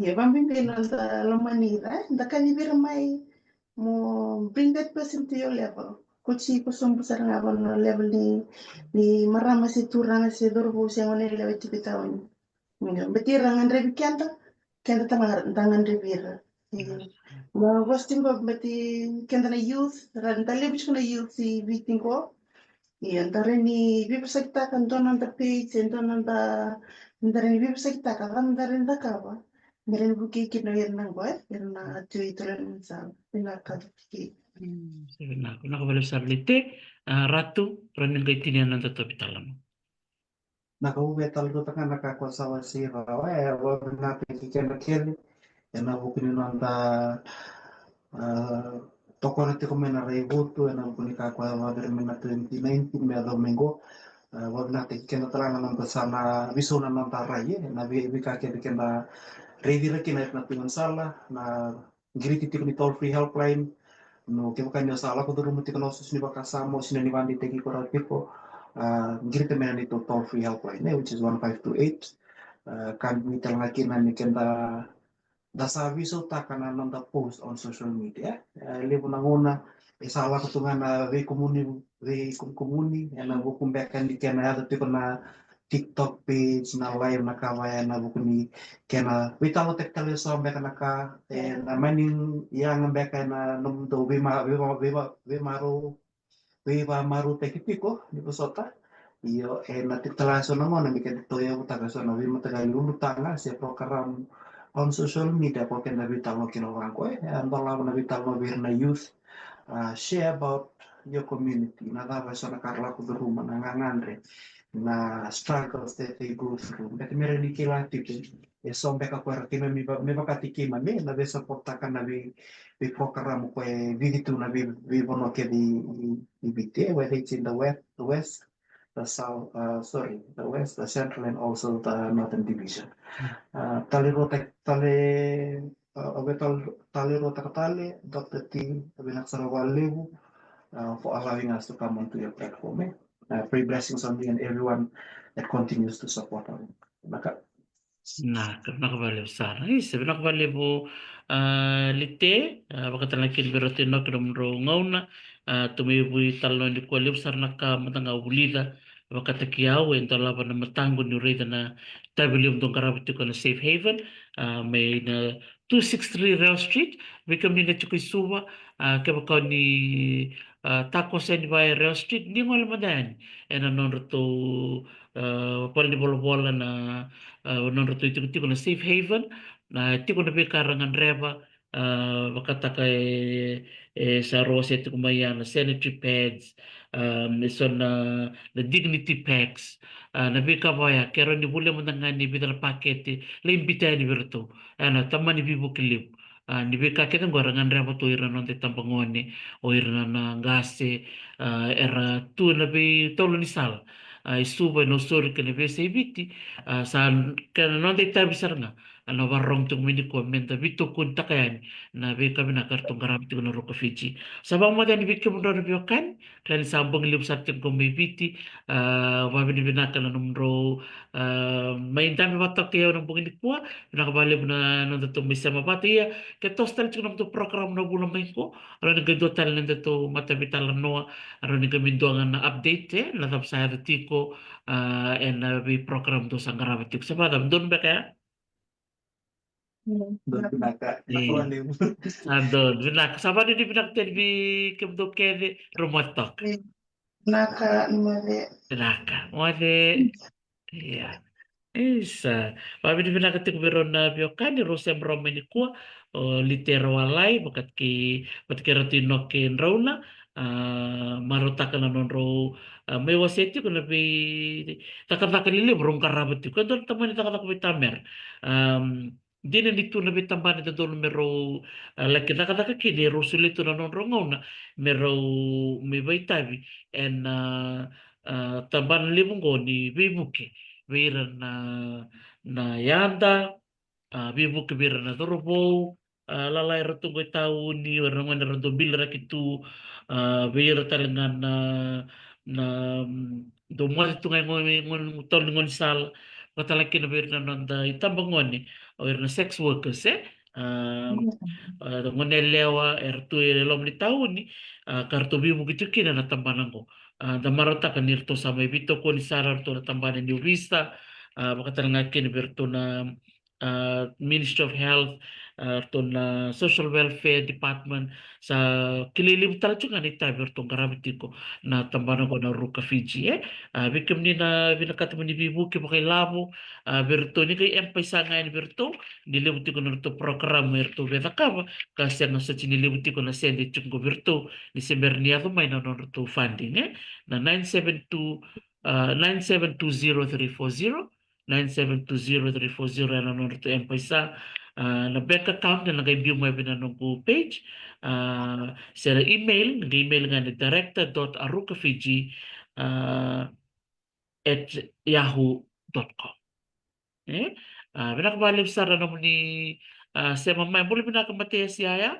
Io, vakabibi noda lomani ira, e, da kacivi ira mai, mo bring that person to your level. Kauti iko sobu sara ga vua na level ni, ni marama se turaga se cauravou se goneyalewa e tiko i tauni. Io, baleta ira gadrevi keda, keda tale ga da gadrevi ira. Io. Mo vosa tiko qo, baleta keda na youth, ra, da levu tiko na youth i Viti qo. Ia, da rawa ni veivosakitaka dua na noda page, e dua na noda, da rawa ni veivosakitaka, da rawa ni cakava. Me rawa ni vukei kina o ira na qo, e, ira na tui tole na sala. Vinaka, vukei. Mm, vinaka, vinaka vakalevu sara Lite. A, Ratu, rawa ni qai tinia na noda topic tale mai. Na ka au via talanoataka na ka ko sa wasea rawa, e, au vinakata kina kece, ena vuku ni noda, a, tokona tiko mai na raivotu, ena vuku ni ka ko a vavira mai na twenty nineteen me yacova mai qo. A, au vinakata kina tale ga na noda sa na veisau na noda rai, e, na vei, veika kece keda raici ira kina na tui ni sala, na qiriti tiko ni toll free helpline. No, kevaka ni o sa lako curuma tiko na oso ni vakasama, oso ni vakadeitaki ko ra tiko, a, qiriti mai na neitou toll free helpline, e, which is one five two eight. A, ka bibi tale ga kina ni keda, da sa veisautaka na noda post on social media. E, levu na gauna e sa lako tu ga na veikumuni, veikumuni, ena vuku beka ni kena yaco tiko na TikTok page, na live, na ka vaya, ena vuku ni kena veitalanoataki tale eso beka na ka, e, na mani yaga beka ena nomudou veima-, veima-, veima-, veimarau, veivamarautaki tiko ni vosota. Io, ena tiko tale eso na gauna me keda tauyavutaka eso na veimataqali ulutaga se program on social media ko keda veitalanoa kina vaqo, e, e dolava na veitalanoa vei ira na youth, a, share about your community. Na cava eso na ka ra lako curuma, na gagadre, na struggles that they go through. Beka me rawa ni kila tiko eso beka ko era keimami va-, me vakataki keimami na veisapotaka na vei, veiprogram ko e vici tu na vei, veivanua kece i, i, i Viti, e, whether it's in the west, the west, the south, uh, sorry, the west, the central, and also the northern division. Mm. Uh, talanoataka tale, uh, au via tal-, talanoataka tale, Doctor T, vinaka sara vakalevu, uh, for allowing us to come onto your platform, e. Uh, pray blessings on you and everyone that continues to support our work. Vinaka. Vinaka, vinaka vakalevu sara. Isa, vinaka vakalevu, a, Lite, a, vakatalega kina vei Ratu Enoki na nomudrau gauna, a, tu mai vei talanoa nikua. Levu sara na ka mada ga au vulica, vakataki au, e dolava na mataqu niu raica na itavi levu dou qarava tiko na Safe Haven, a, mai na two six three Rail Street, vei kemuni na tiko i Suva, a, kevaka o ni, a, takoso yani vaya Rail Street, ni gole mada yani ena nodratou, a, valenivolavola na, a, nodratou itikotiko na Safe Haven, na tiko na veika ra gadreva, a, vakataka e, e sa ra wasea tiko mai ya na sanitary pads, a, eso na, na dignity packs, a, na veika vaya, ke rawa ni volia mada ga ni vica na pakete, lai biuta yani vei iratou. Ena tamani veivuke levu. A, ni veika kece qo era gadreva tu o ira na noda itabagone, o ira na, na qase, a, era tu ena veitolo ni sala, a, i Suva, e Nausori kei na veiyasai Viti, a, sa kena noda itavi sara ga, a, na vakarorogo tiko mai nikua meda veitokonitaka yani na veika vinaka eratou qarava tiko na Roka Fiji. Sa vakamoce yani vei kemudrau na veiwekani, kila ni sa bogi levu sara tiko qo mai Viti, a, vakavinavinaka na nomudrau, a, mai dabe vata kei au ena bogi nikua, vinaka vakalevu na nodatou mai sema vata. Ia, ke toso tale tiko na nodatou program na vula mai qo, rawa ni qai dua tale na nodatou mataveitalanoa, rawa ni qai mai dua ga na update, e, na cava sa yaco tiko, a, ena veiprogram dou sa qarava tiko. Sa vakacava, donu beka ya? Mm. Donu vinaka. E. Vinaka vakalevu. Sa donu vinaka. Sa vakanuinui vinaka tale vei kemudou kece, drau moce toka. Mm. Vinaka, moce. Vinaka, moce. Mm. Ia. Isa. Vakavinavinaka tiko vei rau na veiwekani, rau sema rawa mai nikua, o Lite Rawalai, vata kei, vata kei Ratu Enoki Drauna, a, marautaka na nodrau, a, mai wasea tiko na veicakacaka lelevu rau qarava tiko. E dua na tamani cakacaka veitamera. Am, dina ni tu na veitabana dodonu me rau, a, laki cakacaka kina, e rau solia tu na nodrau gauna me rau mai vakaitavi ena, a, a, tabana levu qo ni veivuke vei ira na, na yada, a, veivuke vei ira na cauravou, a, lalai era tu qo i tauni, o ira na gone era dau biliraki tu, a, vei ira tale ga na, na, mm, dau moce tu ga i gone, gone, tolo ni gaunisala, vakatalega kina vei ira na noda itabagone, o ira na sex workers, e? A, mm, a, gone yalewa era tu e loma ni tauni, a, ka ratou veivuke tiko kina na tabana qo. A, da marautaka ni ratou sa mai veitokoni sara o ratou na tabana ni ovisa, a, vakatalega kina vei ratou na, ah, Ministry of Health, ah, ratou na Social Welfare Department, sa kilai levu tale tiko ga na itavi eratou qarava tiko na tabana qo na Aruka Fiji, e. Ah, vei kemuni na vinakata mo ni veivuke vakailavo, ah, vei iratou ni qai M-PAiSA ga yani vei iratou, ni levu tiko na nodratou program eratou via cakava, ka sega soti ni levu tiko na sede tiko qo vei iratou, ni se bera ni yaco mai na nodratou funding, e. Na nine seven two, ah, nine seven two zero three four zero, nine seven two zero three four zero, ena nodratou M-PAiSA. Ah, na bank account ena qai biu mai vei na noqu page. Ah, se na email, na qai email ga na director dot arukafiji, ah, at yahoo dot com. E? Ah, vinaka vakalevu sara na nomuni, ah, sema mai. Bula vinaka Mataiasi Yaya.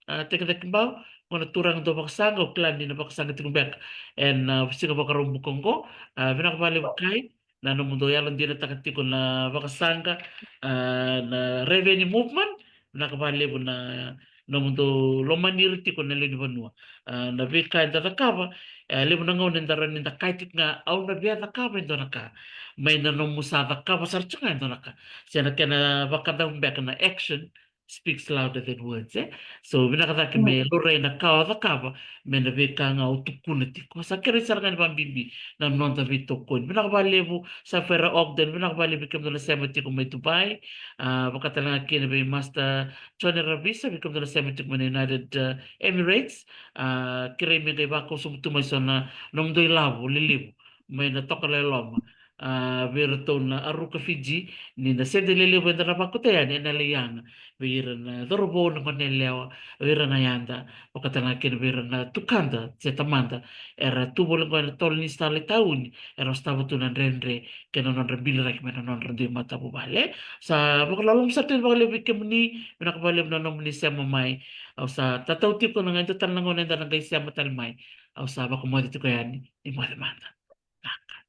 Ah, Tekidekibau, qo na turaga dau vakasaqa, au kila ni na vakasaqa tiko beka ena, ah, siga Vakaraubuka qo. Ah, vinaka vakalevu Kai, na nomudou yalodinataka tiko na vakasaqa, ah, na Reveni Movement. Vinaka vakalevu na nomudou lomani ira tiko na lewe ni vanua. Ah, na veika eda cakava, e levu na gauna eda rawa ni da kaya tiko ga, au na via cakava e dua na ka. Mai na nomu sa cakava sara tiko ga e dua na ka, se na kena vakadau beka, na action speaks louder than words, e. So vinaka cake me laurai na ka o cakava me na veika ga o tukuna tiko. Sa kerei sara ga ni vakabibi na noda veitokoni. Vinaka vakalevu Safira Ogden, vinaka vakalevu vei kemudou na sema tiko mai Dubai. Ah, vaka tale ga kina vei Master Johnny Ravisa, vei kemudou na sema tiko mai na United, ah, Emirates. Ah, kerei me qai vakau sobu tu mai so na nomudou ilavo lelevu mai na Tokalau e Loma, ah, vei iratou na Aruka Fiji, ni na sede lelevu eda na vakauta yani ena lai yaga vei ira na cauravou, na goneyalewa, vei ira na yada, vaka tale ga kina vei ira na tukada se tamada era tu voli qo ena tolo ni sitala i tauni, era sotava tu na dredre kei na nodra biliraki mai na nodra dui matavuvale. Sa vakaloloma sara tiko vakalevu vei kemuni, vinaka vakalevu na nomuni sema mai. Au sa tatau tiko na qai dua tale na gauna eda na qai sema tale mai. Au sa vakamoce tiko yani, ni moce mada. Vinaka.